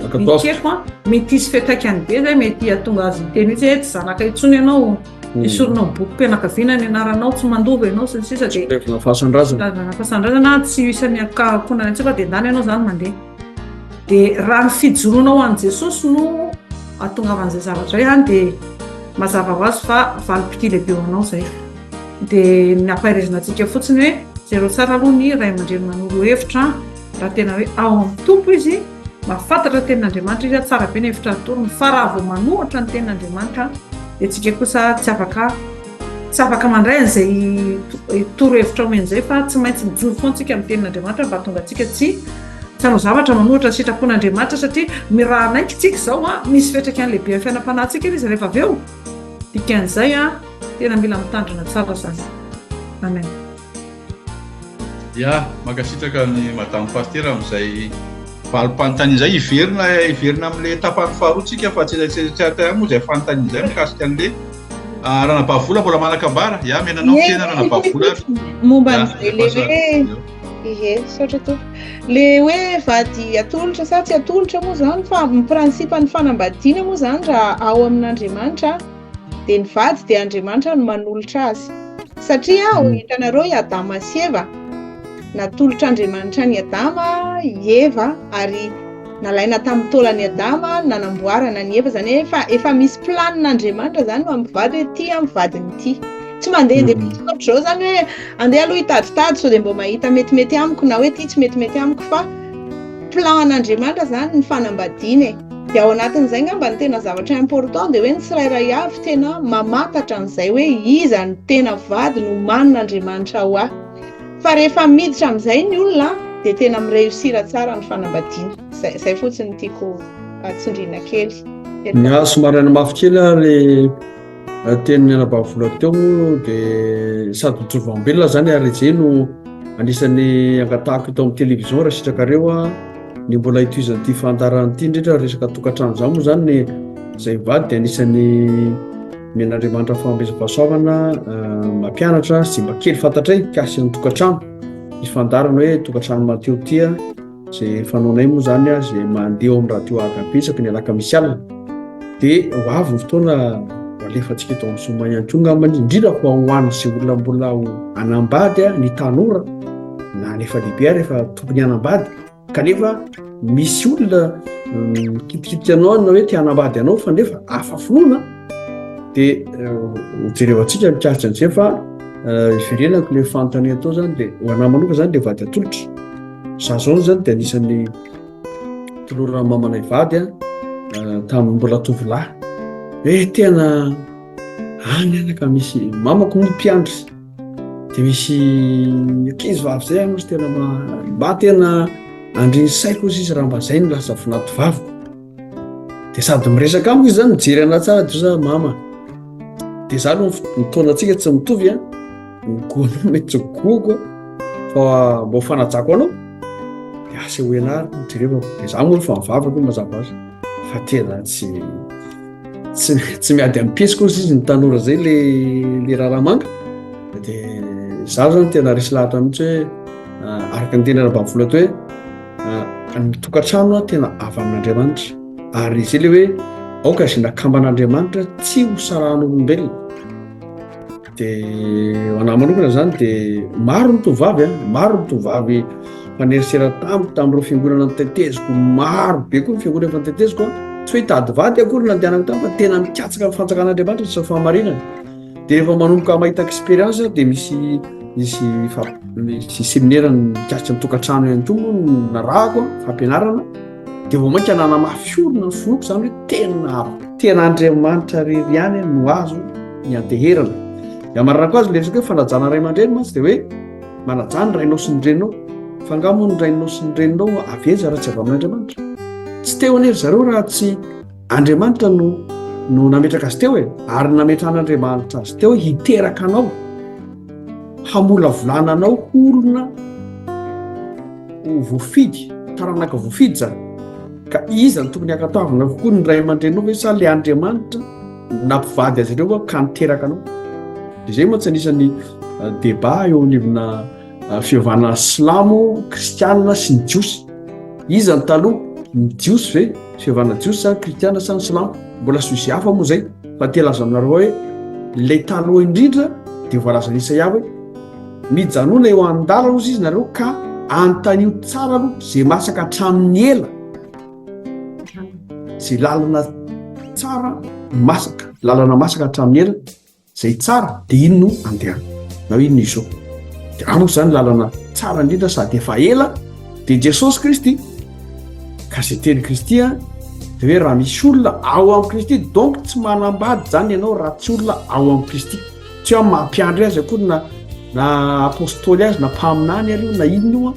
ekeko an, mety hisy fiantraikany be zay mety hahatonga azy hiteny mihitsy hoe tsy zanaka intsony ianao, esorina amin'ny bokim-pianakaviana ny anaranao, tsy mandova ianao sy ny sisa dia Levona fasan-drazana. Levona fasan-drazana, tsy isan'ny ankohonana intsony fa dia ndana ianao zany mandeha. Dia raha ny fijoroana ho an'i Jesosy no ahatongavan'izay zavatra izay any dia mazava ho azy fa valim-pitia lehibe ho anao izay. Dia ny ampaherezana antsika fotsiny hoe jereo tsara aloha ny ray aman-dreny manoro hevitra raha tena hoe ao amin'ny Tompo izy, mahafantatra ny tenin'Andriamanitra izy, tsara be ny hevitra atorony fa raha vao manohitra ny tenin'Andriamanitra dia tsika kosa tsy afaka Tsy afaka mandray an'izay torohevitra omeny izay fa tsy maintsy mijoro foana isika amin'ny tenin'Andriamanitra mba hahatonga antsika tsy tsy hanao zavatra manohitra ny sitrapon'Andriamanitra satria miraha hanaiky isika izao an, misy fiantraikany lehibe amin'ny fiainam-panahintsika ilay izy rehefa avy eo. Dikan'izay an, tena mila mitandrina tsara izany. Amen. Ya, mankasitraka an'i Madame Pasitera amin'izay valim-panontaniana izay. Hiverina hiverina amin'ilay tapany faharoa tsika fa tsy tsy tsy araka ihany moa izay fanontaniana izay mikasika an'ilay ah, Ranabavy mbola manan-kambara. Ya, mena anao fiteny Ranabavy Vola ary. Momba an'izay le hoe Ie, misaotra tompoko. Le hoe vady atolotra sa tsy atolotra moa izany fa ny principe ny fanambadiana moa izany raha ao amin'Andriamanitra dia ny vady dia Andriamanitra no manolotra azy. Satria ho hitanareo i Adama sy Eva, natolotr'Andriamanitra an'i Adama i Eva ary nalaina tamin'ny taolan'i Adama nanamboarana an'i Eva, izany hoe efa efa misy planin'Andriamanitra izany ho amin'ny vady hoe ity amin'ny vadiny ity. Tsy mandehandeha mm. ohatr'izao izany hoe andeha aloha hitaditady sao dia mba mahita metimety amiko na hoe ity tsy metimety amiko fa plan an'Andriamanitra izany ny fanambadiana e. Dia ao anatin'izay ngamba ny tena zavatra important dia hoe ny tsirairay avy tena mamantatra an'izay hoe iza no tena vady nomanin'Andriamanitra ho ahy. Fa rehefa miditra amin'izay ny olona dia tena mi-réussir tsara ny fanambadiana. Izay, izay fotsiny no tiako tsindriana kely. Ny ahy somary hanamafy kely aho ilay tenin'ny anabavy vola teo dia sady mijoro vavolombelona izany ary izay no anisan'ny angatahako eto amin'ny télévision raha sitrakareo. ny mbola hitohizan'ity fandaharana ity indrindra resaka tokantrano izany moa izany ny izay mivady dia anisan'ny omen'Andriamanitra fanomezam-pahasoavana mampianatra sy mba kely fantatray mikasika ny tokantrano. Ny fandaharana hoe tokantrano Matio tia izay fanaonay moa izany izay mandeha ao amin'ny radio Agape isaky ny alakamisy alina. Dia ho avy ny fotoana ho alefantsika eto amin'ny zoma ihany koa angambany, indrindra fa ho an'izay olona mbola ho hanambady, ny tanora na ny efa lehibe ary efa tokony hanambady, kanefa misy olona mikitikitika anao na hoe te hanambady anao fa nefa hafa finoana, dia hojerevantsika mikasika an'izay fa iverenako ilay fanontaniana tao izany, dia ho anà manokana izany ilay vady atolotra. Za zao izany dia anisan'ny tolorana mamanay vady a tamin'ny mbola tovolahy hoe tena any anaka misy mamako moa mpiandry dia misy ankizy vavy zay any ozy tena mba tena andriny saiko ozy izy raha mba zay no lasa vinato vaviko dia sady miresaka amiko izy zany mijery anah tsara dia za mama dia za aloha ny taonantsika tsy mitovy a ny goanao mety tsy goako fa mba ho fanajako anao dia asehoy anah ary jerevako dia za moa efa mivavaka io mazava azy fa tena tsy tsy tsy miady amin'ny piesy koa izy ny tanora zay le le raharaha manga dia za zany tena resy lahatra mihitsy hoe araka ny teny ara-baiboly ato hoe Ny tokantrano tena avy amin'Andriamanitra. Ary izay ilay hoe aoka izay nakamban'Andriamanitra tsy ho sarahan'olombelona. Dia ho anà manokana izany dia maro ny tovovavy a, maro ny tovovavy mpanerisera tamiko tamin'ireo fiangonana noteteziko, maro be koa ny fiangonana efa noteteziko a. Tsy hoe hitady vady akory no nandehanako tany fa tena mikatsaka ny fanjakan'Andriamanitra sy ny fahamarinana. Dia rehefa manomboka mahita expérience dia misy misy misy séminaire mikasika ny tokantrano ihany koa moa no narahako fampianarana dia vao mainka nanamafy orina ny finoako izany hoe tena tena Andriamanitra irery ihany no azo nianteherana. Ny hamaranako azy ilay resaka hoe fanajana ray aman-dreny mantsy dia hoe manajà ny rainao sy ny reninao. Fa angaha moa ny rainao sy ny reninao avy aiza raha tsy avy amin'Andriamanitra? Tsy teo anie ry zareo raha tsy Andriamanitra no no nametraka azy teo e, ary nametrahan'Andriamanitra azy teo hiteraka anao, hamolavolana anao ho olona ho voafidy, taranaka voafidy zany. Ka iza no tokony hankatoavina kokoa, ny ray aman-dreninao ve sa le Andriamanitra nampivady azy ireo ka niteraka anao? Dia izay mantsy anisan'ny eh, débat eo anivona Fivavahana silamo, kristiana sy ny jiosy. Iza ny taloha? Ny jiosy ve? Fivavahana jiosy sa ny kristiana sa ny silamo? Mbola sujet hafa moa izay fa te hilaza aminareo hoe ilay taloha indrindra dia voalazan'i Isaia hoe mijanona eo an-dalana ozy izy nareo ka antanio tsara aloha izay masaka hatramin'ny ela izay lalana tsara masaka lalana masaka hatramin'ny ela Izay tsara dia iny no andehana na hoe iny no izao. Dia amiko izany lalana tsara indrindra sady efa ela dia Jesosy Kristy. Ka izay teny Kristy a dia hoe raha misy olona ao amin'i Kristy donc tsy manambady izany ianao raha tsy olona ao amin'i Kristy. Tsy hoe mampiandry azy akory na na apostoly azy na mpaminany ary io na inona io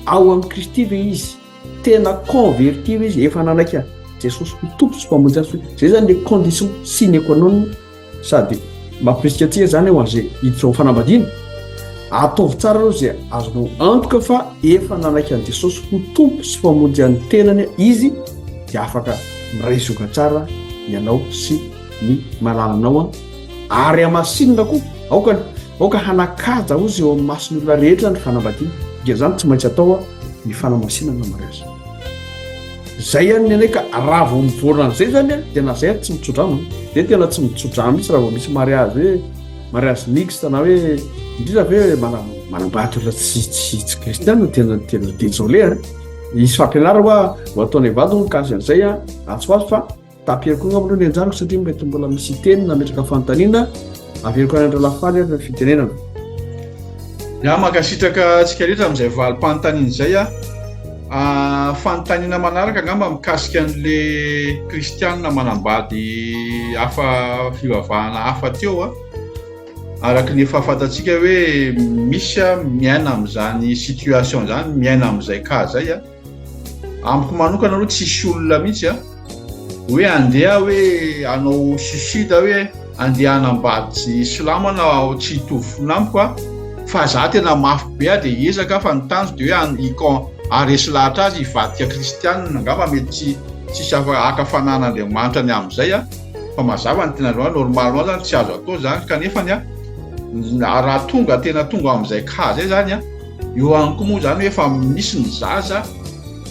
a ao amin'i Kristy ve izy? Tena converti ve izy? Efa nanaiky an'i Jesosy ho Tompo sy Mpamonjy azy ve? Izay izany le condition sine qua non Sady mampirisika antsika izany ho an'izay hiditra ao fanambadiana. Ataovy tsara aloha izay azonao antoka fa efa nanaiky an'i Jesosy ho Tompo sy Mpamonjy an'ny tenany izy dia afaka miray zioga tsara ianao sy ny malalanao ary hamasinina koa. Aoka aoka hanakaja ozy eo amin'ny mason'ny olona rehetra ny fanambadiana. Dia izany tsy maintsy atao ny fanamasinana mariazy. Zay ihany ny anay ka raha vao mivorona an'izay zany a dia na zay ary tsy mitsodrano dia tena tsy mitsodrano mihitsy raha vao misy mariage hoe mariage mixte na hoe indrindra ve hoe mana manambady olona tsy tsy tsy kristiana tena tena désolé a hisy fampianarana hoa ho ataonay vady hono mikasika an'izay a atsy ho atsy fa Tapir koa angamba aloha ny anjarako satria mety mbola misy hiteny na hametraka fanontaniana. Averiko any Andralafaly ary ny fitenenana. Ya, mankasitraka antsika rehetra amin'izay valim-panontaniana izay a. Ah, fanontaniana manaraka angamba mikasika an'le kristianina manambady hafa fivavahana hafa teo a. Araka ny efa fantatsika hoe misy a miaina amin'izany situation izany, miaina amin'izay cas izay a. Amiko manokana aloha tsisy olona mihitsy a hoe andeha hoe hanao suicide hoe andeha hanambady silamo na tsy hitovy finoana amiko a fa za tena mafy be a dia hiezaka fa ny tanjoko dia hoe haharesy lahatra azy hivadika kristianina, angamba mety tsy tsisy afa haka fanahin'Andriamanitra ny amin'izay a, fa mazava ny tian'Andriamanitra, normalement zany tsy azo atao zany, kanefa ny a raha tonga tena tonga amin'izay cas zay zany a, eo ihany koa moa zany hoe efa misy ny zaza,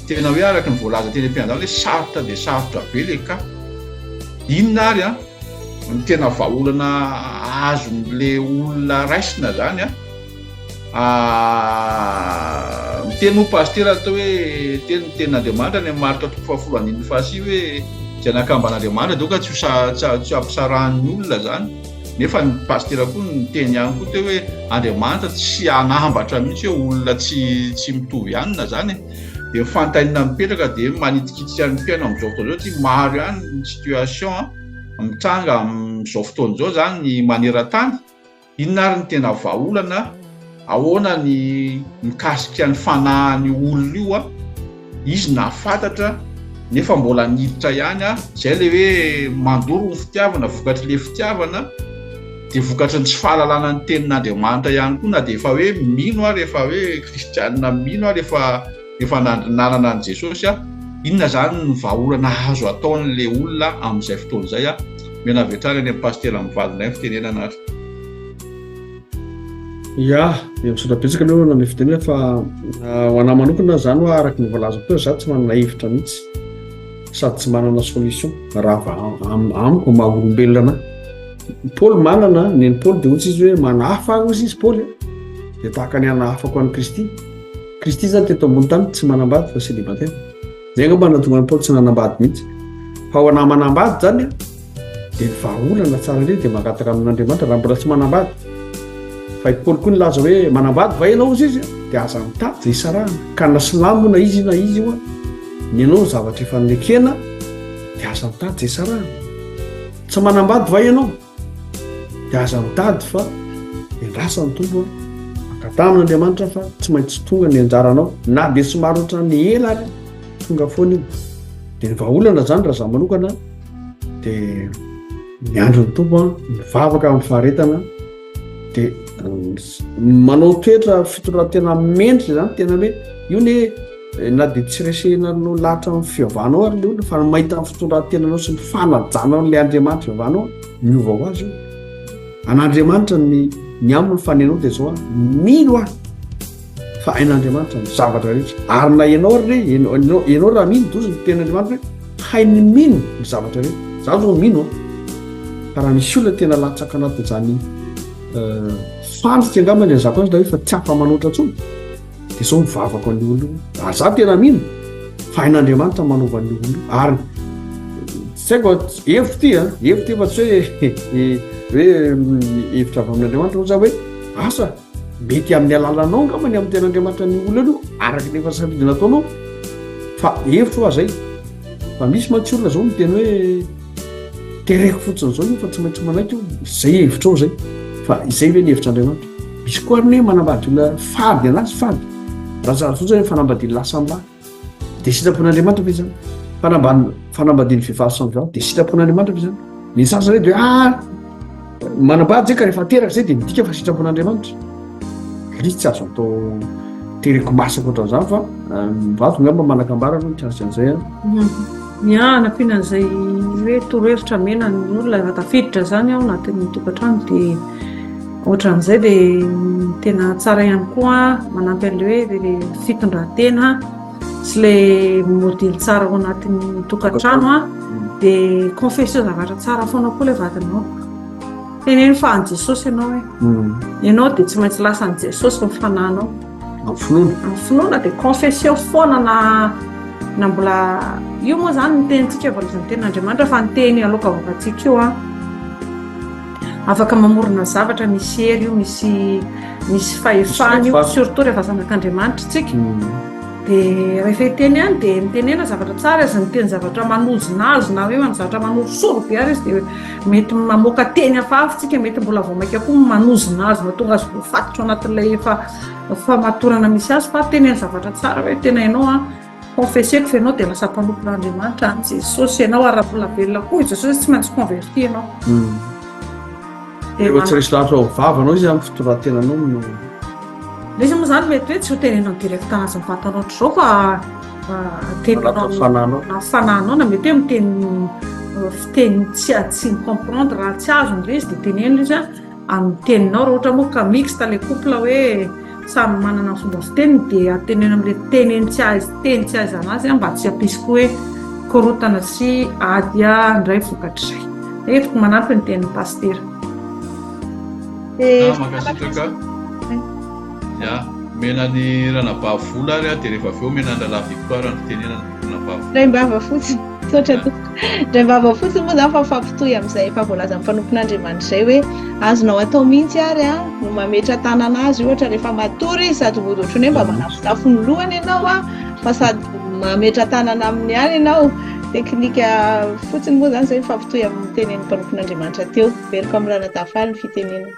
tena hoe araka ny voalaza teny am-piandohana hoe sarotra dia sarotra be le cas, inona ary a ny tena vahaolana azon'le olona raisina zany a? Miteny moa pasitera atao hoe teny ny tenin'Andriamanitra any amin'ny Marka toko fahafolo andininy fahasivy hoe izay nakamban'Andriamanitra dia ka tsy ho tsy hampisarahan'ny olona zany. Nefa ny pasitera koa niteny ihany koa teo hoe Andriamanitra tsy hanambatra mihitsy hoe olona tsy tsy mitovy hanina zany e. Dia ny fanontaniana mipetraka dia manitikitika ny mpihaino amin'izao fotoana izao ity maro ihany ny situation mitranga amin'izao fotoana izao zany ny maneran-tany. Inona ary ny tena vahaolana? Ahoana ny mikasika ny fanahin'io olona io? Izy nahafantatra nefa mbola niditra ihany, izay ilay hoe mandoro ny fitiavana, vokatr'ilay fitiavana dia vokatry ny tsy fahalalana ny tenin'Andriamanitra ihany koa na dia efa hoe mino ary efa hoe kristianina mino ary efa efa nanana an'i Jesosy aho, inona izany ny vahaolana azo ataon'ilay olona amin'izay fotoana izay aho? Mena avy hatrany any amin'ny pasitera mivady indray ny fitenenana ary. Ya, dia misaotra betsaka aloha nanome fitenenana fa ah, ho anah manokana zany hoa araka ny voalazako teo za tsy manana hevitra mihitsy sady tsy manana solution raha amiko maha olombelona anahy. Paoly manana, nen'i Paoly dia hoy izy hoe manahafa aho hoy izy Paoly dia tahaka ny hanahafako an'i Kristy. Kristy zany teto ambony tany tsy manambady fa célibataire. Zay angamba nahatonga an'i Paoly tsy nanambady mihitsy. Fa ho anà manambady zany dia ny vahaolana tsara indrindra dia mangataka amin'Andriamanitra raha mbola tsy manambady. Fa i Paoly koa nilaza hoe manambady va ianao hozy izy dia aza mitady izay hisarahana. Ka na silamo na izy na izy io ny anao ny zavatra efa nekena dia aza mitady izay hisarahana. Tsy manambady va ianao? Dia aza mitady fa endrasa ny Tompo a. Angataha amin'Andriamanitra fa tsy maintsy tonga ny anjaranao na dia somary ohatran'ny ela ary tonga foana io. Dia ny vahaolana zany raha za manokana dia miandry ny Tompo a, mivavaka amin'ny faharetana dia manao toetra fitondran-tena mendrika zany tena hoe io ne na dia tsy resehinanao lahatra amin'ny fihavanao ary le olona fa ny mahita ny fitondran-tenanao sy ny fanajanao an'ilay Andriamanitra fihavanao miova ho azy io. An'Andriamanitra ny ny aminy fa ny anao dia zao mino aho fa hain'Andriamanitra ny zavatra rehetra. Ary na ianao ary re, ianao, ianao raha mino dozy ny tenin'Andriamanitra hoe hainy mino ny zavatra rehetra. Za zao mino an. Fa raha misy olona tena latsaka anatin'izany euh, fandrika angamba ny azako azy da hoe fa tsy afa-manoatra intsony. Dia zao mivavaka an'io olona io. Ary za tena mino fa hain'Andriamanitra manova an'io olona io. Ary tsy haiko hevitro ty an, hevitro ty fa tsy hoe hoe hevitra avy amin'Andriamanitra fa hoe asa mety amin'ny alalanao angamba ny amin'ny ten'Andriamanitra ny olona io araka ny efa safidy nataonao fa hevitro hoa zay. Fa misy mantsy olona zao miteny hoe tereko fotsiny zao io fa tsy maintsy manaiky io, zay hevitrao zay. Fa izay ve ny hevitr'Andriamanitra? Misy koa ary ny hoe manambady olona fady anazy fady. Raha tsara fotsiny hoe fanambadian'ny lahy samy lahy. Dia sitrapon'Andriamanitra ve izany? Fanambany fanambadian'ny vehivavy samy vehivavy dia sitrapon'Andriamanitra ve izany? Ny sasany hoe dia ah manambady zay ka rehefa teraka zay dia midika fa sitrapon'Andriamanitra. Izy tsy azo atao tereko masaka ohatran'izany fa eh, mivavy ngamba manakambara aloha mikasika an'izay an. Ny ahy hanampiana an'izay hoe torohevitra mena ny olona raha tafiditra izany ao anatin'ny tokantrano dia ohatran'izay dia tena tsara ihany koa manampy an'ilay hoe ilay fitondran-tena sy ilay modely tsara ao anatin'ny tokantrano an dia confessio zavatra tsara foana koa ilay vadinao. Teneno fa an'i Jesosy ianao e. Hmm. Ianao dia tsy maintsy lasa an'i Jesosy ny fanahinao. Amin'ny finoana. Amin'ny finoana dia confession foana na na mbola io moa izany ny tenintsika voalazan'ny tenin'Andriamanitra fa ny teny aloka vavantsika io an. Afaka mamorona zavatra misy hery io, misy misy fahefana io, surtout rehefa zanak'Andriamanitra isika. Hmm. Dia rehefa hiteny ihany dia mitenena zavatra tsara izy, miteny zavatra manozonazona hoe manao zavatra manorisory be ary izy dia mety mamoaka teny hafahafa tsika, mety mbola vao mainka koa manozonazona tonga azy voafatotra ao anatin'ilay efa famatorana misy azy fa teneno zavatra tsara hoe tena ianao an, confesseko fa ianao dia lasa mpanompon'Andriamanitra any Jesosy ianao ary raha mbola velona koa i Jesosy tsy maintsy converti ianao. Hmm. Rehefa tsy resy lahatra ao vavanao izy amin'ny fitondran-tenanao no. Ilay izy moa izany mety hoe tsy ho tenenao direct anazy mivantana ohatr'izao fa tenenao amin'ny fanahinao na mety hoe miteny fiteny tsy tsy mi-comprendre raha tsy azony ilay izy dia teneno ilay izy amin'ny teninao raha ohatra moa ka mixte ilay couple hoe samy manana ny fomba fiteniny dia teneno amin'ilay teneny tsy azy teny tsy ahaizana azy mba tsy hampisy koa hoe korontana sy ady indray vokatr'izay. Hevitro manampy ny tenin'ny pasitera. Ah, mankasitraka. Ya, omena ny ranabavy vola ary dia rehefa avy eo omena ny rahalahy Victoire ny fitenenana ranabavy. Raim-bava fotsiny. Misaotra tompoko. Raim-bava fotsiny moa izany fa mifampitohy amin'izay efa voalazan'ny mpanompon'Andriamanitra izay hoe azonao atao mihitsy ary an no mametra-tanana azy ohatra rehefa matory izy sady mody ohatran'ny hoe mba manafosafo ny lohany ianao an fa sady mametra-tanana aminy ihany ianao. Teknika fotsiny moa izany izay mifampitohy amin'ny tenenin'ny mpanompon'Andriamanitra teo. Averiko amin'ny Ranadahy Faly ny fitenenana.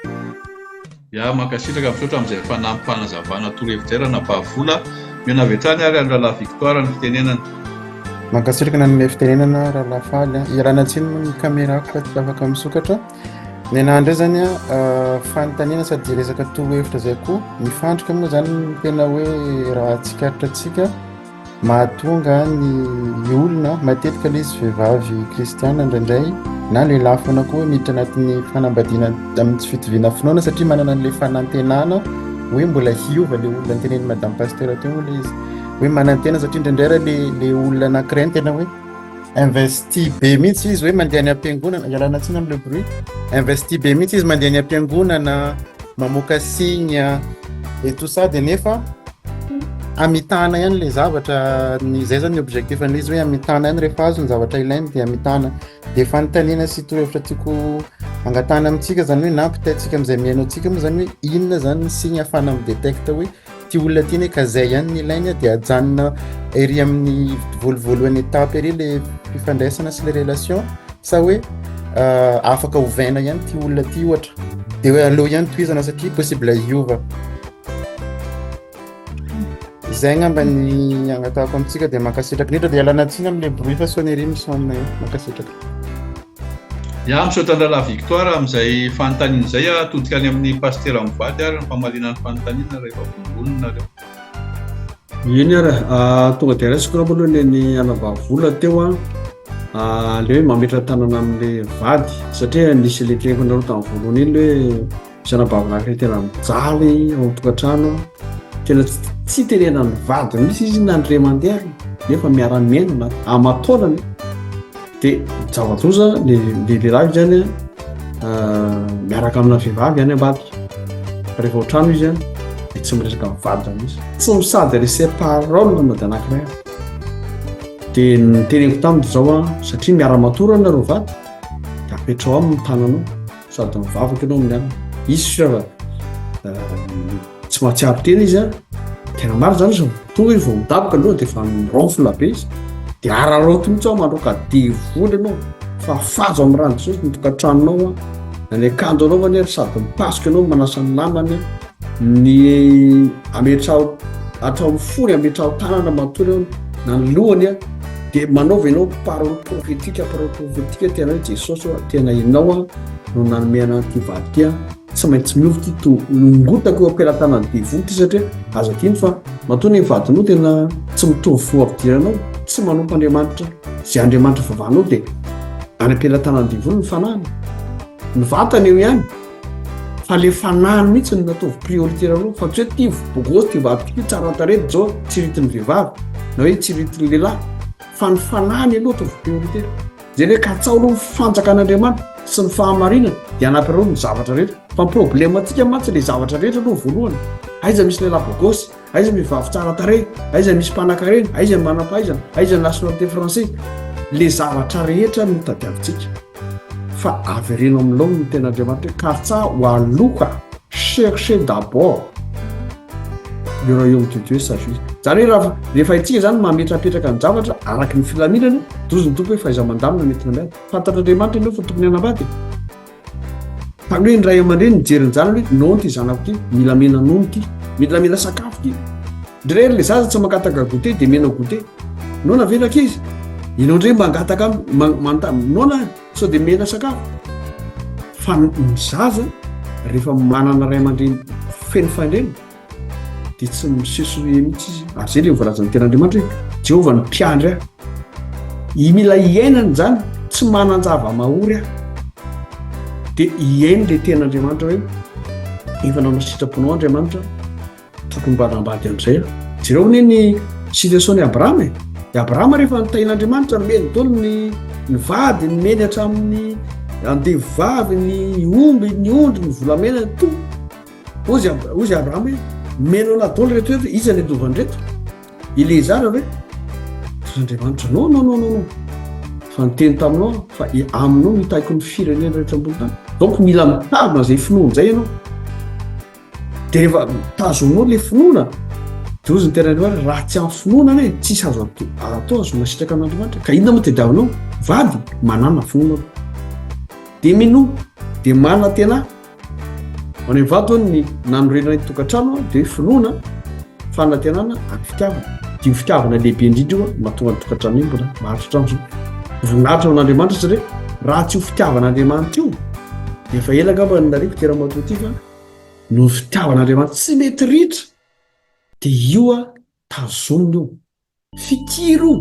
Ya, mankasitraka, misaotra amin'izay fanampim-panazavana torohevitra izay Ranabavy Vola. Omena avy hatrany ary an'i Rahalahy Victoire ny fitenenana. Mankasitraka nanome fitenenana Rahalahy Faly a. Ialana tsiny moa ny caméra-ko fa tsy afaka misokatra. Ny anahy indray zany a, fanontaniana sady resaka torohevitra izay koa. Ny fandrika moa zany no tena hoe raha tsikaritra antsika. Mahatonga ny olona, matetika ilay izy vehivavy kristiana indraindray na lehilahy foana koa miditra anatin'ny fanambadiana amin'ny tsy fitoviana finoana satria manana an'ilay fanantenana hoe mbola hiova ilay olona notenenin'i madame pasteur teo moa ilay izy hoe manantena satria indraindray raha ilay ilay olona anankiray no tena hoe investi be mihitsy izy hoe mandeha any am-piangonana ialana tsiny amin'ilay bruit investi be mihitsy izy mandeha any am-piangonana mamoaka signe et tout ça dia nefa amitahana ihany le zavatra ny zay zany ny objectif an'ilay izy hoe amitahana ihany rehefa azo ny zavatra ilainy dia amitahana dia fanontaniana sy torohevitra tiako angatahana amintsika zany hoe na ampitaintsika amin'izay mihaino antsika moa zany hoe inona zany ny signe ahafahana mi-detecte hoe ty olona ty anie ka zay ihany ny ilainy dia ajanona ery amin'ny voalovoalohany étape ery le fifandraisana sy le relation sa hoe afaka ovaina ihany ty olona ty ohatra dia hoe aleo ihany tohizana satria possible hiova Izay angamba ny angatahako amintsika dia mankasitraka indrindra dia ialana tsiny amin'ilay bruit fa sonnerie mi-sonne eo. Mankasitraka. Ya, misaotra an-drahalahy Victoire amin'izay fanontaniana izay. Atodika any amin'ny pasitera mivady ary ny famaliana ny fanontaniana rehefa vonona nareo. Eny ary, ah, tonga dia raisiko angamba aloha ny ny anabavy vola teo an. Ah, le hoe mametra-tanana amin'le vady satria nisy le teniko nareo tamin'ny voalohany iny le hoe Misy anabavy anankiray tena mijaly ao an-tokantrano, tena tsy tenenan'ny vadiny mihitsy izy na ny ray aman-dreny nefa miara-miaina na aman-taonany. Dia zava-doza le le lehilahy zany miaraka amina vehivavy any ambadika. Rehefa ao an-trano izy dia tsy miresaka amin'ny vadiny mihitsy. Tsy mi-s'adresser parole na dia anankiray aza. Dia ny teneniko taminy izao an, satria miara-matory nareo vady, dia apetraho aminy ny tananao. Sady mivavaka ianao amin'ny alina. Izy sur tsy mahatsiaro tena izy an. Tena marina zany izy tonga izy vao midaboka aloha dia efa mironfle be izy. Dia araraoty mihitsy aho mandroaka devoly ianao fa fazo amin'ny rano Jesosy ny tokantranonao an. Na ny akanjo anaovany ary sady mipasoka ianao manasa ny lambany an. Ny ametraho hatramin'ny fony ametraho tanana matory eo na ny lohany an dia manaova ianao parole prophétique parole prophétique tena hoe Jesosy oa tena ianao an no nanome anah ity vady ity an tsy maintsy miova ity to ngotako eo am-pelatanan'ny devoly ity satria aza adino fa matoa ny vadinao tena tsy mitovy fomba fidiranao tsy manompo Andriamanitra izay Andriamanitra vavahanao dia any am-pelatanan'ny devoly ny fanahiny ny vatana eo ihany Fa le fanahiny mihitsy no nataovy priorité aloha fa tsy hoe ty bogosy ty vadiko ty tsara tarehy zao tsiritin'ny vehivavy na hoe tsiritin'ny lehilahy fa ny fanahiny aloha ataovy priorité. Zay hoe katsaho aloha ny fanjakan'Andriamanitra sy ny fahamarinana dia hanampy anareo ny zavatra rehetra. Fa ny problème antsika mantsy le zavatra rehetra aloha voalohany. Aiza misy lehilahy bogosy, aiza misy vehivavy tsara tarehy, aiza misy mpanakarena, aiza ny manam-pahaizana, aiza ny nationalité française. Le zavatra rehetra no tadiavintsika. Fa avereno amin'ny laoniny ny tenin'Andriamanitra hoe katsaho ho aloha, cherchez d'abord le royaume de Dieu sa justice. Zany hoe raha rehefa itsika zany mametrapetraka ny zavatra araky ny filaminana, dozy ny Tompo hoe fahaiza mandamina no entina miady. Fantatr'Andriamanitra ianao fa tokony hanambady e. Fa ny hoe ny ray aman-dreny mijery ny zanany hoe non ty zanako ty, mila mena nono ty, mila mena sakafo ty. Ndray ry le zaza tsy mangataka goûter dia mena goûter. Noana ve rankizy? Ianao ndray mangataka aminy, manontany, noana sao dia mena sakafo? Fa ny zaza rehefa manana ray aman-dreny feno fahendrena. dia tsy misesorie mihitsy izy. Ary izay ilay voalazan'ny tenin'Andriamanitra hoe Jehovah no mpiandry ahy. I mila iainana izany, tsy manan-java-mahory aho. Dia hiaino ilay tenin'Andriamanitra hoe efa nanao sitraponao Andriamanitra, tokony mba hanambady amin'izay aho. Jereo anie ny situation-n'i Abrahama e. I Abrahama rehefa nitahian'Andriamanitra, nomeny daholo ny ny vady, nomeny hatramin'ny andevo vavy, ny omby, ny ondry, ny volamena, ny tompo. Hozy hozy Abrahama hoe, nomena anah daholo ireto ireto, iza ny handova an'ireto? Eleazara ve? Hozy Andriamanitra, non, non, non, non, non. Fa niteny taminao aho fa aminao no hitahiko ny firenena rehetra ambony tany. Donc mila mitazona izay finoana izay ianao. Dia rehefa tazominao ilay finoana, dia hozy ny tenin'Andriamanitra, raha tsy amin'ny finoana anie, tsisy azo atao ahazoana sitraka amin'Andriamanitra. Ka inona moa tadiavinao? Vady, manàna finoana aloha. Dia minoa, dia manantena. Any amin'ny vady hono ny nanorenana ny tokantrano dia hoe finoana, fanantenana ary fitiavana. Dia io fitiavana lehibe indrindra io mahatonga ny tokantrano io mbola maharitra hatramin'izao. Voninahitra ho an'Andriamanitra satria raha tsy io fitiavan'Andriamanitra io dia efa ela angamba ny nariako ity ramatoa ity fa noho ny fitiavan'Andriamanitra tsy mety ritra dia io tazomina io. Fikiro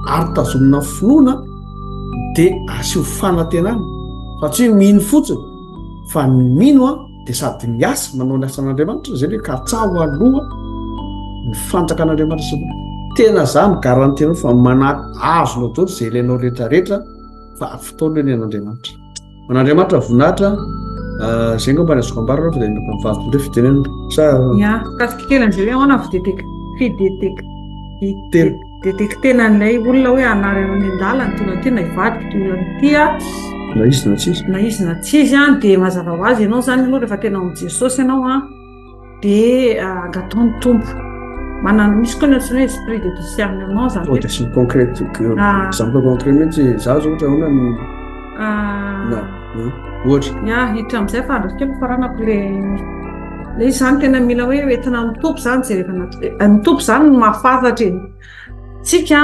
ary tazomina ny finoana dia asio fanantenana fa tsy hoe mino fotsiny fa ny mino an dia sady miasa manao ny asan'Andriamanitra zay le katsaho aloha ny fanjakan'Andriamanitra sy tena za mi-garantie anao fa mana azonao daholo zay ilainao rehetra rehetra fa fotoana io ny an'Andriamanitra. An'Andriamanitra voninahitra zay angamba ny azoko ambara aloha fa dia omeko ny vadiko indray fitenenana sa Ya, mikasika kely an'izay hoe ahoana fidetec- fidetec- fidetectena an'ilay olona hoe hanary anao any an-dalana tonga aty na hivadika ity olona ity a. Na izy na tsy izy. Na izy na tsy izy an, dia mazava ho azy ianao izany aloha rehefa tena ao amin'i Jesosy ianao an, dia angataho ny Tompo. Manana, misy koa ny antsoina hoe esprit de discernement izany hoe. Ohatra sy concret, exemple concret mihitsy, za zao ohatra ahoana ny na ohatra. Ya, hiditra amin'izay fa andraso kely faranako le le izy izany tena mila hoe entina amin'ny Tompo izany jerevana, ny Tompo izany no mahafantatra e. Tsika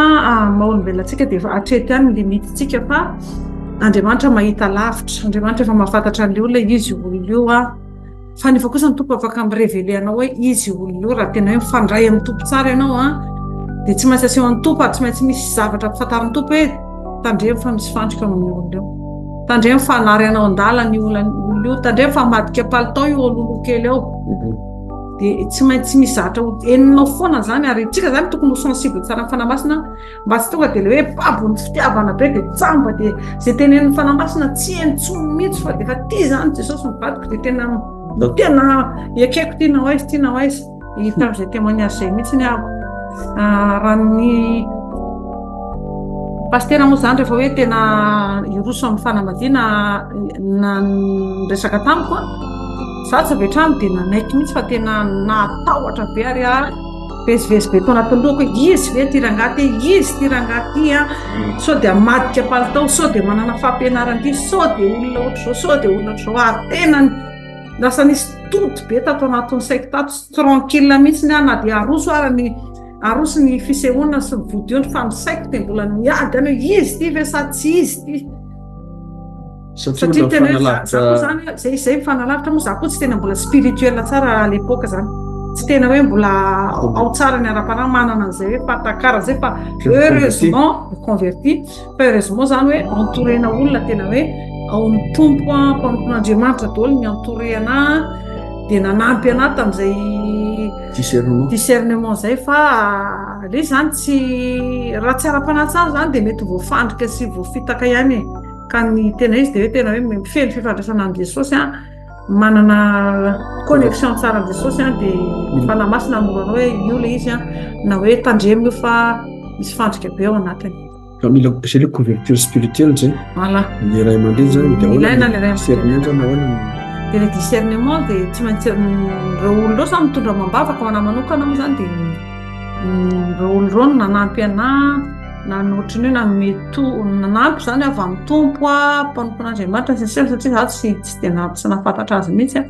maha olombelona antsika dia efa hatreto ihany ny limite-tsika fa Andriamanitra mahita lavitra, Andriamanitra efa mahafantatra an'ilay olona izy io olona io an. Fa nefa kosa ny Tompo afaka mi-reveler anao hoe izy io olona io raha tena hoe mifandray amin'ny Tompo tsara ianao an, dia tsy maintsy asehon'ny Tompo ary tsy maintsy misy zavatra ampifantarin'ny Tompo hoe tandremo fa misy fandrika ao amin'io olona io. Tandremo fa hanary anao an-dalana io olona io, tandremo fa hamadika palitao io olona kely ao. Dia tsy maintsy misy zavatra ho henonao foana izany ary tsika izany tokony ho sensible tsara amin'ny Fanahy Masina mba tsy tonga dia ilay hoe babon'ny fitiavana be dia jamba dia izay tenenin'ny Fanahy Masina tsy heno intsony mihitsy fa dia efa tia izany Jesosy ny vadiko dia tena tena ekeko ity na ho aiza ity na ho aiza. Hita amin'izay témoignage izay mihitsy ny aho. Raha ny Pasitera moa izany rehefa hoe tena hiroso amin'ny fanambadiana na niresaka tamiko an, za tsy avy hatrany dia nanaiky mihitsy fa tena natahotra be ary aho vezivezy be tao anatin'ny lohako hoe izy ve ity rangahy ity, izy ity rangahy ity an, sao dia hamadika palitao, sao dia manana fampianarana ity, sao dia olona ohatr'izao, sao dia olona ohatr'izao ary tena lasa nisy doute be tato anatin'ny saiko tato, tsy tranquille mihitsy aho na dia aroso ary ny Aroso ny fisehoana sy ny vodiondry fa ny saiko dia mbola miady any hoe izy ity ve sa tsy izy ity. Satria tena hoe za koa zany zay zay mifanalavitra moa za koa tsy tena mbola spirituel tsara à l'époque zany. Tsy tena hoe mbola ao tsara ny ara-panahy manana an'izay hoe fahatakarana zay fa heureusement converti fa heureusement zany hoe entourena olona tena hoe ao amin'ny Tompo mpanompon'Andriamanitra daholo ny entouré anahy dia nanampy anahy tamin'izay discernement discernement zay fa le zany tsy raha tsy ara-panahy tsara zany dia mety voafandrika sy voafitaka ihany e ka ny tena izy dia hoe tena hoe mifehy ny fifandraisana amin'i Jesosy an manana connexion tsara amin'i Jesosy an dia ny Fanahy Masina hanoro anao hoe io le izy an na hoe tandremo io fa misy fandrika be ao anatiny Fa mila zay le couverture spirituelle zay. Voilà. Ny ray aman-dreny zany dia ahoana ny discernement zany ahoana ny Dia le discernement dia tsy maintsy ireo olona ireo samy mitondra amam-bavaka ho anahy manokana moa zany dia ireo olona ireo no nanampy anahy na ny ohatran'ny hoe nanome to nanampy zany avy amin'ny Tompo aho mpanompon'Andriamanitra sy ny sisa satria za tsy tsy dia na tsy nahafantatra azy mihitsy aho.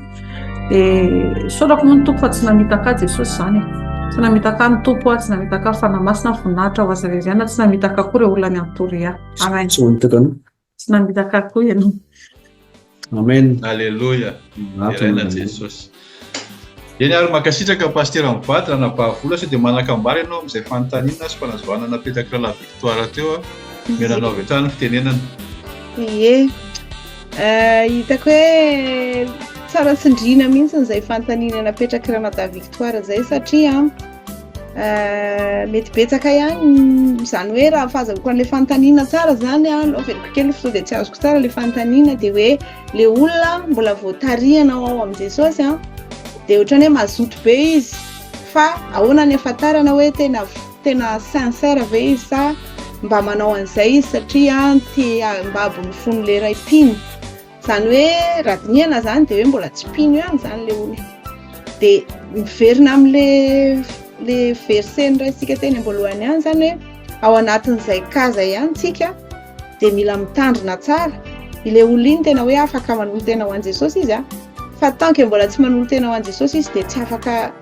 Dia isaorako moa ny Tompo fa tsy namitaka ahy Jesosy izany e. Tsy namitaka ahy ny Tompo tsy namitaka ahy Fanahy Masina, voninahitra ho Azy irery ihany, tsy namitaka koa ireo olona niantory ahy. Amen. Tsy namitaka anao. Tsy namitaka ahy koa ianao. Amen. Alléluia. Deraina Jesosy. Eny ary mankasitraka Pasitera mivady Ranabavy Vola sao dia manan-kambara ianao amin'izay fanontaniana sy fanazavana napetrak'i Rahalahy Victoire teo a. Omena anao avy hatrany ny fitenenana. Ie. Hitako hoe tsara tsindriana mihitsy izay fanontaniana napetrak'i Ranadahy Victoire izay satria mety betsaka ihany izany hoe raha fahazahoako an'ilay fanontaniana tsara izany an, aleo averiko kely fa sao dia tsy azoko tsara ilay fanontaniana dia hoe ilay olona mbola vao tarihana ao amin'i Jesosy an, dia ohatran'ny hoe mazoto be izy fa ahoana ny ahafantarana hoe tena tena sincère ve izy sa mba manao an'izay izy satria te hambabo ny fon'ilay ray mpino. Izany hoe raha dinihana izany dia hoe mbola tsy mpino ihany izany ilay olona. Dia miverina amin'ilay le verset noraisintsika teny am-boalohany ihany izany hoe ao anatin'izay cas izay ihany tsika dia mila mitandrina tsara. Ilay olona iny tena hoe afaka manolo-tena ho an'i Jesosy izy a, fa tant que mbola tsy manolo-tena ho an'i Jesosy izy dia tsy afaka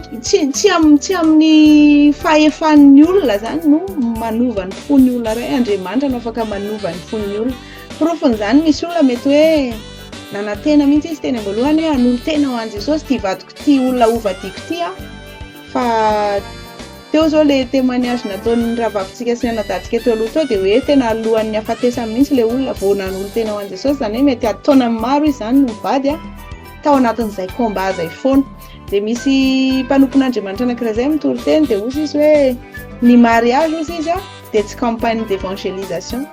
Tsy tsy amin'ny tsy amin'ny fahefan'ny olona zany no manova ny fon'ny olona iray, Andriamanitra no afaka manova ny fon'ny olona. Porofon'izany misy olona mety hoe nanantena mihitsy izy teny am-boalohany hoe hanolo-tena ho an'i Jesosy ity vadiko ity olona hovadiako ity aho, fa teo izao ilay témoignage nataon'ny rahavavintsika sy ny anadahintsika teo aloha teo dia hoe tena alohan'ny hahafatesany mihitsy ilay olona vao nanolo-tena ho an'i Jesosy, izany hoe mety an-taonany maro izy izany no nivady tao anatin'izay combat izay foana. Dia misy mpanompon'Andriamanitra anankiray izay mitory teny dia hozy izy hoe ny mariage hozy izy dia tsy campagne d'évangélisation.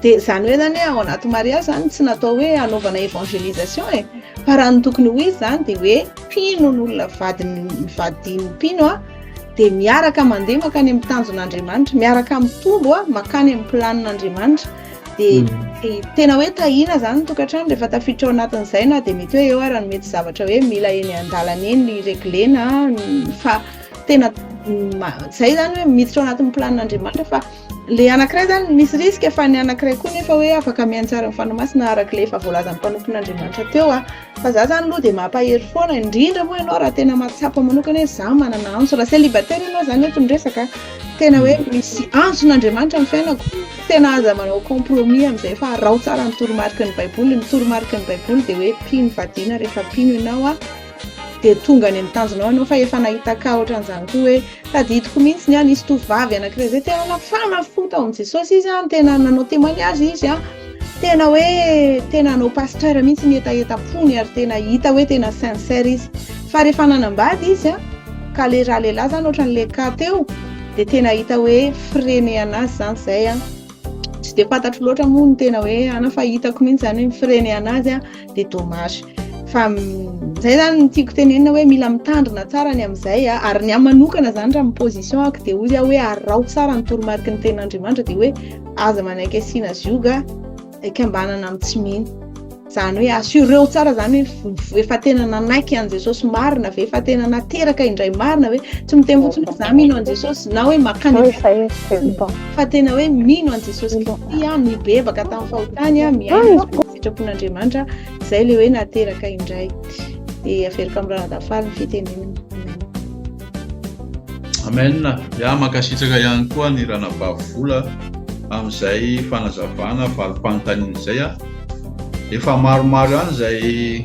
Dia izany hoe izany hoe ao anaty mariage izany tsy natao hoe hanaovana évangélisation e. Fa raha ny tokony ho izy izany dia hoe mpino ny olona vadiny vadin'ny mpino a, dia miaraka mandeha mankany amin'ny tanjon'Andriamanitra, miaraka mitombo a mankany amin'ny planin'Andriamanitra. Dia tena hoe tahiana izany ny tokantrano rehefa tafiditra ao anatin'izay na dia mety hoe eo ara ny mety zavatra hoe mila eny an-dalana eny reglena fa tena izay izany hoe miditra ao anatin'ny planin'Andriamanitra fa le anankiray izany misy risque fa ny anankiray koa nefa hoe afaka mihaino tsara ny Fanahy Masina araka ilay efa voalazan'ny mpanompon'Andriamanitra teo a. Fa za zany aloha dia mampahery foana indrindra moa ianao raha tena mahatsapa manokana hoe za manana antso, raha célibataire ianao zany eto ny resaka, tena hoe misy antson'Andriamanitra ny fiainako, tena aza manao compromis amin'izay fa araho tsara ny toromariky ny baiboly, ny toromariky ny baiboly dia hoe mpino vadiana rehefa mpino ianao a, dia tonga any amin'ny tanjonao ianao fa efa nahita cas ohatran'izany koa hoe tadidiko mihitsy ny ahy nisy tovovavy anankiray izay tena nafana fo tao amin'i Jesosy izy an, tena nanao témoignage izy an, tena hoe tena hanao pasteur mihitsy ny hetahetam-pony ary tena hita hoe tena sincère izy fa rehefa nanambady izy an, ka le raha lehilahy zany ohatran'le cas teo dia tena hita hoe freiner anazy zany izay an, tsy dia fantatro loatra moa ny tena hoe ana fa hitako mihitsy zany hoe mi-freiner anazy an, dia dommage fa zay zany ny tiako tenenina hoe mila mitandrina tsara ny amin'izay a ary ny ahy manokana zany raha mi-position ako dia hozy aho hoe araho tsara ny toromariky ny tenin'Andriamanitra dia hoe aza manaiky asiana zioga ikambanana amin'ny tsy mino zany hoe assureo tsara zany hoe efa tena nanaiky an'i Jesosy marina ve efa tena nateraka indray marina ve tsy miteny fotsiny hoe za mino an'i Jesosy na hoe makany fa tena hoe mino an'i Jesosy Kristy aho nibebaka tamin'ny fahotany aho miaina Sitrapon'Andriamanitra, izay ilay hoe nateraka indray. Dia averiko amin'ny Ranadahy Faly ny fitenenana. Amen. Ya, mankasitraka ihany koa ny Ranabavy Vola amin'izay fanazavana valim-panontaniana izay. Efa maromaro ihany izay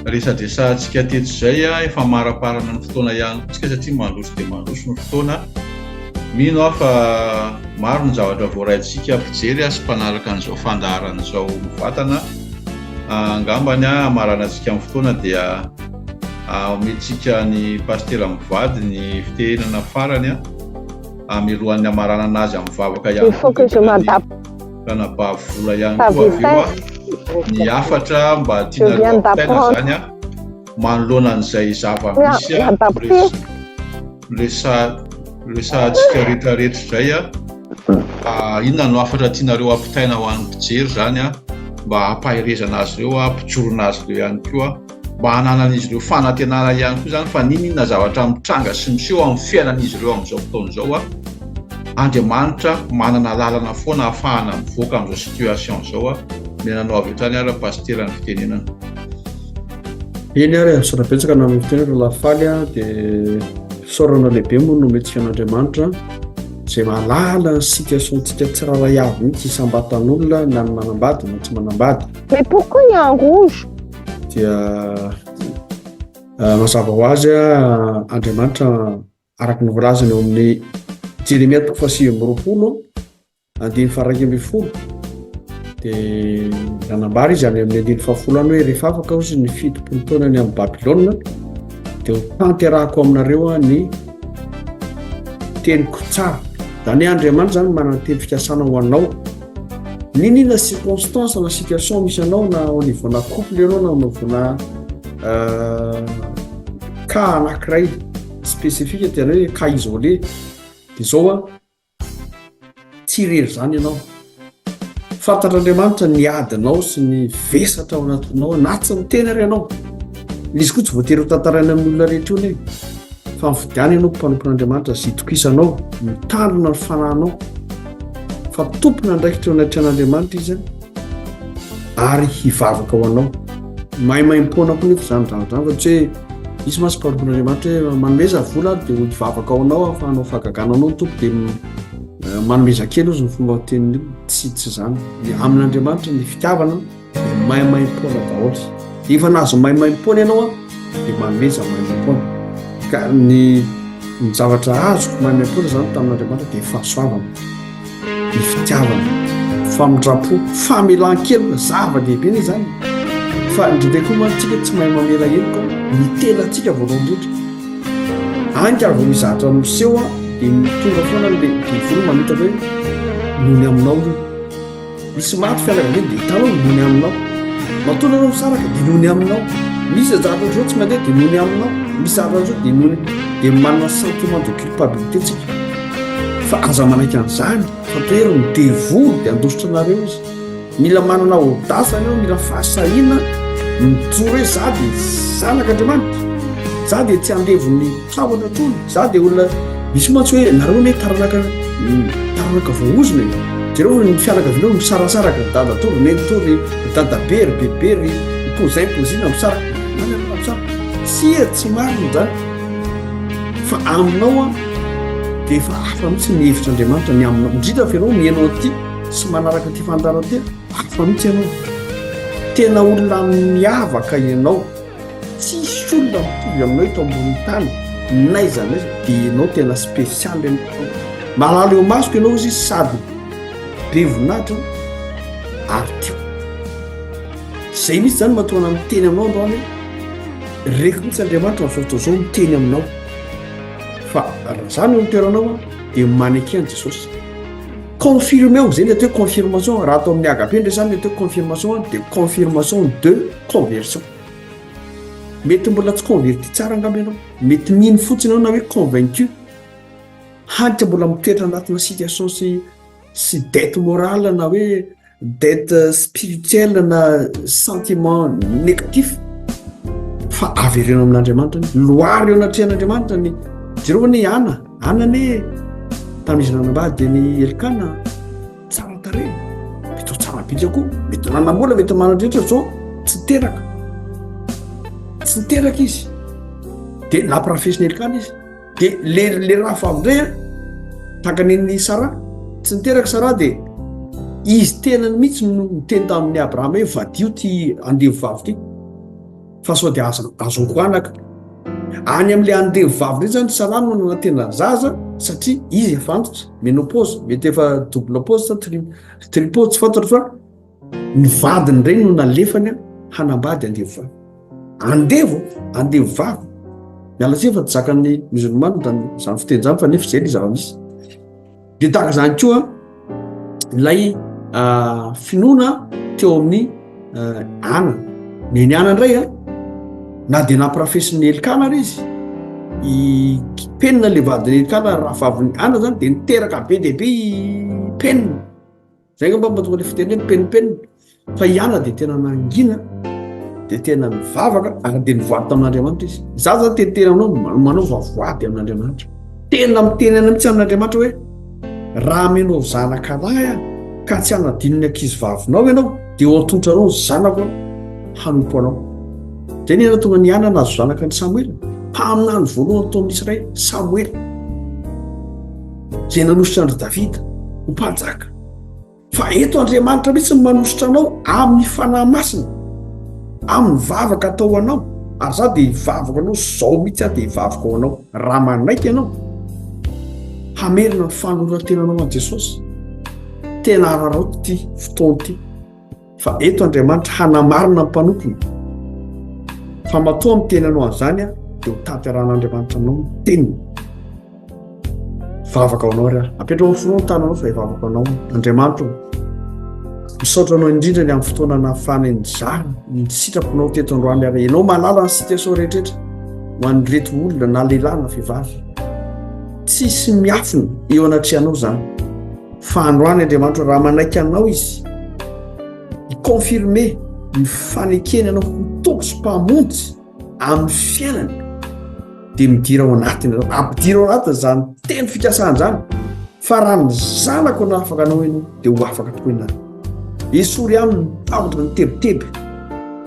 resadresantsika teto izay, efa maraparana ny fotoana ihany koa isika satria mandroso dia mandroso ny fotoana. Mino aho fa maro ny zavatra voaraintsika mpijery sy mpanaraka an'izao fandaharana izao mivantana. Angambany hamaranantsika amin'ny fotoana dia omentsika ny pasitera mivady ny fitehenana farany mialohan'ny hamaranana azy amin'ny vavaka ihany koa dia ny ranabavy vola ihany koa avy eo ny hafatra mba tianareo ampitaina izany manoloana an'izay zava-misy Resahantsika rehetra rehetra izay a, inona no hafatra tianareo ampitaina ho an'ny mpijery izany a, mba hampaherezana azy ireo, hampijorona azy ireo ihany koa, mba hananan'izy ireo fanantenana ihany koa izany fa n'inon'inona zavatra mitranga sy miseho amin'ny fiainan'izy ireo amin'izao fotoana izao a, Andriamanitra manana lalana foana ahafahana mivoaka amin'izao situation izao a, omena anao avy hatrany ary Pasitera ny fitenenana. Eny ary, misaotra betsaka nanome fitenenana Rahalahy Faly a, dia fisaorana lehibe moa no omentsika an'Andriamanitra izay mahalala ny situation-tsika tsirairay avy mihitsy isam-batan'olona na ny manambady na tsy manambady. Mais pourquoi il y a un rouge? Dia. Mazava ho azy, Andriamanitra araka ny voalazany eo amin'ny Jeremia toko faha 29 andininy faha 11 dia nanambara izy any amin'ny andininy fahafolo any hoe rehefa afaka hozy ny 70 taona ny amin'ny Babylona dia ho tanterahako aminareo ny teniko tsara. Izany hoe Andriamanitra izany manana teny fikasana ho anao. N'inon'inona circonstance na situation misy anao na au niveau na couple ianao na au niveau na cas anankiray spécifique tena hoe cas isolé dia izao an, tsy irery izany ianao. Fantatr'Andriamanitra ny adinao sy ny vesatra ao anatinao na tsy miteny ary ianao. Izy koa tsy voatery ho tantaraina amin'ny olona rehetra io anie. Fa mifidiana ianao mpanompon'Andriamanitra izay itokisanao, mitandrina ny fanahinao. Fa tompon'andraikitra eo anatrehan'Andriamanitra izy ary hivavaka ho anao. Maimaimpoana koa nefa izany zavatra izany fa tsy hoe misy mantsy mpanompon'Andriamanitra hoe manomeza vola ary dia ho hivavaka ho anao aho fa hanao fahagagana anao ny Tompo dia manomeza kely ozy ny fomba fitenin'ny olona. Tsy tsy izany. Ny amin'Andriamanitra ny fitiavana dia maimaimpoana daholo. Efa nahazo maimaimpoana ianao an, dia manomeza maimaimpoana. Ka ny ny zavatra azoko maimaimpoana izany tamin'Andriamanitra dia fahasoavana, ny fitiavana, famindram-po, famelan-keloka, zava-dehibe anie izany. Fa indraindray koa mantsy tsika tsy mahay mamela heloka ny tenantsika voalohany indrindra. Any ka raha vao misy zavatra miseho an, dia tonga foana ilay devoly mamitaka hoe noho ny aminao io. Misy maty fianakaviana dia hitanao noho ny aminao. Matoa nareo misaraka dia noho ny aminao. Misy zavatra ohatr'izao tsy mandeha dia noho ny aminao. Misy zavatra ohatr'izao dia noho ny dia manana sentiment de culpabilité tsika. Fa aza manaiky an'izany fa tohero ny devoly dia handositra anareo izy. Mila manana audace ianao, mila fahasahiana mijoro hoe za dia zanak'Andriamanitra. Za dia tsy andevon'ny tahotra intsony. Za dia olona misy mantsy hoe nareo anie taranaka taranaka voaozona e. Jereo fa ny fianakavianao misarasaraka, ry dadatoa, ry nenitoa, ry dadabe, ry bebe, ry cousin, cousine misaraka. Misaraka. Tsia, tsy marina izany. Fa aminao an, dia efa hafa mihitsy ny hevitr'Andriamanitra ny aminao. Indrindra fa ianao mihaino an'ity sy manaraka ity fandaharana ity, hafa mihitsy ianao. Tena olona miavaka ianao. Tsisy olona mitovy aminao eto ambonin'ny tany, n'aiza n'aiza, dia ianao tena spécial ianao. Malala eo imasoko ianao izy sady be voninahitra ary tiako. Izay mihitsy izany mahatonga anah miteny aminao androany hoe reko mihitsy Andriamanitra amin'izao fotoana izao miteny aminao. Fa raha za no eo amin'ny toeranao dia maneke an'i Jesosy. Confirmeo, izay ny atao hoe confirmation, raha atao amin'ny agape ny resahana ny atao hoe confirmation dia confirmation de conversion. Mety mbola tsy converti tsara angamba ianao, mety mino fotsiny ianao na hoe convaincu, hany ka mbola mitoetra anatina situation sy sy dette morale na hoe dette spirituelle na sentiment négatif fa avereno amin'Andriamanitra ny loary eo anatrehan'Andriamanitra ny jereo anie Ana, Ana anie tamin'izy nanambady an'i Elkana Tsara tarehy, mety ho tsara bika koa, mety nanam-bola, mety manan-drehetra zao, tsy niteraka. Tsy niteraka izy. Dia nampirafesina Elkana izy. Dia le le rahavavy indray an, tahaka ny Sara, tsy niteraka Sara dia izy tenany mihitsy no niteny tamin'i Abrahama hoe vadio ty andevo vavy ty. Fa sao dia azo azoko anaka. Any amin'ilay andevo vavy indray zany Sara no nanantena zaza satria izy efa antitra, ménopause, mety efa double pause sa tri tripause tsy fantatro fa ny vadiny indray no nalefany hanambady andevo vavy. Andevo, andevo vavy. Miala tsiny fa tsy zakan'ny musulman zany zany fiteny zany fa nefa izay le zava-misy. Dia tahaka izany koa ilay finoana teo amin'ny Ana. Neny Ana indray a, na dia nampirafesin'i Elkana ary izy, i Penina ilay vadin'i Elkana rahavavin'i Ana zany dia niteraka be dia be i Penina. Zay angamba mahatonga ilay fiteny hoe mipenipenina. Fa i Ana dia tena nangina, dia tena nivavaka ary dia nivoady tamin'Andriamanitra izy. Izaho zany teniteny aminao, manaova voady amin'Andriamanitra. Tena miteny any mihitsy amin'Andriamanitra hoe raha amenao zanaka lahy aho ka tsy hanadino ny ankizy vavinao ianao dia ho atolotranao ny zanako hanompo anao. Dia ny tonga ny Ana nahazo zanaka an'i Samoela, mpaminany voalohany tao amin'ny Israely, Samoela. Izay nanositra an-dry Davida ho mpanjaka. Fa eto Andriamanitra mihitsy no manositra anao amin'ny Fanahy Masina, amin'ny vavaka atao ho anao. Ary za dia hivavaka anao zao mihitsy aho dia hivavaka ho anao. Raha manaiky ianao hamerina ny fanoloran-tenanao an'i Jesosy, tena araraoty ity fotoana ity. Fa eto Andriamanitra hanamarina ny mpanompony. Fa matoa miteny anao an'izany aho, dia ho tanterahan'Andriamanitra aminao ny teniny. Vavaka ho anao ary aho. Apetraho amin'ny fonao ny tananao fa hivavaka ho anao aho. Andriamanitra ô, misaotra anao indrindra ny amin'ny fotoana nahafahana nizara ny sitraponao teto androany ary ianao mahalala ny situation rehetra ho an'ireto olona na lehilahy na vehivavy. Tsisy miafina eo anatrehanao izany. Fa androany Andriamanitra raha manaiky anao izy hi-confirmer ny fanekeny anao ho Tompo sy Mpamonjy amin'ny fiainany dia midira ao anatiny ianao, ampidiro ao anatiny izany teny fikasana izany fa raha ny zanako no afaka anao ianao dia ho afaka tokoa ianao. Esory aminy ny tahotra, ny tebiteby,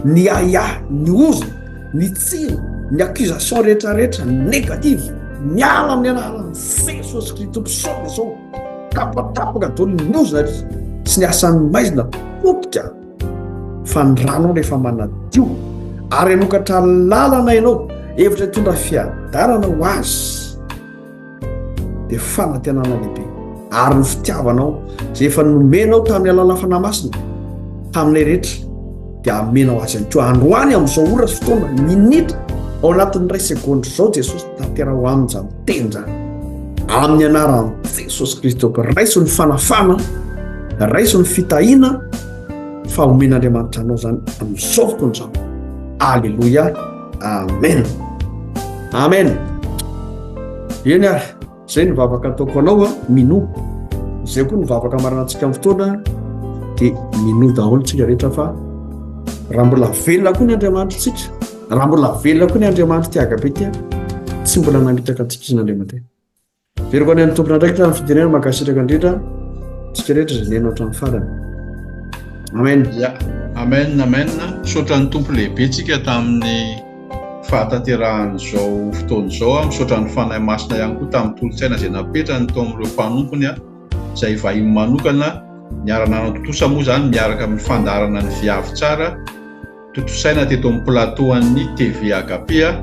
ny ahiahy, ny ozona, ny tsiny, ny accusation rehetrarehetra négative, miala amin'ny anaran'i Jesosy Kristy Tompo sao dia sao. Tapatapaka daholo ny ozona sy ny asan'ny maizina potika fa ny ranao rehefa manadio ary hanokatra lalana ianao hevitra hitondra fiadanana ho azy dia fanantenana lehibe ary ny fitiavanao izay efa nomenao tamin'ny alalan'ny fanahy masina taminay rehetra dia amenao azy ihany koa androany amin'izao ora sy fotoana minitra ao anatin'ny iray segondra izao Jesosy tanteraho aminy izany teny izany amin'ny anaran'i Jesosy Kristy Tompo raiso ny fanafana raiso ny fitahiana fa omen'Andriamanitra anao izany amin'izao fotoana izao aleloia amen amen eny ary Zay ny vavaka ataoko anao a, minoa. Zay koa ny vavaka amaranantsika amin'ny fotoana dia minoa daholo tsika rehetra fa raha mbola velona koa ny Andriamanitra tsika, raha mbola velona koa ny Andriamanitra ity agape ity, tsy mbola namitaka antsika izy Andriamanitra. Veriko any amin'ny tompon'andraikitra ny fitenenana mankasitraka indrindra tsika rehetra izay nihaino hatramin'ny farany. Amen. Ya, amen, amen. Misaotra ny Tompo lehibe tsika tamin'ny fahatanterahan'izao fotoana izao. Misaotra ny Fanahy Masina ihany koa tamin'ny tolo-tsaina izay napetrany tao amin'ireo mpanompony izay vahiny manokana niara-nanatontosa moa izany miaraka amin'ny fandaharana ny Viavy Tsara tontosaina teto amin'ny plateau an'ny TV Agape.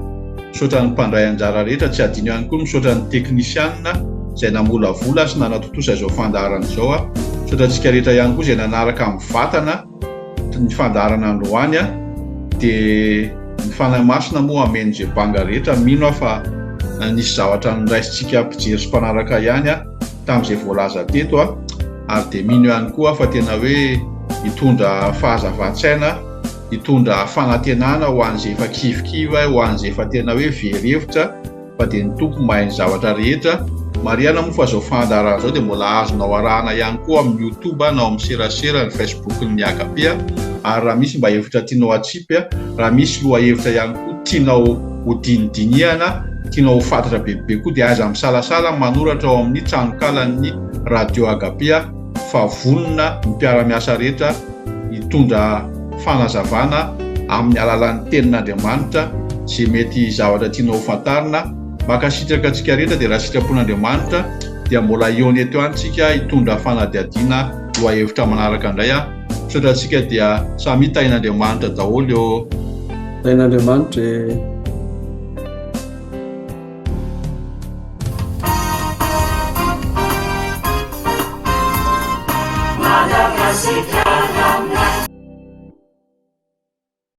Misaotra ny mpandray anjara rehetra, tsy adino ihany koa misaotra ny teknisianina izay namolavola sy nanatontosa izao fandaharana izao. Misaotra antsika rehetra ihany koa izay nanaraka mivantana ny fandaharana androany dia ny Fanahy Masina moa hameno izay banga rehetra, mino aho fa nisy zavatra noraisintsika mpijery sy mpanaraka ihany tamin'izay voalaza teto ary dia mino ihany koa aho fa tena hoe hitondra fahazavan-tsaina, hitondra fanantenana ho an'izay efa kivikivy, ho an'izay efa tena hoe very hevitra. fa dia ny Tompo mahay ny zavatra rehetra, marihana moa fa izao fandaharana izao dia mbola azonao arahana ihany koa amin'ny youtube na ao amin'ny serasera ny facebook ny Agape ary raha misy mba hevitra tianao atsipy, raha misy lohahevitra ihany koa tianao ho dinidinihana, tianao ho fantatra bebe koa dia aza misalasala manoratra ao amin'ny tranokalan'ny radio Agape fa vonona ny mpiara-miasa rehetra hitondra fanazavana amin'ny alalan'ny tenin'Andriamanitra izay mety zavatra tianao ho fantarina. Mankasitraka antsika rehetra dia raha sitrapon'Andriamanitra dia mbola hihaona eto ihany tsika hitondra fanadihadiana lohahevitra manaraka indray a. Misaotra antsika dia samia tahin'Andriamanitra daholo eo. Tahin'Andriamanitra e.